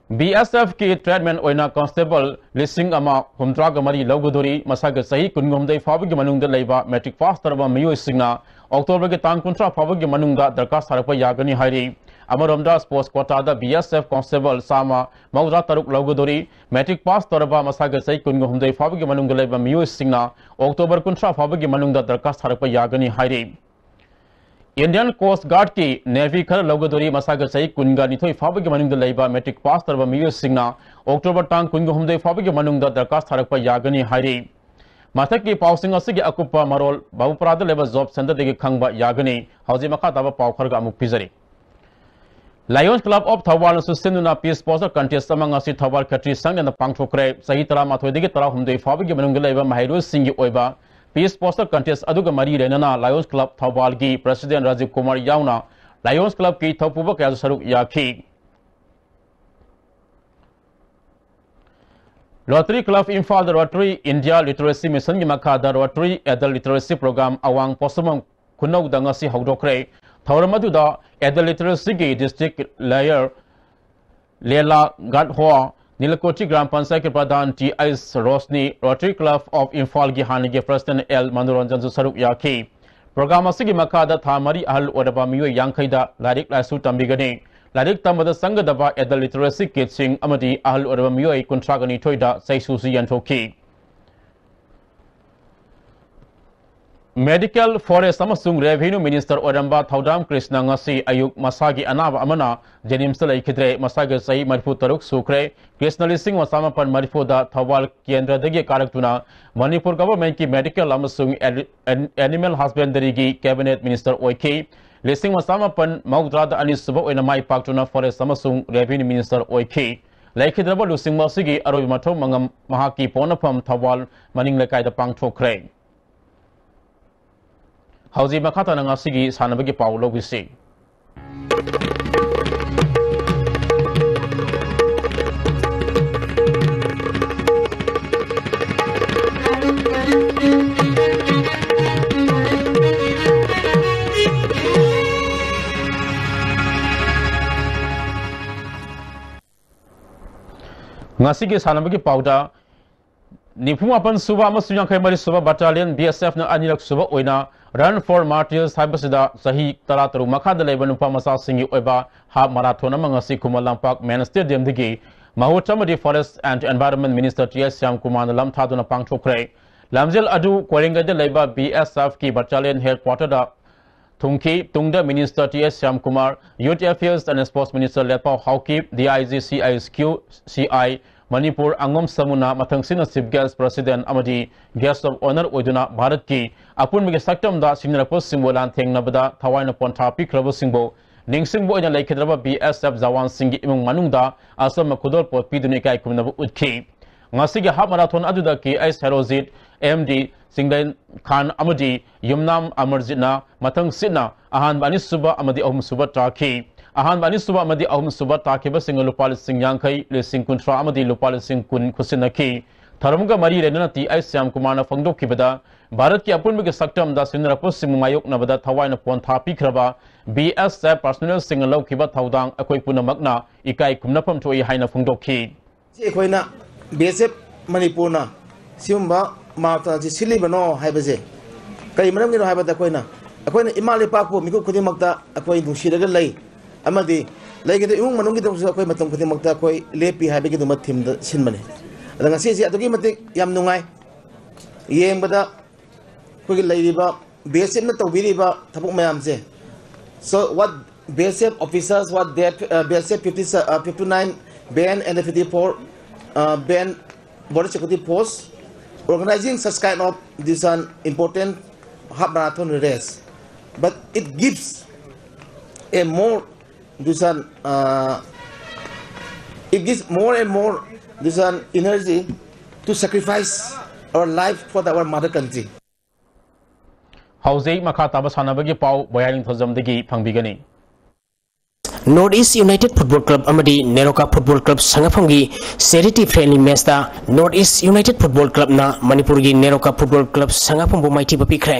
BSFꯀꯤ tradesman ꯑꯣꯏꯅ constable ꯂꯤꯁꯤꯡ ꯑꯃ ꯍꯨꯝꯗ꯭ꯔꯥꯒ ꯃꯔꯤ ꯂꯧꯒꯗꯧꯔꯤ꯫ ꯃꯁꯥꯒꯤ ꯆꯍꯤ ꯀꯨꯟꯍꯨꯝꯗꯣꯏ ꯐꯥꯎꯕꯒꯤ ꯃꯅꯨꯡꯗ ꯂꯩꯕ matric pass ꯇꯧꯔꯕ ꯃꯤꯑꯣꯏꯁꯤꯡꯅ Octoberꯒꯤ ꯇꯥꯡ ꯀꯨꯟꯊ꯭ꯔꯥ ꯐꯥꯎꯕꯒꯤ ꯃꯅꯨꯡꯗ ꯗꯔꯈꯥꯁ ꯊꯥꯔꯛꯄ ꯌꯥꯒꯅꯤ ꯍꯥꯏꯔꯤ꯫ ꯑꯃꯔꯣꯝꯗ sports quotaꯗ BSF constable ꯆꯥꯝꯃ ꯃꯧꯗ꯭ꯔꯥ ꯇꯔꯨꯛ ꯂꯧꯒꯗꯧꯔꯤ꯫ Matric pass ꯇꯧꯔꯕ ꯃꯁꯥꯒꯤ ꯆꯍꯤ ꯀꯨꯟꯍꯨꯝꯗꯣꯏ ꯐꯥꯎꯕꯒꯤ ꯃꯅꯨꯡꯗ ꯂꯩꯕ ꯃꯤꯑꯣꯏꯁꯤꯡꯅ October ꯀꯨꯟꯊ꯭ꯔꯥ ꯐꯥꯎꯕꯒꯤ ꯃꯅꯨꯡꯗ ꯗꯔꯈꯥꯁ ꯊꯥꯔꯛꯄ ꯌꯥꯒꯅꯤ ꯍꯥꯏꯔꯤ꯫ Indian Coast Guardꯀꯤ navy ꯈꯔ ꯂꯧꯒꯗꯧꯔꯤ꯫ ꯃꯁꯥꯒꯤ ꯆꯍꯤ ꯀꯨꯟꯒ ꯅꯤꯊꯣꯏ ꯐꯥꯎꯕꯒꯤ ꯃꯅꯨꯡꯗ ꯂꯩꯕ matric pass ꯇꯧꯔꯕ ꯃꯤꯑꯣꯏꯁꯤꯡꯅ October ꯇꯥꯡ ꯀꯨꯟꯍꯨꯝꯗꯣꯏ ꯐꯥꯎꯕꯒꯤ ꯃꯅꯨꯡꯗ ꯗꯔꯈꯥꯁ ꯊꯥꯔꯛꯄ ꯌꯥꯒꯅꯤ ꯍꯥꯏꯔꯤ꯫ ꯃꯊꯛꯀꯤ ꯄꯥꯎꯁꯤꯡ ꯑꯁꯤꯒꯤ ꯑꯀꯨꯞꯄ ꯃꯔꯣꯜ ꯕꯥꯕꯨꯄꯥꯔꯥꯗ ꯂꯩꯕ job centreꯗꯒꯤ ꯈꯪꯕ ꯌꯥꯒꯅꯤ꯫ ꯍꯧꯖꯤꯛ ꯃꯈꯥ ꯇꯥꯕ ꯄꯥꯎ ꯈꯔꯒ ꯑꯃꯨꯛ ꯄꯤꯖꯔꯤ꯫ Lions Club of ꯊꯧꯕꯥꯜꯅꯁꯨ ꯁꯤꯟꯗꯨꯅ Peace Poster Contest ꯑꯃ ꯉꯁꯤ ꯊꯧꯕꯥꯜ ꯈꯦꯇ꯭ꯔꯤ ꯁꯪꯗꯅ ꯄꯥꯡꯊꯣꯛꯈ꯭ꯔꯦ꯫ ꯆꯍꯤ ꯇꯔꯥꯃꯥꯊꯣꯏꯗꯒꯤ ꯇꯔꯥꯍꯨꯝꯗꯣꯏ ꯐꯥꯎꯕꯒꯤ ꯃꯅꯨꯡꯗ ꯂꯩꯕ ꯃꯍꯩꯔꯣꯏꯁꯤꯡꯒꯤ ꯑꯣꯏꯕ Peace Poster Contest ꯑꯗꯨꯒ ꯃꯔꯤ ꯂꯩꯅꯅ Lions Club ꯊꯧꯕꯥꯜꯒꯤ President Rajiv Kumar ꯌꯥꯎꯅ Lions Clubꯀꯤ ꯊꯧꯄꯨꯕ ꯀꯌꯥꯁꯨ ꯁꯔꯨꯛ ꯌꯥꯈꯤ꯫ Rotary Club ꯏꯝꯐꯥꯜꯗ Rotary India Literacy Missionꯒꯤ ꯃꯈꯥꯗ Rotary Adult Literacy Program ꯑꯋꯥꯡ ꯄꯣꯠꯁꯪꯕꯝ ꯈꯨꯅꯧꯗ ꯉꯁꯤ ꯍꯧꯗꯣꯛꯈ꯭ꯔꯦ꯫ ꯊꯧꯔꯝ ꯑꯗꯨꯗ Adult Literacyꯒꯤ District Leader ꯂꯦꯂꯥ ꯒꯥꯠꯍꯣ, ꯅꯤꯂꯀꯣꯊꯤ ꯒ꯭ꯔꯥꯝ ꯄꯟꯆꯥꯌꯠꯀꯤ pradhan T H Roshni, Rotary Club of ꯏꯝꯐꯥꯜꯒꯤ ꯍꯥꯟꯅꯒꯤ President ꯑꯦꯜ ꯃꯅꯣꯔꯟꯖꯟꯁꯨ ꯁꯔꯨꯛ ꯌꯥꯈꯤ꯫ Program ꯑꯁꯤꯒꯤ ꯃꯈꯥꯗ ꯊꯥ ꯃꯔꯤ ꯑꯍꯜ ꯑꯣꯏꯔꯕ ꯃꯤꯑꯣꯏ ꯌꯥꯡꯈꯩꯗ ꯂꯥꯏꯔꯤꯛ ꯂꯥꯏꯁꯨ ꯇꯝꯕꯤꯒꯅꯤ꯫ ꯂꯥꯏꯔꯤꯛ ꯇꯝꯕꯗ ꯆꯪꯒꯗꯕ Adult Literacy Kitꯁꯤꯡ ꯑꯃꯗꯤ ꯑꯍꯜ ꯑꯣꯏꯔꯕ ꯃꯤꯑꯣꯏ ꯀꯨꯟꯊ꯭ꯔꯥꯒ ꯅꯤꯊꯣꯏꯗ ꯆꯩꯁꯨꯁꯨ ꯌꯦꯟꯊꯣꯛꯈꯤ꯫ Medical, Forest ꯑꯃꯁꯨꯡ Revenue Minister ꯑꯣꯏꯔꯝꯕ ꯊꯧꯗꯥꯝ ꯀ꯭ꯔꯤꯁꯅ ꯉꯁꯤ ꯑꯌꯨꯛ ꯃꯁꯥꯒꯤ ꯑꯅꯥꯕ ꯑꯃꯅ JNIMSꯇ ꯂꯩꯈꯤꯗ꯭ꯔꯦ꯫ ꯃꯁꯥꯒꯤ ꯆꯍꯤ ꯃꯔꯤꯐꯨ ꯇꯔꯨꯛ ꯁꯨꯈ꯭ꯔꯦ꯫ ꯀ꯭ꯔꯤꯁꯅ ꯂꯤꯁꯤꯡ ꯑꯃ ꯆꯥꯃꯥꯄꯟ ꯃꯔꯤꯐꯨꯗ ꯊꯧꯕꯥꯜ ꯀꯦꯟꯗ꯭ꯔꯗꯒꯤ ꯀꯥꯔꯛꯇꯨꯅ ꯃꯅꯤꯄꯨꯔ Governmentꯀꯤ Medical ꯑꯃꯁꯨꯡ ꯑꯦ-, ꯑꯦꯟ-, Animal Husbandryꯒꯤ Cabinet Minister ꯑꯣꯏꯈꯤ꯫ ꯂꯤꯁꯤꯡ ꯑꯃ ꯆꯥꯃꯥꯄꯟ ꯃꯧꯗ꯭ꯔꯥꯗ ꯑꯅꯤꯁꯨꯕ ꯑꯣꯏꯅ ꯃꯥꯏ ꯄꯥꯛꯇꯨꯅ Forest ꯑꯃꯁꯨꯡ Revenue Minister ꯑꯣꯏꯈꯤ꯫ ꯂꯩꯈꯤꯗ꯭ꯔꯕ ꯂꯨꯆꯤꯡꯕ ꯑꯁꯤꯒꯤ ꯑꯔꯣꯏꯕ ꯃꯊꯧ ꯃꯉꯝ ꯃꯍꯥꯛꯀꯤ ꯄꯣꯛꯅꯐꯝ ꯊꯧꯕꯥꯜ ꯃꯅꯤꯡ ꯂꯩꯀꯥꯏꯗ ꯄꯥꯡꯊꯣꯛꯈ꯭ꯔꯦ꯫ ꯍꯧꯖꯤꯛ ꯃꯈꯥ ꯇꯥꯅ ꯉꯁꯤꯒꯤ ꯁꯥꯟꯅꯕꯒꯤ ꯄꯥꯎ ꯂꯧꯕꯤꯁꯤ꯫ ꯉꯁꯤꯒꯤ ꯁꯥꯟꯅꯕꯒꯤ ꯄꯥꯎꯗ, ꯅꯤꯐꯨ ꯃꯥꯄꯟ ꯁꯨꯕ ꯑꯃꯁꯨꯡ ꯌꯥꯡꯈꯩ ꯃꯔꯤ ꯁꯨꯕ Battalion BSFꯅ ꯑꯅꯤꯔꯛ ꯁꯨꯕ ꯑꯣꯏꯅ Run for Martyrs ꯍꯥꯏꯕꯁꯤꯗ ꯆꯍꯤ ꯇꯔꯥ ꯇꯔꯨꯛ ꯃꯈꯥꯗ ꯂꯩꯕ ꯅꯨꯄꯥ ꯃꯆꯥꯁꯤꯡꯒꯤ ꯑꯣꯏꯕ half marathon ꯑꯃ ꯉꯁꯤ ꯈꯨꯃꯟ ꯂꯝꯄꯥꯛ Main Stadiumꯗꯒꯤ ꯃꯍꯨꯠ ꯑꯃꯗꯤ Forest and Environment Minister T S Shyam ꯀꯨꯃꯥꯔꯅ ꯂꯝ ꯊꯥꯗꯨꯅ ꯄꯥꯡꯊꯣꯛꯈ꯭ꯔꯦ꯫ ꯂꯝꯖꯦꯜ ꯑꯗꯨ ꯀꯣꯏꯔꯦꯡꯒꯩꯗ ꯂꯩꯕ BSFꯀꯤ Battalion Headquarterꯗ ꯊꯨꯡꯈꯤ꯫ ꯇꯨꯡꯗ Minister T S Shyam Kumar, Youth Affairs and Sports Minister Letpao Haokip, DIG CISQ, CI Manipur ꯑꯉꯣꯝ ꯁꯃꯨꯅ ꯃꯊꯪꯁꯤꯠꯅ Chief Guest, President ꯑꯃꯗꯤ Guest of Honour ꯑꯣꯏꯗꯨꯅ ꯚꯥꯔꯠꯀꯤ ꯑꯄꯨꯟꯕꯒꯤ ꯁꯛꯇꯝꯗ ꯁꯤꯡꯅꯔꯛꯄꯁꯤꯡꯕꯨ ꯂꯥꯟꯊꯦꯡꯅꯕꯗ ꯊꯋꯥꯏꯅ ꯄꯣꯟꯊꯥ ꯄꯤꯈ꯭ꯔꯕꯁꯤꯡꯕꯨ ꯅꯤꯡꯁꯤꯡꯕ ꯑꯣꯏꯅ ꯂꯩꯈꯤꯗ꯭ꯔꯕ ꯕꯤ ꯑꯦꯁ ꯑꯦꯐ ꯖꯋꯥꯟꯁꯤꯡꯒꯤ ꯏꯃꯨꯡ ꯃꯅꯨꯡꯗ ꯑꯆꯝꯕ ꯈꯨꯗꯣꯜꯄꯣꯠ ꯄꯤꯗꯨꯅ ꯏꯀꯥꯏ ꯈꯨꯝꯅꯕ ꯎꯠꯈꯤ꯫ ꯉꯁꯤꯒꯤ ꯍꯥꯐ ꯃꯥꯔꯥꯊꯣꯟ ꯑꯗꯨꯗ ꯀꯦ H Herojit, M D Chinglen ꯈꯥꯟ ꯑꯃꯗꯤ ꯌꯨꯝꯅꯥꯝ ꯑꯃꯔꯖꯤꯠꯅ ꯃꯊꯪ ꯁꯤꯠꯅ ꯑꯍꯥꯟꯕ, ꯑꯅꯤꯁꯨꯕ ꯑꯃꯗꯤ ꯑꯍꯨꯝꯁꯨꯕ ꯇꯥꯈꯤ꯫ ꯑꯍꯥꯟꯕ, ꯑꯅꯤꯁꯨꯕ ꯑꯃꯗꯤ ꯑꯍꯨꯝꯁꯨꯕ ꯇꯥꯈꯤꯕꯁꯤꯡꯅ ꯂꯨꯄꯥ ꯂꯤꯁꯤꯡ ꯌꯥꯡꯈꯩ, ꯂꯤꯁꯤꯡ ꯀꯨꯟꯊ꯭ꯔꯥ ꯑꯃꯗꯤ ꯂꯨꯄꯥ ꯂꯤꯁꯤꯡ ꯀꯨꯟ ꯈꯨꯠꯁꯤꯟꯅꯈꯤ꯫ ꯊꯧꯔꯝꯒ ꯃꯔꯤ ꯂꯩꯅꯅ ꯇꯤ ꯑꯩꯆ ꯁ꯭ꯌꯥꯝꯀꯨꯃꯥꯔꯅ ꯐꯣꯡꯗꯣꯛꯈꯤꯕꯗ, ꯚꯥꯔꯠꯀꯤ ꯑꯄꯨꯟꯕꯒꯤ ꯁꯛꯇꯝꯗ ꯁꯤꯡꯅꯔꯛꯄꯁꯤꯡꯕꯨ ꯃꯥꯌꯣꯛꯅꯕꯗ ꯊꯋꯥꯏꯅ ꯄꯣꯟꯊꯥ ꯄꯤꯈ꯭ꯔꯕ ꯕꯤ ꯑꯦꯁ ꯑꯦꯐ ꯄꯥꯔꯁꯣꯅꯦꯜꯁꯤꯡꯅ ꯂꯧꯈꯤꯕ ꯊꯧꯗꯥꯡ ꯑꯩꯈꯣꯏ ꯄꯨꯝꯅꯃꯛꯅ ꯏꯀꯥꯏ ꯈꯨꯝꯅꯐꯝ ꯊꯣꯛꯏ ꯍꯥꯏꯅ ꯐꯣꯡꯗꯣꯛꯈꯤ꯫ ꯁꯤ ꯑꯩꯈꯣꯏꯅ ꯕꯤ ꯑꯦꯁ ꯑꯦꯐ ꯃꯅꯤꯄꯨꯔꯅ ꯁꯤꯒꯨꯝꯕ ꯃꯥꯔꯆ ꯑꯁꯤ ꯁꯤꯜꯂꯤꯕꯅꯣ ꯍꯥꯏꯕꯁꯦ ꯀꯔꯤ ꯃꯔꯝꯒꯤꯅꯣ ꯍꯥꯏꯕꯗ, ꯑꯩꯈꯣꯏꯅ, ꯑꯩꯈꯣꯏꯅ ꯏꯃꯥ ꯂꯩꯄꯥꯛꯄꯨ ꯃꯤꯀꯨꯞ ꯈꯨꯗꯤꯡꯃꯛꯇ ꯑꯩꯈꯣꯏ ꯅꯨꯡꯁꯤꯔꯒ ꯂꯩ ꯑꯃꯗꯤ ꯂꯩꯒꯗꯕ ꯏꯃꯨꯡ ꯃꯅꯨꯡꯒꯤꯗꯃꯛꯁꯨ ꯑꯩꯈꯣꯏ ꯃꯇꯝ ꯈꯨꯗꯤꯡꯃꯛꯇ ꯑꯩꯈꯣꯏ ꯂꯦꯞꯄꯤ ꯍꯥꯏꯕꯒꯤꯗꯃꯛ ꯊꯤꯝꯗ ꯁꯤꯟꯕꯅꯤ꯫ ꯑꯗ ꯉꯁꯤꯁꯤ ꯑꯗꯨꯛꯀꯤ ꯃꯇꯤꯛ ꯌꯥꯝ ꯅꯨꯡꯉꯥꯏ꯫ ꯌꯦꯡꯕꯗ ꯑꯩꯈꯣꯏꯒꯤ ꯂꯩꯔꯤꯕ ꯕꯤ ꯑꯦꯁ ꯑꯦꯐꯅ ꯇꯧꯕꯤꯔꯤꯕ ꯊꯕꯛ ꯃꯌꯥꯝꯁꯦ, so what B S F officers, what they, uh, B S F fifty, uh, fifty-nine band and fifty-four, uh, band border security force organizing such kind of this an important half marathon race, but it gives a more this an, uh, it gives more and more this an energy to sacrifice our life for our mother country. ꯍꯧꯖꯤꯛ ꯃꯈꯥ ꯇꯥꯕ ꯁꯥꯟꯅꯕꯒꯤ ꯄꯥꯎ ꯕꯣꯌꯥꯏ ꯅꯤꯡꯊꯧꯖꯝꯗꯒꯤ ꯐꯪꯕꯤꯒꯅꯤ꯫ North East United Football Club ꯑꯃꯗꯤ NEROCA Football Club ꯁꯉꯥꯐꯝꯒꯤ charity friendly matchꯇ North East United Football Clubꯅ ꯃꯅꯤꯄꯨꯔꯒꯤ NEROCA Football Club ꯁꯉꯥꯐꯝꯕꯨ ꯃꯥꯏꯊꯤꯕ ꯄꯤꯈ꯭ꯔꯦ꯫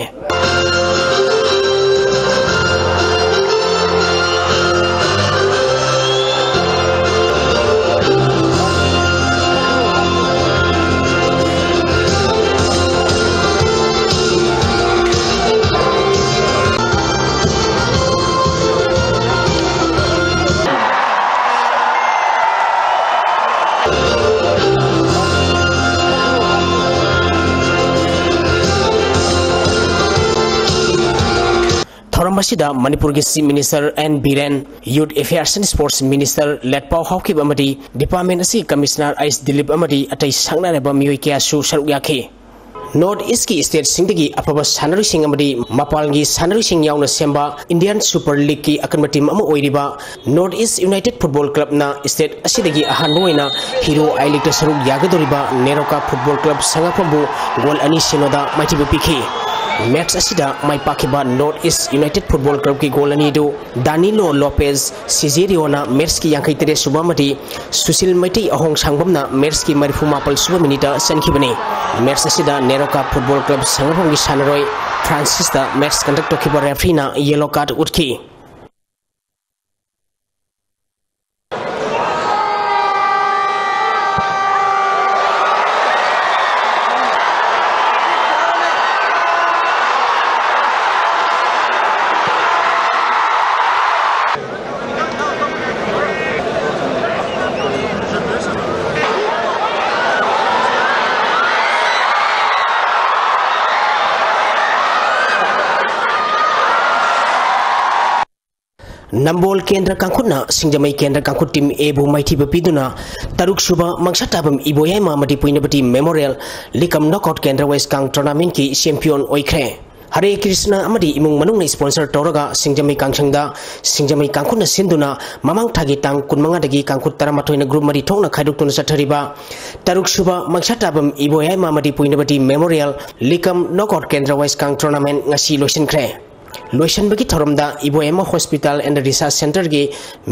ꯊꯧꯔꯝ ꯑꯁꯤꯗ ꯃꯅꯤꯄꯨꯔꯒꯤ Chief Minister N Biren, Youth Affairs and Sports Minister ꯂꯦꯠꯄꯥꯎ ꯍꯥꯎꯈꯤꯕ ꯑꯃꯗꯤ department ꯑꯁꯤꯒꯤ Commissioner ꯑꯩꯆ ꯗꯤꯂꯤꯞ ꯑꯃꯗꯤ ꯑꯇꯩ ꯁꯛꯅꯥꯏꯔꯕ ꯃꯤꯑꯣꯏ ꯀꯌꯥꯁꯨ ꯁꯔꯨꯛ ꯌꯥꯈꯤ꯫ North East ꯀꯤ state ꯁꯤꯡꯗꯒꯤ ꯑꯐꯕ ꯁꯥꯟꯅꯔꯣꯏꯁꯤꯡ ꯑꯃꯗꯤ ꯃꯄꯥꯟꯒꯤ ꯁꯥꯟꯅꯔꯣꯏꯁꯤꯡ ꯌꯥꯎꯅ ꯁꯦꯝꯕ Indian Super League ꯀꯤ ꯑꯀꯟꯕ team ꯑꯃ ꯑꯣꯏꯔꯤꯕ North East United Football Club ꯅ state ꯑꯁꯤꯗꯒꯤ ꯑꯍꯥꯟꯕ ꯑꯣꯏꯅ Hero I League ꯇ ꯁꯔꯨꯛ ꯌꯥꯒꯗꯧꯔꯤꯕ ꯅꯦꯔꯣꯀꯥ Football Club ꯁꯉꯥꯐꯝꯕꯨ goal ꯑꯅꯤ ꯁꯤꯅꯣꯗ ꯃꯥꯏꯊꯤꯕ ꯄꯤꯈꯤ꯫ Match ꯑꯁꯤꯗ ꯃꯥꯏ ꯄꯥꯛꯈꯤꯕ North East United Football Club ꯀꯤ goal ꯑꯅꯤꯗꯨ ꯗꯥꯅꯤꯂꯣ ꯂꯣꯄꯦꯖ ꯁꯤꯖꯦꯔꯤꯑꯣꯅ match ꯀꯤ ꯌꯥꯡꯈꯩ ꯇꯔꯦꯠ ꯁꯨꯕ ꯑꯃꯗꯤ ꯁꯨꯁꯤꯜ ꯃꯩꯇꯩ ꯑꯍꯣꯡ ꯁꯥꯡꯕꯝꯅ match ꯀꯤ ꯃꯔꯤꯐꯨ ꯃꯥꯄꯜ ꯁꯨꯕ minute ꯇ ꯆꯟꯈꯤꯕꯅꯤ꯫ Match ꯑꯁꯤꯗ ꯅꯦꯔꯣꯀꯥ Football Club ꯁꯉꯥꯐꯝꯒꯤ ꯁꯥꯟꯅꯔꯣꯏ ꯐ꯭ꯔꯥꯟꯁꯤꯁꯇ match conduct ꯇꯧꯈꯤꯕ referee ꯅ yellow card ꯎꯠꯈꯤ꯫ ꯅꯝꯕꯣꯜ ꯀꯦꯟꯗ꯭ꯔ ꯀꯥꯡꯈꯨꯠꯅ ꯁꯤꯡꯖꯃꯩ ꯀꯦꯟꯗ꯭ꯔ ꯀꯥꯡꯈꯨꯠ team A ꯕꯨ ꯃꯥꯏꯊꯤꯕ ꯄꯤꯗꯨꯅ ꯇꯔꯨꯛ ꯁꯨꯕ ꯃꯪꯁꯥꯇꯥꯕꯝ ꯏꯕꯣꯌꯥꯏꯃ ꯃꯗꯤꯄꯨꯏꯅꯕꯇꯤ Memorial ꯂꯤꯀꯝ Knockout ꯀꯦꯟꯗ꯭ꯔ ꯋꯥꯏꯁꯀꯥꯡ tournament ꯀꯤ champion ꯑꯣꯏꯈ꯭ꯔꯦ꯫ ꯍꯔꯦ ꯀ꯭ꯔꯤꯁꯅ ꯑꯃꯗꯤ ꯏꯃꯨꯡ ꯃꯅꯨꯡꯅ sponsor ꯇꯧꯔꯒ ꯁꯤꯡꯖꯃꯩ ꯀꯥꯡꯁꯪꯗ ꯁꯤꯡꯖꯃꯩ ꯀꯥꯡꯈꯨꯠꯅ ꯁꯤꯟꯗꯨꯅ ꯃꯃꯥꯡ ꯊꯥꯒꯤ ꯇꯥꯡ ꯀꯨꯟꯃꯉꯥꯗꯒꯤ ꯀꯥꯡꯈꯨꯠ ꯇꯔꯥꯃꯥꯊꯣꯏꯅ group ꯃꯔꯤ ꯊꯣꯛꯅ ꯈꯥꯏꯗꯣꯛꯇꯨꯅ ꯆꯠꯊꯔꯤꯕ ꯇꯔꯨꯛ ꯁꯨꯕ ꯃꯪꯁꯥꯇꯥꯕꯝ ꯏꯕꯣꯌꯥꯏꯃ ꯃꯗꯤꯄꯨꯏꯅꯕꯇꯤ Memorial ꯂꯤꯀꯝ Knockout ꯀꯦꯟꯗ꯭ꯔ ꯋꯥꯏꯁꯀꯥꯡ tournament ꯉꯁꯤ ꯂꯣꯏꯁꯤꯟꯈ꯭ꯔꯦ꯫ ꯂꯣꯏꯁꯤꯟꯕꯒꯤ ꯊꯧꯔꯝꯗ Iboyaima Hospital and Research Centre ꯒꯤ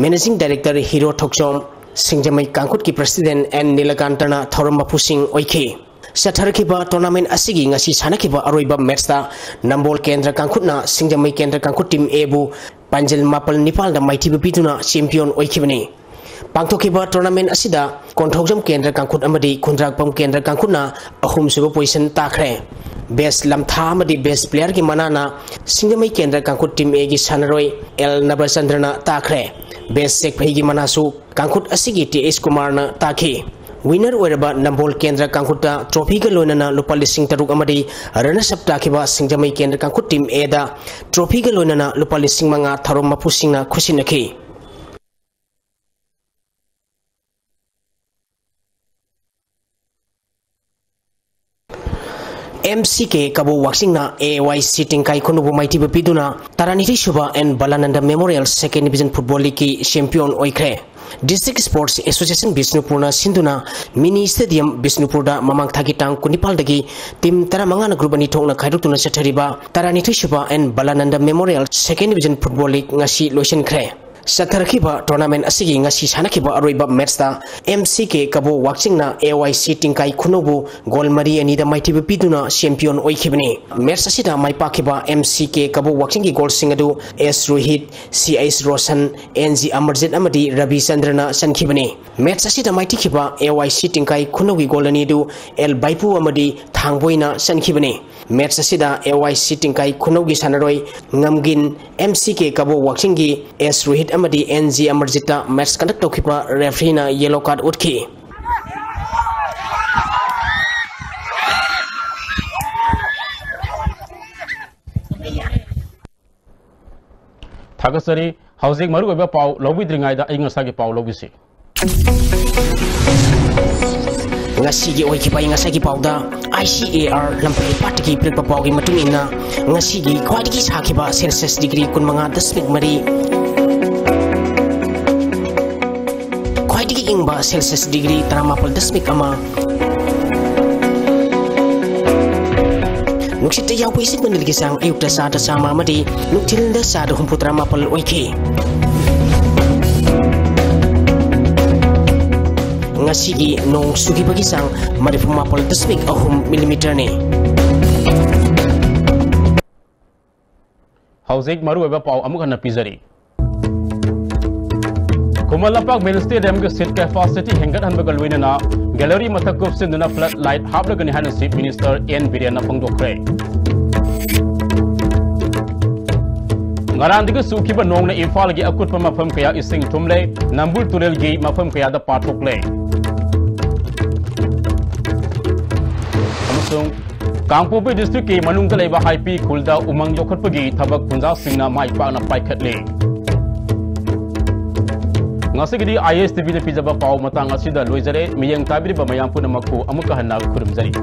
Managing Director ꯍꯤꯔꯣ ꯊꯣꯛꯆꯣꯝ, ꯁꯤꯡꯖꯃꯩ ꯀꯥꯡꯈꯨꯠꯀꯤ President ꯑꯦꯟ ꯅꯤꯂꯀꯥꯟꯇꯅ ꯊꯧꯔꯝ ꯃꯄꯨꯁꯤꯡ ꯑꯣꯏꯈꯤ꯫ ꯆꯠꯊꯔꯛꯈꯤꯕ tournament ꯑꯁꯤꯒꯤ ꯉꯁꯤ ꯁꯥꯟꯅꯈꯤꯕ ꯑꯔꯣꯏꯕ match ꯇ ꯅꯝꯕꯣꯜ ꯀꯦꯟꯗ꯭ꯔ ꯀꯥꯡꯈꯨꯠꯅ ꯁꯤꯡꯖꯃꯩ ꯀꯦꯟꯗ꯭ꯔ ꯀꯥꯡꯈꯨꯠ team A ꯕꯨ ꯄꯥꯟꯖꯜ ꯃꯥꯄꯜ ꯅꯤꯄꯥꯜꯗ ꯃꯥꯏꯊꯤꯕ ꯄꯤꯗꯨꯅ champion ꯑꯣꯏꯈꯤꯕꯅꯤ꯫ ꯄꯥꯡꯊꯣꯛꯈꯤꯕ tournament ꯑꯁꯤꯗ ꯀꯣꯟꯊꯧꯖꯝ ꯀꯦꯟꯗ꯭ꯔ ꯀꯥꯡꯈꯨꯠ ꯑꯃꯗꯤ ꯈꯨꯟꯗ꯭ꯔꯥꯛꯄꯝ ꯀꯦꯟꯗ꯭ꯔ ꯀꯥꯡꯈꯨꯠꯅ ꯑꯍꯨꯝꯁꯨꯕ position ꯇꯥꯈ꯭ꯔꯦ꯫ Best ꯂꯝꯊꯥ ꯑꯃꯗꯤ best player ꯒꯤ ꯃꯅꯥꯅ ꯁꯤꯡꯖꯃꯩ ꯀꯦꯟꯗ꯭ꯔ ꯀꯥꯡꯈꯨꯠ team A ꯒꯤ ꯁꯥꯟꯅꯔꯣꯏ ꯑꯦꯜ ꯅꯕꯆꯟꯗ꯭ꯔꯅ ꯇꯥꯈ꯭ꯔꯦ꯫ Best ꯆꯦꯛꯐꯩꯒꯤ ꯃꯅꯥꯁꯨ ꯀꯥꯡꯈꯨꯠ ꯑꯁꯤꯒꯤ ꯇꯤ ꯑꯩꯆ ꯀꯨꯃꯥꯔꯅ ꯇꯥꯈꯤ꯫ Winner ꯑꯣꯏꯔꯕ ꯅꯝꯕꯣꯜ ꯀꯦꯟꯗ꯭ꯔ ꯀꯥꯡꯈꯨꯠꯇ trophy ꯒ ꯂꯣꯏꯅꯅ ꯂꯨꯄꯥ ꯂꯤꯁꯤꯡ ꯇꯔꯨꯛ ꯑꯃꯗꯤ runners up ꯇꯥꯈꯤꯕ ꯁꯤꯡꯖꯃꯩ ꯀꯦꯟꯗ꯭ꯔ ꯀꯥꯡꯈꯨꯠ team A ꯗ trophy ꯒ ꯂꯣꯏꯅꯅ ꯂꯨꯄꯥ ꯂꯤꯁꯤꯡ ꯃꯉꯥ ꯊꯧꯔꯝ ꯃꯄꯨꯁꯤꯡꯅ ꯈꯨꯠꯁꯤꯟꯅꯈꯤ꯫ M C K ꯀꯕꯣ ꯋꯥꯛꯆꯤꯡꯅ A Y C ꯇꯤꯡꯀꯥꯏ ꯈꯨꯅꯧꯕꯨ ꯃꯥꯏꯊꯤꯕ ꯄꯤꯗꯨꯅ ꯇꯔꯥꯅꯤꯊꯣꯏ ꯁꯨꯕ N ꯕꯂꯥꯅꯟꯗ Memorial Second Division Football Leagueꯀꯤ champion ꯑꯣꯏꯈ꯭ꯔꯦ꯫ District Sports Association ꯕꯤꯁꯅꯨꯄꯨꯔꯅ ꯁꯤꯟꯗꯨꯅ Mini Stadium ꯕꯤꯁꯅꯨꯄꯨꯔꯗ ꯃꯃꯥꯡ ꯊꯥꯒꯤ ꯇꯥꯡ ꯀꯨꯟꯅꯤꯄꯥꯜꯗꯒꯤ team ꯇꯔꯥꯃꯉꯥꯅ group ꯑꯅꯤ ꯊꯣꯛꯅ ꯈꯥꯏꯗꯣꯛꯇꯨꯅ ꯆꯠꯊꯔꯤꯕ ꯇꯔꯥꯅꯤꯊꯣꯏ ꯁꯨꯕ N ꯕꯂꯥꯅꯟꯗ Memorial Second Division Football League ꯉꯁꯤ ꯂꯣꯏꯁꯤꯟꯈ꯭ꯔꯦ꯫ ꯆꯠꯊꯔꯛꯈꯤꯕ tournament ꯑꯁꯤꯒꯤ ꯉꯁꯤ ꯁꯥꯟꯅꯈꯤꯕ ꯑꯔꯣꯏꯕ matchꯇ M C K ꯀꯕꯣ ꯋꯥꯛꯆꯤꯡꯅ A Y C ꯇꯤꯡꯀꯥꯏ ꯈꯨꯅꯧꯕꯨ goal ꯃꯔꯤ ꯑꯅꯤꯗ ꯃꯥꯏꯊꯤꯕ ꯄꯤꯗꯨꯅ champion ꯑꯣꯏꯈꯤꯕꯅꯤ꯫ Match ꯑꯁꯤꯗ ꯃꯥꯏ ꯄꯥꯛꯈꯤꯕ M C K ꯀꯕꯣ ꯋꯥꯛꯆꯤꯡꯒꯤ goalꯁꯤꯡ ꯑꯗꯨ S Rohit, C H Roshan, N G Amarjeet ꯑꯃꯗꯤ ꯔꯕꯤꯆꯟꯗ꯭ꯔꯅ ꯆꯟꯈꯤꯕꯅꯤ꯫ Match ꯑꯁꯤꯗ ꯃꯥꯏꯊꯤꯈꯤꯕ A Y C ꯇꯤꯡꯀꯥꯏ ꯈꯨꯅꯧꯒꯤ goal ꯑꯅꯤ ꯑꯗꯨ L ꯕꯥꯏꯄꯨ ꯑꯃꯗꯤ ꯊꯥꯡꯕꯣꯏꯅ ꯆꯟꯈꯤꯕꯅꯤ꯫ Match ꯑꯁꯤꯗ A Y C ꯇꯤꯡꯀꯥꯏ ꯈꯨꯅꯧꯒꯤ ꯁꯥꯟꯅꯔꯣꯏ ꯉꯝꯒꯤꯟ, M C K ꯀꯕꯣ ꯋꯥꯛꯆꯤꯡꯒꯤ S ꯔꯣꯍꯤꯠ ꯑꯃꯗꯤ N G ꯑꯃꯔꯖꯤꯠꯇ match conduct ꯇꯧꯈꯤꯕ refereeꯅ yellow card ꯎꯠꯈꯤ꯫ ꯊꯥꯒꯠꯆꯔꯤ꯫ ꯍꯧꯖꯤꯛ ꯃꯔꯨꯑꯣꯏꯕ ꯄꯥꯎ ꯂꯧꯕꯤꯗ꯭ꯔꯤꯉꯩꯗ ꯑꯏꯪ ꯑꯁꯥꯒꯤ ꯄꯥꯎ ꯂꯧꯕꯤꯁꯤ꯫ ꯉꯁꯤꯒꯤ ꯑꯣꯏꯈꯤꯕ ꯑꯏꯪ ꯑꯁꯥꯒꯤ ꯄꯥꯎꯗ I C A R ꯂꯝꯐꯦꯜ ꯄꯥꯠꯇꯒꯤ ꯄꯤꯔꯛꯄ ꯄꯥꯎꯒꯤ ꯃꯇꯨꯡ ꯏꯟꯅ, ꯉꯁꯤꯒꯤ ꯈ꯭ꯋꯥꯏꯗꯒꯤ ꯁꯥꯈꯤꯕ Celsius degree ꯀꯨꯟꯃꯉꯥ ꯗꯁꯃꯤꯛ ꯃꯔꯤ, ꯈ꯭ꯋꯥꯏꯗꯒꯤ ꯏꯪꯕ Celsius degree ꯇꯔꯥꯃꯥꯄꯜ ꯗꯁꯃꯤꯛ ꯑꯃ, ꯅꯨꯡꯁꯤꯠꯇ ꯌꯥꯎꯕ ꯏꯁꯤꯡ ꯃꯅꯤꯜꯒꯤ ꯆꯥꯡ ꯑꯌꯨꯛꯇ ꯆꯥꯗ ꯆꯥꯝꯃ ꯑꯃꯗꯤ ꯅꯨꯡꯊꯤꯜꯗ ꯆꯥꯗ ꯍꯨꯝꯐꯨꯇꯔꯥ ꯃꯥꯄꯜ ꯑꯣꯏꯈꯤ꯫ ꯉꯁꯤꯒꯤ ꯅꯣꯡ ꯆꯨꯈꯤꯕꯒꯤ ꯆꯥꯡ ꯃꯔꯤꯐꯨ ꯃꯥꯄꯜ ꯗꯁꯃꯤꯛ ꯑꯍꯨꯝ millimeterꯅꯤ꯫ ꯍꯧꯖꯤꯛ ꯃꯔꯨꯑꯣꯏꯕ ꯄꯥꯎ ꯑꯃꯨꯛ ꯍꯟꯅ ꯄꯤꯖꯔꯤ꯫ Khuman Lampak mini stadiumꯒꯤ seat capacity ꯍꯦꯟꯒꯠꯍꯟꯕꯒ ꯂꯣꯏꯅꯅ gallery ꯃꯊꯛ ꯀꯨꯞꯁꯤꯟꯗꯨꯅ flood light ꯍꯥꯞꯂꯒꯅꯤ ꯍꯥꯏꯅ Chief Minister N ꯕꯤꯔꯦꯟꯅ ꯐꯣꯡꯗꯣꯛꯈ꯭ꯔꯦ꯫ ꯉꯔꯥꯡꯗꯒꯤ ꯆꯨꯈꯤꯕ ꯅꯣꯡꯅ ꯏꯝꯐꯥꯜꯒꯤ ꯑꯀꯨꯠꯄ ꯃꯐꯝ ꯀꯌꯥ ꯏꯁꯤꯡ ꯊꯨꯝꯂꯦ, ꯅꯝꯕꯨꯜ ꯇꯨꯔꯦꯜꯒꯤ ꯃꯐꯝ ꯀꯌꯥꯗ ꯄꯥꯊꯣꯛꯂꯦ꯫ ꯑꯃꯁꯨꯡ ꯀꯥꯡꯄꯣꯛꯄꯤ districtꯀꯤ ꯃꯅꯨꯡꯗ ꯂꯩꯕ ꯍꯥꯏꯄꯤ ꯈꯨꯜꯗ ꯎꯃꯪ ꯌꯣꯛꯈꯠꯄꯒꯤ ꯊꯕꯛ ꯈꯨꯟꯖꯥꯁꯤꯡꯅ ꯃꯥꯏ ꯄꯥꯛꯅ ꯄꯥꯏꯈꯠꯂꯤ꯫ ꯉꯁꯤꯒꯤꯗꯤ I S T Vꯅ ꯄꯤꯖꯕ ꯄꯥꯎ ꯃꯇꯥꯡ ꯑꯁꯤꯗ ꯂꯣꯏꯖꯔꯦ꯫ ꯃꯤꯠꯌꯦꯡ ꯇꯥꯕꯤꯔꯤꯕ ꯃꯌꯥꯝ ꯄꯨꯝꯅꯃꯛꯄꯨ ꯑꯃꯨꯛꯀ ꯍꯟꯅ ꯈꯨꯔꯨꯝꯖꯔꯤ꯫